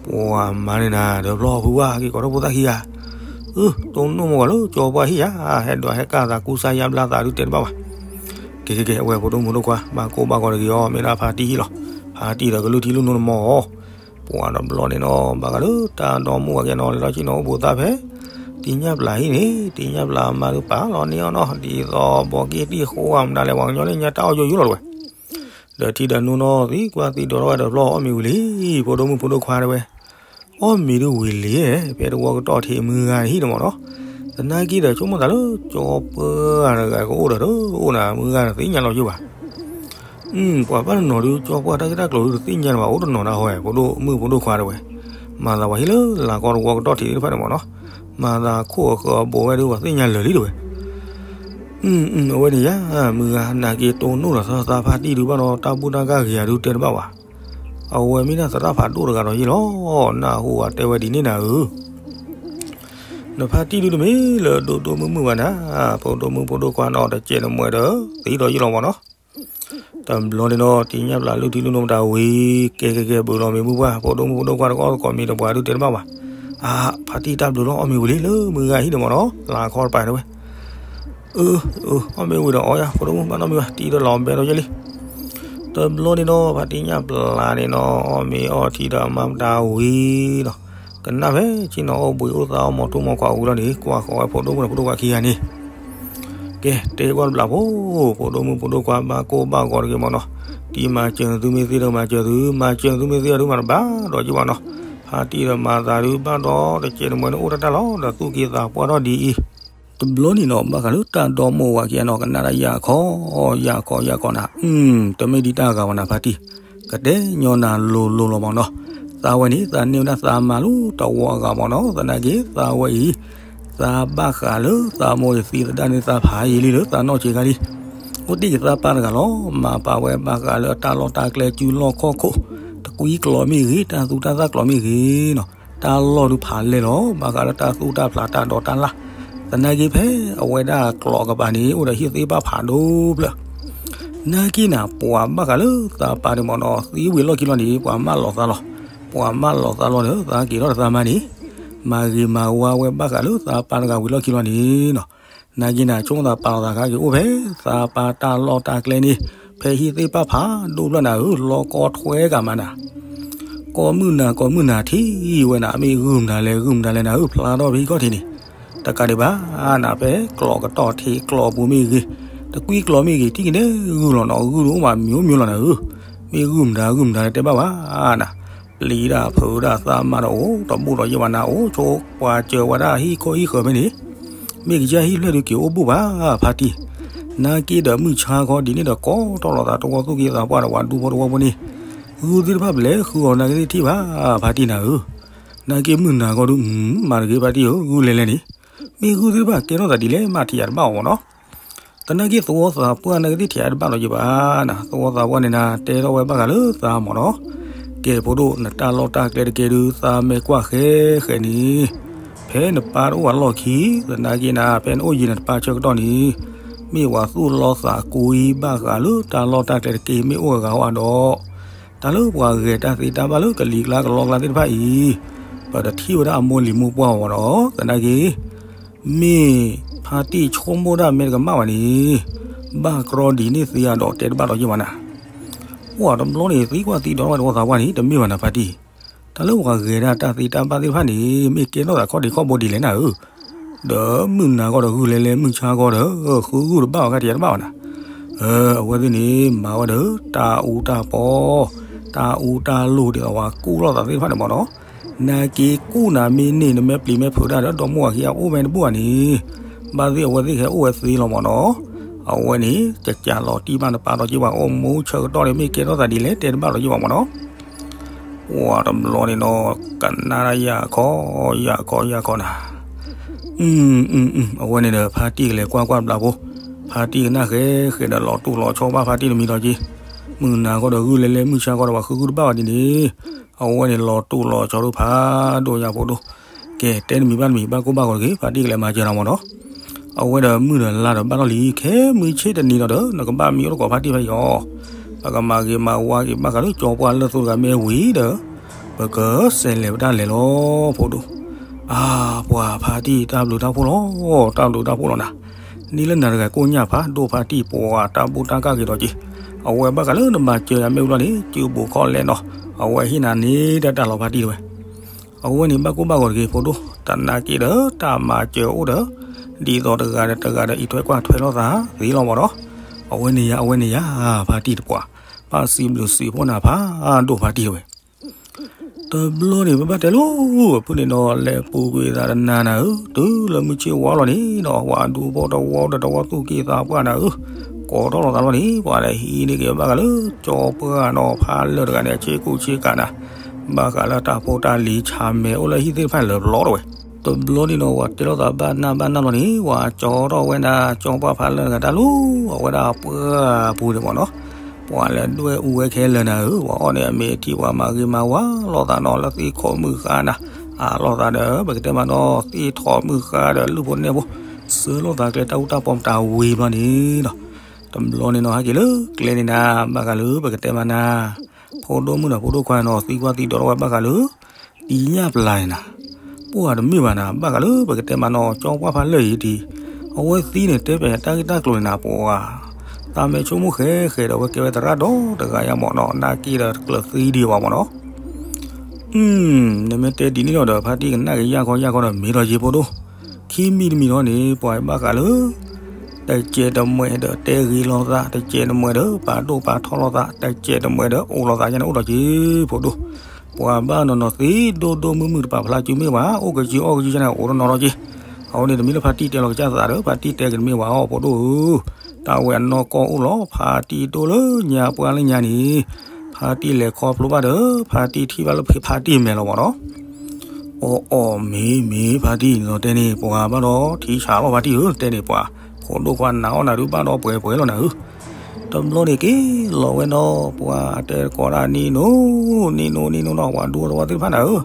ပှၤမါန့ၣ်နၤ ဒီးဖျီဖုဝါက့ၤကိးထီၣ်ဖိသၣ်ခံဂၤ အၢ တိၢ်နီၣ်မိၢ်ဂီၤလၢကၠီပှၢ်ဟံၣ်ယါ, ဟဲဒွးဟဲကၢ်သးကူစါယါဘျါသးဒုးတဲတဘၣ်ဘၣ်, ကဲကဲကဲ အဝဲဖိဒိၣ်မုၣ်ဒိၣ်ခွါ ဘၣ်ကိၢ်ဘၣ်ဂီၤတဂ့ၤအီၤ မ့ၢ်ဒၣ်ဖါတံၢ်ဟံၣ်လီၤ, ဖါတံၢ်ဒီးကလုၢ်ထံလုၢ်နိတမီၤအီၤ, ပှၤတဘျီန့ၣ်နီၤ ဘၣ်ဃးလၢတၢ်ဒီမါဝၤခံဂၤနီၤ လဲၤထီၣ်ဆ့ၣ်နီၤအိၣ်ဘှံးအိၣ်သါဖဲ တံၢ်ညၣ်ပျၢ်ဟံၣ်န့ၣ် တံၢ်ညၣ်ပျၢ်မါဒုးပာ်လီၤန့ၢ်အီၤနီၤ ဒ်သိးဘီက့ၢ်တံၢ်ဃိဧါမနုၤလဲၣ် ပှၤကညီလၢညါတၢ်အီၣ်ယိယိလီၤတဝဲ ဒီးထံဒီးနိနီၤ သံကွၢ်သံဒိးထီၣ်ဝဲဒီးဖျီအီၣ်မ့ၤဝံၤလံ, ဖိဒိၣ်မုၣ်ဖိဒိၣ်ခွါတဲဝဲ, အီၣ်မ့ၤဒုးဝံၤလံ, ဖဲတဝီကတီၢ်ထံးမုၢ်ဂၤတဟံၣ်န့ၣ်မ့ၢ်နီၤ, သနာ်က့ဒီး ဆိကမိၣ်သးလၢ ကၠီပှၢ်တဂၤကအိၣ်ဒီးတအိၣ်နၤ မုၢ်ဂၤတသ့ၣ်ညါလီၤယိာ်ဘၣ်. ပှၤဘၣ်တနီၤဒုး ကၠီပှၢ်တၢ်ဂ့ၢ်တၢ်ကျိၤဒုးတသ့ၣ်ညါဘၣ် အိၣ်တနီၤနၤဟီ ဖိဒိၣ်မုၣ်ဖိဒိၣ်ခွါတဲဝဲ, မၤသးပှၤဟံၣ်လၢလၤကီတဝီကတီၢ်ထံးသ့ၣ်တဖၣ်န့ၣ်မ့ၢ်နီၤ, မၤသးခိၣ်အဃၢၤအဘိးဝဲဒုး ပှၤသ့ၣ်ညါလၢာ်လံတဲဝဲ. အဝဲန့ၣ်ယါ မုၢ်ဂၤ နာ်က့တိၢ်နီၣ်ဒီးသးဖါတံၢ်ဒုးဘၣ်ဒီး တၢ်ဘူၣ်တၢ်ဂ့ၢ်ဂ့ၤဒုးတဲတဘၣ်ဘၣ်. အဝဲမ့ၢ်ဒၣ်သရၣ်ဖးဒိၣ်တဂၤဒီးယ့ၢ်လီၤ, နၢ်ဟူဝဲတဲဝဲဒ်န့ၣ်နၤဧၢ နဖါတံၢ်ဒုးတမ့ၢ်လၢဒိၣ်ဒိၣ်မုၢ်မုၢ်ဘၣ်နၤ, ဖိဒိၣ်မုၣ်ဖိဒိၣ်ခွါနီၤ တစဲးတမှဲဒီး သံဒီးယ့ၢ်လီၤမ့ၢ်နီၤ. တဘျီန့ၣ်ဒီး တံၢ်ညၣ်ပျၢ်လုၢ်ထံလုၢ်နိမတၤဝံၤ ကဲကဲကဲဘုးလီၤမ့ၢ်မုၢ်ပှၢ် ဖိဒိၣ်မုၣ်ဖိဒိၣ်ခွါတကီၢ်သကိးမံၤတပှၤဒုးတဲတဘၣ်ဘၣ်. အါ ဖါတံၢ်တၢ်ဘျုးလီၤ အီၣ်မ့ၤဝံၤလံလၢမုၢ်ဂၤဟံၣ်န့ၣ်မ့ၢ်နီၤ လၤခီတပၤတဲဝဲ. အၢ အၢ အီၣ်မ့ၤဝံၤဒီးအီယါ ဖိဒိၣ်မုၣ်ဘၣ်နီတမံၤဘၣ် တံၢ်ဒီးလီၤဘဲဒီးယဲလံ. တဘျီန့ၣ်ဒီး ဖါတံၢ်ညၣ်ပျၢ်န့ၣ်နီၤ အီၣ်မ့ၤအီထံဒီးအမါမတၤဝံၤဒီး ကနၣ်ဖဲဆ့ၣ်နီၤအိၣ်ဘှံးအိၣ်သါအိၣ်မိၢ်ထူမိၢ်ခွါဝံၤလီၤန့ၣ် ကွၢ်ဃီၤဝဲဖိဒိၣ်မုၣ်ဒီးဖိဒိၣ်ခွါခံဂၤန့ၣ် ကဲ တဲကွၢ်တဘျီဖိ, ဖိဒိၣ်မုၣ်ဖိဒိၣ်ခွါဘၣ်ကိၢ်ဘၣ်ဂီၤတဂ့ၤမ့ၢ်နီၤ, တံၢ်မၤစၢၤသုမ့ၢ်သ့ဒီးမၤစၢၤသု, မၤစၢၤသုမ့ၢ်သ့ဒီးမၤတဘၣ်ဒီးက့ၤမ့ၢ်နီၤ, ဖါတံၢ်ဒီးမၤသးဒုးဘၣ်ဒီးတစဲးတမှဲန့ၣ်အိၣ်တၢ်တၢ်လီၤ ဒီးသူၣ်က့သးပှၢ်ထီၣ်ဒ်အံၤ. တဘျီန့ၣ်နီၤ ဘၣ်ဃးလၢတၢ်ဒီမိၢ်ဝၤခံဂၤနီၤ ကနၣ်တၢ်ယၢ်ခီ ယၢ်ခီ ယၢ်ခီနၤ, တမ့ၢ်ဒ်တၢ်ဂၤဝဲနၤဖါတံၢ်, ကတဲညီနၤလိၤလိၤလီၤမ့ၢ်နီၤ, သးဝဲန့ၣ် သးန့ၢ်ဝဲဒၣ်သးမါလၢတဝီအဂၤမ့ၢ်နီၤ, သနာ်က့သးဝဲအံၤ သးဘၣ်ဃးလၢသးမိၢ်အံၤသံသဒၣ်န့ၣ် သးဖးယံာ်လံလၢသးနီၢ်ဆံးခါလံ, အိၣ်တ့ၢ်က့ၤသးပၢ်တဂၤလီၤ, မၤပာ်ဝဲဘၣ်ဃးလၢတၢ်လီၢ်တၢ်ကျဲစုလီၢ်ခီၣ်ခိၣ်, တကွံကျိးမ့ၢ်ဂ့ၤ, တၢ်သူတၢ်သၣ်ကျိးမ့ၢ်ဂ့ၤနီၤ, တၢ်လီၢ်ဒုးဖးလဲၢ်လီၤ, ဘၣ်ဃးလၢတၢ်သူၣ်တၢ်ဖျးတၢ်ဒိးတၢ်လၢ်, သနာ်က့ဖဲအဝဲဒၣ်ကျိးကပၤန့ၣ် အိၣ်ဒီးဟံၣ်သ့ၣ်ဘၣ်ဖးဒိၣ်ဖျၢၣ် နာ်က့နၤ ပှၤဘၣ်ဃးလၢသးပၢ်န့ၣ်မ့ၢ်နီၤ သံဝံၤလီၢ်ခံလီၤန့ၣ် ပှၤမၢလီၤသးလီၤ, ပှၤမၢလီၤသးလီၤဒီး သးက့ၤထီၣ်ဒီးသးမါန့ၣ်, မၤဂ့ၤမၤဝါဝဲဘၣ်ဃးလၢသးပၢ်တဂၤဝံၤလီၢ်ခံလီၤန့ၣ်နီၤ, နာ်က့နၤ ဆိကမိၣ်သးပာ်လီၤသးခါက့ၤအိၣ်ဖဲ သးပၢ်တၢ်လီၢ်တၢ်ကျဲန့ၣ်, ဖဲဟံၣ်သ့ၣ်ဘၣ်ဖးဒိၣ်ဖျၢၣ်နၤဧၢ, လီၢ်ကီထွဲကမးနၤ ကိးမုၢ်နၤကိးမုၢ်နၤထံၣ်ဝဲနၤ မ့ၢ်ဂုၢ်မတၤလဲၣ် ဂုၢ်မတၤလဲၣ်နၤဧၢ, ဖျါထီၣ်ဖဲဟံၣ်ခီၣ်ထံးန့ၣ်, တကးဒံးဘၣ်နၤ ဖဲကျိးကတီၢ်ထံးကျိးပူၤမ့ၢ်ဂ့ၤ, တကွံကျိးမ့ၢ်ဂ့ၤ ထံၣ်က့ၤန့ၣ်ဂုၢ်လီၤနီၤ, ဂုၢ်ဒုးအိၣ်မးမံၤအိၣ်မံၤလီၤနၤဧၢ, မ့ၢ်ဂုၢ်မတၤဂုၢ်မတၤလဲၣ်တဲဘၣ်ဘၣ်နၤ, ပျံၤတၢ်ဖုးတၢ်သးမါဒီးအိၣ်တဘူၣ်ဒီးယဲၢ်ဘၣ်နၤ အိၣ်ဆိပှၤစၢၤဝဲဒၣ်ဟံၣ်ခိၣ်ဟံၣ်ဃၢၤဖဲန့ၣ် မ့ၢ်ကစၢ်ဟံၣ်ဖျၢၣ်ဒုးက့ၤအိၣ်ဘူၣ်ဘၣ်ဖါတံၢ်, နာ်က့ဒီးမုၢ်ဆါခီဒ်န့ၣ်ဒီးကိးထီၣ်လီၤသးတဝီသူၣ်က့သးပှၢ်ဒီးပှၤဒူဖိတဝီဖိန့ၣ်, ဂုၢ်သ့ၣ်တဖၣ်ပလဲၤဃုအီၤနာ်က့သ့ၣ်ထံၣ်ဘၣ်ဖါတံၢ်နၤဧၢ, နာ်က့မုၢ်နၤခီဒုး မၤတဂ့ၤဖါတံၢ်ဧၢ ဂုၢ်လဲၤလဲၤန့ၣ်, မ့ၢ်ဂုၢ်သ့ၣ်တဖၣ်ကဲထီၣ်သးဒ်လဲၣ်မးထံၣ်ယၤတဘၣ်အီၤမ့ၢ်နီၤ သနာ်က့သဝီသးပှၢ်နာ်က့သ့ၣ်ထံၣ်ယၤတဘၣ်လီၤယဘၣ်နၤ, သဝီသးပှၢ်န့ၣ်နၤ တဲထီၣ်ဝဲဘၣ်ဃးလၢသးမ့ၢ်နီၤ, ကဲဖိဒိၣ် နတၢ်လီၢ်တၢ်ကျဲတကဲဒုး သးမဲာ်ကွၢ်ဃဲဃဲန့ၣ်, ဖဲနပၢ်တအိၣ်ဘၣ်လီၢ်ခံ သနာ်က့နၤ ဖဲနအိၣ်ယံၤနတပၢ်ဆၢကတီၢ်န့ၣ်, မ့ၢ်ပှၤသူၣ်လီသးကွံဘၣ်ဃးလၢတၢ်လီၢ်တၢ်ကျဲတကဲမ့ၢ်အိၣ်အဂၤဝဲဒီး တၢ်လၢပှၤဂဲၤတၢ်သ့တၢ်ဘၣ်လၢကလံၤကျါကလီကျါသ့ၣ်တဖၣ်အံၤ, ပတထံၣ်ဝဲဒၣ်အမိၢ်လံၤမိၢ်ပှၢ်အီၤဒီး သနာ်က့ မ့ၢ်ဖါတံၢ်ဆိကမိၣ်ဒၣ်မဲာ်တကမၣ်ဘၣ်န့ၣ်, ဘၣ်ကြီဒ်န့ၣ်သ့အဒီးတဲတဘၣ်ဒီးယဲၢ်ဘၣ်နၤ, အိၣ်တဘျီန့ၣ် သံကွၢ်သံဒီးဝဲသဝီသးပှၢ်န့ၣ် တမ့ၢ်ဘၣ်နၤဖါတံၢ်, တၢ်လၢပှၤဂဲၤဒၣ်တၢ်သ့တၢ်ဘၣ်သ့ၣ်တဖၣ်န့ၣ် မ့ၢ်ကဲထီၣ်သးခီၣ်ဒ့ခီၣ်ဘိဒ်လဲၣ်နၤဧၢ ဒီးမုၢ်နၤဂီၢ်ဒီးဂုၢ်လဲၤလဲၤ မုၢ်ဆါဂီၢ်ဒီး ဃုဂုၢ်တဘၣ်အီၤခါထံၣ်ယၤတဘၣ်ဘၣ်နၤ, အဝဲသ့ၣ်န့ၣ် မၤဝဲဒီး တၢ်အူတၢ်ပီ, တၢ်အူတၢ်လိၣ်ဒ်သိးပှၤကူၣ်လိာ်သးသ့ၣ်တဖၣ်န့ၣ်မ့ၢ်နီၤ, နာ်က့ကူၣ်နၤမ့ၢ်န့ၢ် နမ့ၢ်ပျံၤမ့ၢ်ဖုးတၢ်ဒီး ဒီမါဝၤခံဂၤအိၣ်ဝဲတဘူၣ်ဘၣ်န့ၣ်, ဘၣ်သ့ၣ်အဝဲသ့ၣ်ဟဲအိၣ်ဝဲသ့လီၤမ့ၢ်နီၤ, အဝဲန့ၣ် ကစးလီၤတံၢ်ဘၣ်နပၢ်ဒီးက့ၤဘၣ် အိၣ်မူဆၢကတီၢ်န့ၣ် မ့ၢ်ကဲထီၣ်သးဒ်လဲၣ် တဲတဘၣ်ဒီးက့ၤဘၣ်မ့ၢ်နီၤ ပှၤတဘျီန့ၣ်နီၤ ကနၣ်ဒၣ်ယၤခီ ယၤခီ ယၤခီနၤ, အဝဲန့ၣ်ဒီး ဖါတံၢ်ကလဲၤကွၢ်ကွၢ်တဘျီဖိ, ဖါတံၢ်ကနၣ်ဃဲဃဲဒီး လီၤတိၢ်လီၤဆီဘၣ်ဖါတံၢ်တမံၤဒီးက့ၤ, မုၢ်နၤဃီဒီးဂုၢ်လဲၤလဲၤ မုၢ်ဆါဃီဒီးပှၤဃုဂုၢ်တဘၣ်ဘၣ်ဒ်န့ၣ်, အဝဲန့ၣ်လီၤတိၢ်လီၤဆီဒိၣ်ဖးဒိၣ်ညါဖိဒိၣ်, ကဲတဲတမံၤဘၣ်တမံၤ ဘၣ်ကိၢ်ဘၣ်ဂီၤတဂ့ၤ ဖါတံၢ်ကလဲၤမၤစၢၤနၤမ့ၢ်နီၤ အဝဲဒီးမုၢ်ဒီးလါဒီးဘၣ်ထီၣ်လံ ခဲမုၢ်ဆ့ၣ်တနံၤဒီး နကဘၣ်မံအိၣ်သကိးဖါတံၢ်ဖဲအံၤအီၤ, ပကမၤဂ့ၤမၤဝါက့ၤဘၣ်ဃးလၢကၠီပှၢ်လၢၢ်သိတဂၤမ့ၢ်ဝံၤဒီး ပကစးလဲၤပတၢ်လဲၤလီၤ ဖိဒိၣ်, အါ ပှၤဖါတံၢ် တၢ်ဘျုးတၢ်ဖှိၣ်လီၤ တၢ်ဘျုးတၢ်ဖှိၣ်လီၤနၤ, န့ၢ်လၢနၤတဂၤကိၣ်ညၣ်ဖးဒိၣ်ဖါတံၢ် ပှၤတၢ်ဘူၣ်တၢ်ကၢ်က့ၤဒီးက့ၤ, အဝဲဘၣ်ဃးလၢနမၤစၢၤယၤမ့ၢ်ဝံၤလီၤန့ၣ် စုပူၤခီလဲနီၤ, အဝဲဟ့ၣ်နၤန့ၢ်တၢ်တၢ်လီၤဖါတံၢ်တဝဲ အဝဲန့ၣ်ဘၣ်ကိၢ်ဘၣ်ဂီၤတဂ့ၤ ဖိဒိၣ်, တနာ်က့ဒီးတၢ်မၤစၢၤအိၣ်ဒီး ဒ်သိးတဂၤဒီးတဂၤဒီးအံးထွဲကွၢ်ထွဲလိာ်သးသ့လီၤမ့ၢ်နီၤ, အဝဲန့ၣ်ယၤ အဝဲန့ၣ်ယၤ ဖါတံၢ်တပှၤ, ဘၣ်စံးဘျုးစံးဖှိၣ်နၤဖးဒိၣ်ဖါတံၢ်တဝဲ တဘျီန့ၣ် ပဘၣ်တဲလိၤ အဖုၣ်န့ၣ်ဒီး လဲၤပူၤကွံာ်သးတနၤနၤဧၢ, တုၤလၢမုၢ်ဆ့ၣ်ဝါလီၤန့ၣ်ဒီး ပှၤဒူဖိတဝီဒီးတဝီသူၣ်က့သးပှၢ်နၤဧၢ, ကိးထီၣ်လီၤသးလီၤန့ၣ် ပှၤလဲၤဟံးန့ၢ်က့ၤဘၣ်ဃးလၢ ကၠီပှၢ်နီၤဖးလၢာ်တဂၤန့ၣ် အဆ့ကူဆ့ကၤနၤ, ဘၣ်ဃးလၢတၢ်ဖိတၢ်လံၤဆါမဲာ်အိၣ်လၢဟံၣ်သ့ၣ်တဖၣ်လၢာ်ပျီတဝဲ. တဘျီန့ၣ်ဒီး ပှၤတဲလိာ်သးဘၣ်နၢ်ဘၣ်နၢ်လီၤန့ၣ် ပှၤကၠီထီၣ်ဝဲဒၣ် ကၠီပှၢ်ဖးလၢာ်တဂၤတၢ်လီၤ, အဝဲဒၣ်ပှၢ်ပူၤန့ၣ်မ့ၢ်နီၤ, ပှၤလဲၤဒွဲၣ်အူဝဲခဲလၢာ်နၤဧၢ, ပှၤအီၣ်န့ၣ်အမ့ၢ်ထံၣ် ပှၤမၤဂ့ၤမၤဝါလိာ်သးနီၤ လၢသ့ၣ်ခိးမုၢ်ဃါနၤ, အလိာ်သးဒီး ပကတဲမးနီၤ သ့ၣ်ထိးမုၢ်ဃါဒီး လုၢ်ဖိနဲၣ်ဖိ ဆှၢလိာ်သးကျဲတၢ်အူတၢ်ပီမတၤဝံၤဘျီန့ၣ်ဒီး တဘျီန့ၣ်နီၤ ဟဲက့ၤလၢကျဲန့ၣ်နၤ, ဘၣ်ဃးလၢပကတဲမးနၤ ဖိဒိၣ်မုၣ်ဒီးဖိဒိၣ်ခွါနီၤ သံကွၢ်သံဒိးထီၣ်ဝဲဘၣ်ဃးလၢ တံၢ်ညၣ်ပျၢ်န့ၣ်နၤ, ပှၢ်တမ့ၢ်ဘၣ်နၤ ဘၣ်ဃးလၢပကတဲမးနီၤ ကၠီပှၢ်ဖးလၢာ်အံၤဒံး, အဝဲသံန့ၣ် တဲပျဲတၢ်ဂ့ၢ်တၢ်ကျိၤန့ၣ်နၤ ပှၤ သးမဲာ်ဆိကမိၣ်ဃဲဃဲဒီး အဝဲကဲဝဲသရၣ်ဒီတဂၤယါမ့ၢ်နီၤ နာ်က့ဒီးတကျၢၤသံဒံးဘၣ်မ့ၢ်နီၤ. နမ့ၢ်တဲဒ်န့ၣ်လီၤဒီး ဖါတံၢ်ကနၣ်က့ၤယၢ်ခီယၢ်ခီဒီး မ့ၢ်ထီၣ်ယ့ဖိဒိၣ်, ခံမံၤတမံၤထီၣ်န့ၣ် ပှၤဘၣ်ဃးလၢ တစဲးတမှဲးဒီးတဲဂ့ၤလိာ်သး, တစဲးတမှဲးဒီးပာ်ဒိၣ်ပာ်ထီလိာ်သး, တစဲးတမှဲးဒီးအိၣ်လိာ်သးယါန့ၣ် အိၣ်ထီၣ်က့ၤဖိဒိၣ်, ပှၤဘၣ်နီၢ်နီၢ်သံဒိၣ်ဒိၣ်မုၢ်မုၢ်တပာ်ဖျါစုမ့ၢ်ဘၣ်, အိၣ်ကစုအီၣ်ကစုယါန့ၣ် အိၣ်တနီၤထီၣ်က့ၤ. အဃိန့ၣ် တမ့ၢ်လၢဖါတံၢ်တဲလီၤကစၢ်သးဒီး ဖါတံၢ်တဲက့ၤတမ့ၢ်ဘၣ်အီၤဖိဒိၣ်ဧၢ, တၢ်ဝဲအနီၢ်ကီၢ်အိၣ်လီၤ ဖါတံၢ်ဒိၣ်လၢညါပှၢ်လၢညါန့ၣ်, ဖါတံၢ်လဲၤခီဖျိဘၣ်ဒီး ဖါတံၢ်ထံၣ်ဘၣ်လၢဖဲဖါတံၢ်မဲာ်လီၤမ့ၢ်နီၤ. အီၣ်အီၣ်မ့ၢ်မ့ၢ်ဖါတံၢ်နီၤတဲန့ၣ် ပှၤဘၣ်ဒီးထံဆးလီၤဖါတံၢ်ဧၢ တဲန့ၣ်ပှၤ, ဖိဒိၣ်ခွါနာ်အီၣ်နၤဒုးဘၣ်ဒီးပှဲၤပှဲၤလီၤနၤဧၢ. တဘျီန့ၣ်က့ၤလီၤဝဲနီၤ ပှၤတဲတကိးဒၣ်နံၤနိ, နံၤနိနံၤနိနီၤ ပှၤဒူသဝီသ့ၣ်တဖၣ်နၤဧၢ,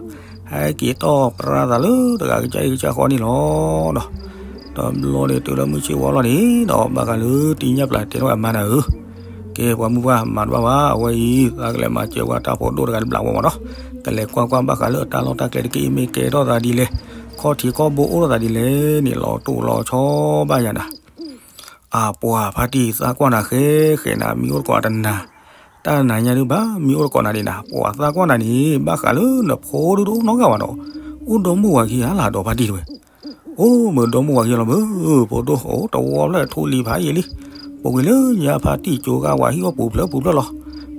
ဟဲက့ၤတီၢ်ပြၢသးလၢတဂၤကစၢ်အံၤကစၢ်ဃီန့ၣ်လီၤ. တဘျီန့ၣ်တုၤလၢမုၢ်ဆ့ၣ်ဝါလီၤန့ၣ်ဒီး ဘၣ်ဃးလၢတံၢ်ညၣ်ပျၢ်တဲထီၣ်ဝဲအမါနၤဧၢ, ကဲပှၤမုၢ်ပှၢ်မၤတဘၣ်ဘၣ် အဝဲအံၤ သးကလဲၤမၤစၢၤဝဲတၢ်ဖိဒိၣ်တဂၤတဘျီဝဲမ့ၢ်နီၤ, ကလဲၤကွၢ်ကွၢ်ဘၣ်ဃးလၢတၢ်လီၢ်တၢ်ကျဲတက့ၢ် မ့ၢ်ကဲထီၣ်သးဒ်လဲၣ်, ခီၣ်ထံးခီၣ်ဘိအိၣ်ထီၣ်သးဒ်လဲၣ်န့ၣ် လီၤတိၢ်လီၤဆီဘၣ်ယၤနၤ အပှၤဖါတံၢ်သးကွၢ်နၤဃဲဃဲနၤ မံအိၣ်တကိးတနၤ, တၢ်နၤညါဒုးဘၣ် မံအိၣ်တကိးနၤဒ်နၤ ပှၤသးကွၢ်နၤန့ၣ် ဘၣ်ဃးလၢနဖိဒုးတအိၣ်နီတဂၤဘၣ်နီၤ, အိၣ်ဒီမါဝၤခံဂၤလၢဒီးဖါတံၢ်တဝဲ, အိၣ်မ့ၢ်ဒီမါဝၤခံဂၤလီၤမ့ၢ်, ဖိဒိၣ်အိၣ်တဝီဖျၢၣ်ထူလံၤဖးယံာ်လံ, ပူၤကွံာ်လၢညါဖါတံၢ်ကၠိဂၤဝၤဟံၣ်အီၣ်ပူၤဖျၢၣ်ပူၤဖျၢၣ်လီၤ,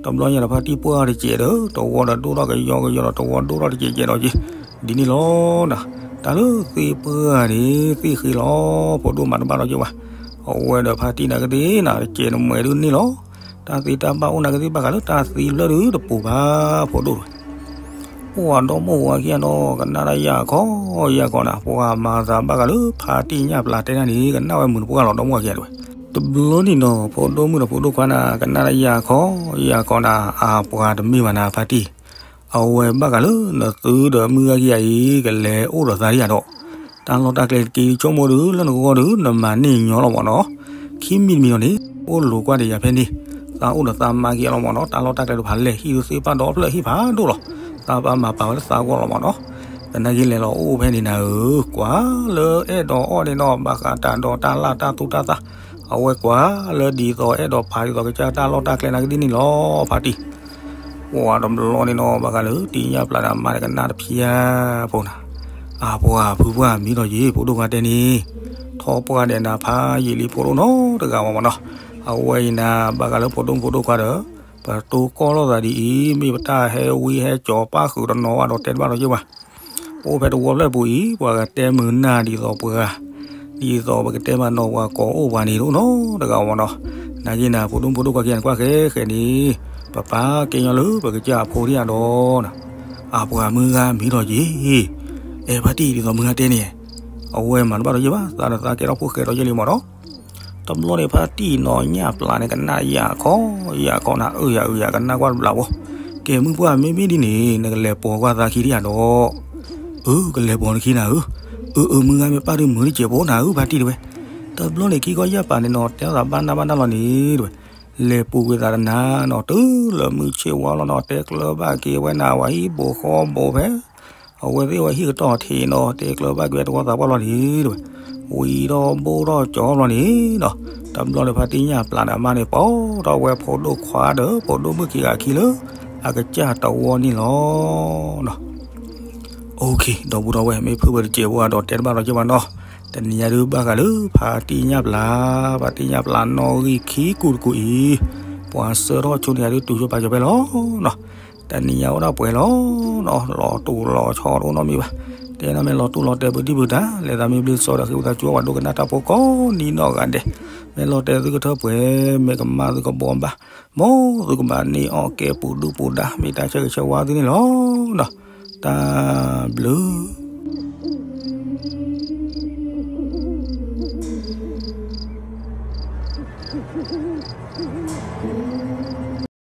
တဘျီညါဒီးဖါတံၢ်ပှၢ်တစဲးဒီး တဝီဒီးဒိၣ်ထီၣ်ကယီကယီဒီး တဝီဒိၣ်ထီၣ်တစဲးစဲးဒီးက့ၤ ဒ်န့ၣ်လီၤနၤ, တၢ်လၢသ့ၣ်ပှၢ်န့ၣ် သ့ၣ်ဃ့လီၤ ဖိဒိၣ်မၤတဘၣ်ဒီးက့ၤဝဲ, အဝဲဒီးဖါတံၢ်နၤကသ့ၣ်နၤ တစဲးနမှဲးဒုးန့ၣ်လီၤ, တၢ်သ့တၢ်ဘၣ်အိၣ်နၤကသ့ၣ်ဘၣ်ဃးလၢတၢ်သံဖျၢၣ်ဒုးတပူၤဘၣ် ဖိဒိၣ်တဝဲ, ပှၤဒီမါဝၤခံဂၤနီၤ ကနၣ်တၢ်ယၢ်ခီယၢ်ခီနၤ ပှၤမၤသးဘၣ်ဃးလၢဖါတံၢ်ညၣ်ပျၢ်တဲနၤန့ၣ် ကနၣ်ဝဲမုာ်တပှၢ်လီၤ ဒီမါဝၤခံဂၤတဝဲ, တဘျီန့ၣ်နီၤ ဖိဒိၣ်မုၣ်ဒီးဖိဒိၣ်ခွါနၤ ကနၣ်တၢ်ယၢ်ခီယၢ်ခီနၤ အပှၤတမ့ၢ်ဘၣ်နၤဖါတံၢ် အဝဲဘၣ်ဃးလၢနသုဒီးမုၢ်ဂၤခံဂၤအံၤ ကလဲၤအိၣ်ဒီးသးဒံးဧါဒီး, တၢ်လီၢ်တၢ်ကျဲတက့ၢ်ဆိကမိၣ်ဒုး လၢနဂီၢ်ဒုး နမၤန့ၢ်ညီလီၤမ့ၢ်နီၤ, ခံမံၤတမံၤလီၤန့ၣ် အိၣ်လိၤကွၢ်ဒီးယၤဖဲန့ၣ်, သးအိၣ်ဒီးသးမါခံဂၤလီၤမ့ၢ်နီၤ, တၢ်လီၢ်တၢ်ကျဲတဖၣ်လဲၣ် ဟံၣ်ဒုးသ့ၣ်ပာ်ဒီဖျၢၣ်ဟံၣ်ဖးဒိၣ်လီၤ, သးပာ်မၤပာ်ဝဲလၢသးဂီၢ်လီၤမ့ၢ်နီၤ, သနာ်က့လဲၤလီၤအိၣ်ဖဲန့ၣ်နၤဧၢ, ကွၢ်လၢအဲၣ်ဒိးအီၣ်န့ၣ်နီၤ ဘၣ်ဃးတၢ်ဒိးတၢ်လၢ်တၢ်သူတၢ်သၣ်, အဝဲကွၢ်လၢဒ်သိးအဲၣ်ဒိးပာ်ဒ်သိးကစၢ်တၢ်လီၢ်တၢ်ကျဲနၤကသ့ၣ်န့ၣ်လီၤ ဖါတံၢ် ပှၤတဘျီန့ၣ်နီၤ ဘၣ်ဃးလၢတံၢ်ညၣ်ပျၢ်ဒီးမါန့ၣ် ကနၣ်တဖျါဖိနၤ, အပှၤဖုပှၢ်မံဒီးယ့ၤ ဖိဒိၣ်ခွါတဲန့ၣ်, ထီၣ်ပှၢ်ဒီးနၤဖးယံာ်လံဖိဒိၣ်နီတဂၤဝဲမ့ၢ်နီၤ, အဝဲအံၤနၤ ဘၣ်ဃးလၢဖိဒိၣ်ဖိဒိၣ်ခွါဒီး ပတိၢ်ကီၢ်လိာ်သးဒ်အံၤ မ့ၢ်ပတၢ်ဟဲဝံဟဲကၠီၤပၣ်ဃုာ်တနီၤဘၣ်ဒီးတဲတဘၣ်ဒီးယ့ၤဘၣ် အိၣ်ဖဲတဝီဖျၢၣ်ပူၤအံၤ ပှၤကတဲမုာ်နၢ်ဒ်သိးပှၤ, ဒ်သိးပကတဲမးနီၤ ပှၤကိးအိၣ်ပှၤန့ၣ်တအိၣ်နီတဂၤမ့ၢ်နီၤ, နာ်က့နၤ ဖိဒိၣ်ဖိဒိၣ်ခွါခံဂၤနကွၢ်ဃဲဃဲန့ၣ်, ပပာ်ကဲညီလၢပကစၢ်အဖိဒံးအဒိနၤ, အပှၤမုၢ်ဂၤမံဒီးယ့ၤ, အဲၣ်ဖါတံၢ်ဒ်သိးမုၢ်ဂၤတဲန့ၣ်, အဝဲမၤတဘၣ်ဒီးယ့ၤဘၣ် သးဒီးသးကဲထီၣ်ဖိၣ်ဃဲဒီးယ့ၤလံမ့ၢ်နီၤ တဘျီန့ၣ် ဖါတံၢ်နီၤညၣ်ပျၢ်န့ၣ် ကနၣ်ယၢ်ခီယၢ်ခီနၤ အၢယၤအုယၤကနၣ်ကွၢ်တဘျီဖိ, ကဲမုၢ်ပှၢ်မ့မ့ၢ်ဒ်န့ၣ် နကလဲၤပိာ်ကွၢ်သးခံဒံးဧါဒီး, အၢ ကလဲၤပိာ်နခံနၤဧၢ, အၢ အၢ မုၢ်ဂၤမ့ၢ်ပၢ်ဒုးမုာ်တစဲးဖိနၤဧၢ ဖါတံၢ်တဝဲ, တဘျီန့ၣ် ခံခီယၢ်ပၢ်န့ၣ်နီၤ တဲသးဘၣ်နၢ်ဘၣ်နၢ်လီၤန့ၣ်တဝဲ, လဲၤပူၤကွံာ်သးတနၤနီၤ တုၤလၢမုၢ်ဆ့ၣ်ဝါလီၤနီၤ တဲကျၢၤဘၣ်က့ၤဝဲနၤ ဝဲဟံၣ်ဘိဃီဘိဖဲ အဝဲသ့ၣ်ဝဲဟံၣ်ကတီၢ်ထံးနီၤ တဲကျၢၤဘၣ်က့ၤဝဲတဝီသးပှၢ်လီၤန့ၣ်တဝဲ, ဝံၤဒီးဘိၣ်ထီၣ်ကၠီဘျီန့ၣ်ဒီး, တဘျီန့ၣ် ဖါတံၢ်ညၣ်ပျၢ်ဒီးအမါန့ၣ် ပိာ်ထီၣ်ဝဲဖိဒိၣ်ခွါဒီးဖိဒိၣ်မုၣ်ခံဂၤခံလၢ အကစၢ်တဝီန့ၣ်လီၤ. အိၣ်ခ့ ဒီပုၢ်ဒီဝဲၢ် မ့ၢ်ဖုဝဲတစဲးဖိဒီးတဲတဘၣ်လီၤက့ၤဘၣ်နီၤ, တနံၤညါဒုးဘၣ်ဃးလၢဖါတံၢ်ညၣ်ပျၢ်, ဖါတံၢ်ညၣ်ပျၢ်နီၣ်ဂံၢ်ခံကူတကူအံၤ, ပှၤဆှၢထီၣ်ဆိန့ၣ်ယၤဒုးတူၢ်ဆိပာ်ဆိဖဲလီၤနီၤ, တနံၤညါအိၣ်ဒၣ်ပှဲၤလီၤနီၤ, လီၤတိၢ်လီၤဆီတအိၣ်နီတမံၤဘၣ်. တဲန့ၣ်မ့ၢ်လီၤတိၢ်လီၤတဲာ်ပဒံၣ်ပဒါ, လဲၤသးမ့ၢ်ဘျ့စီဒီး ဃ့ဝံသးစူၤ ပှၤဒိကနၣ်တၢ်ဖိကိးနံၤနီၢ်ဂၤဒဲး, မ့ၢ်လီၤတဲာ်သုကထၢပှဲၤ, မ့ၢ်ကမၣ်သုကဘှီဘၣ်, မ်သုကဘၣ်န့ၢ်အီၣ်ကဲပူၤဒူပူၤဒါ မ့ၢ်တၢ်ဆၢဂ့ၤဆၢဝါသုန့ၣ်လီၤနီၤ. တၢ်ဘျုး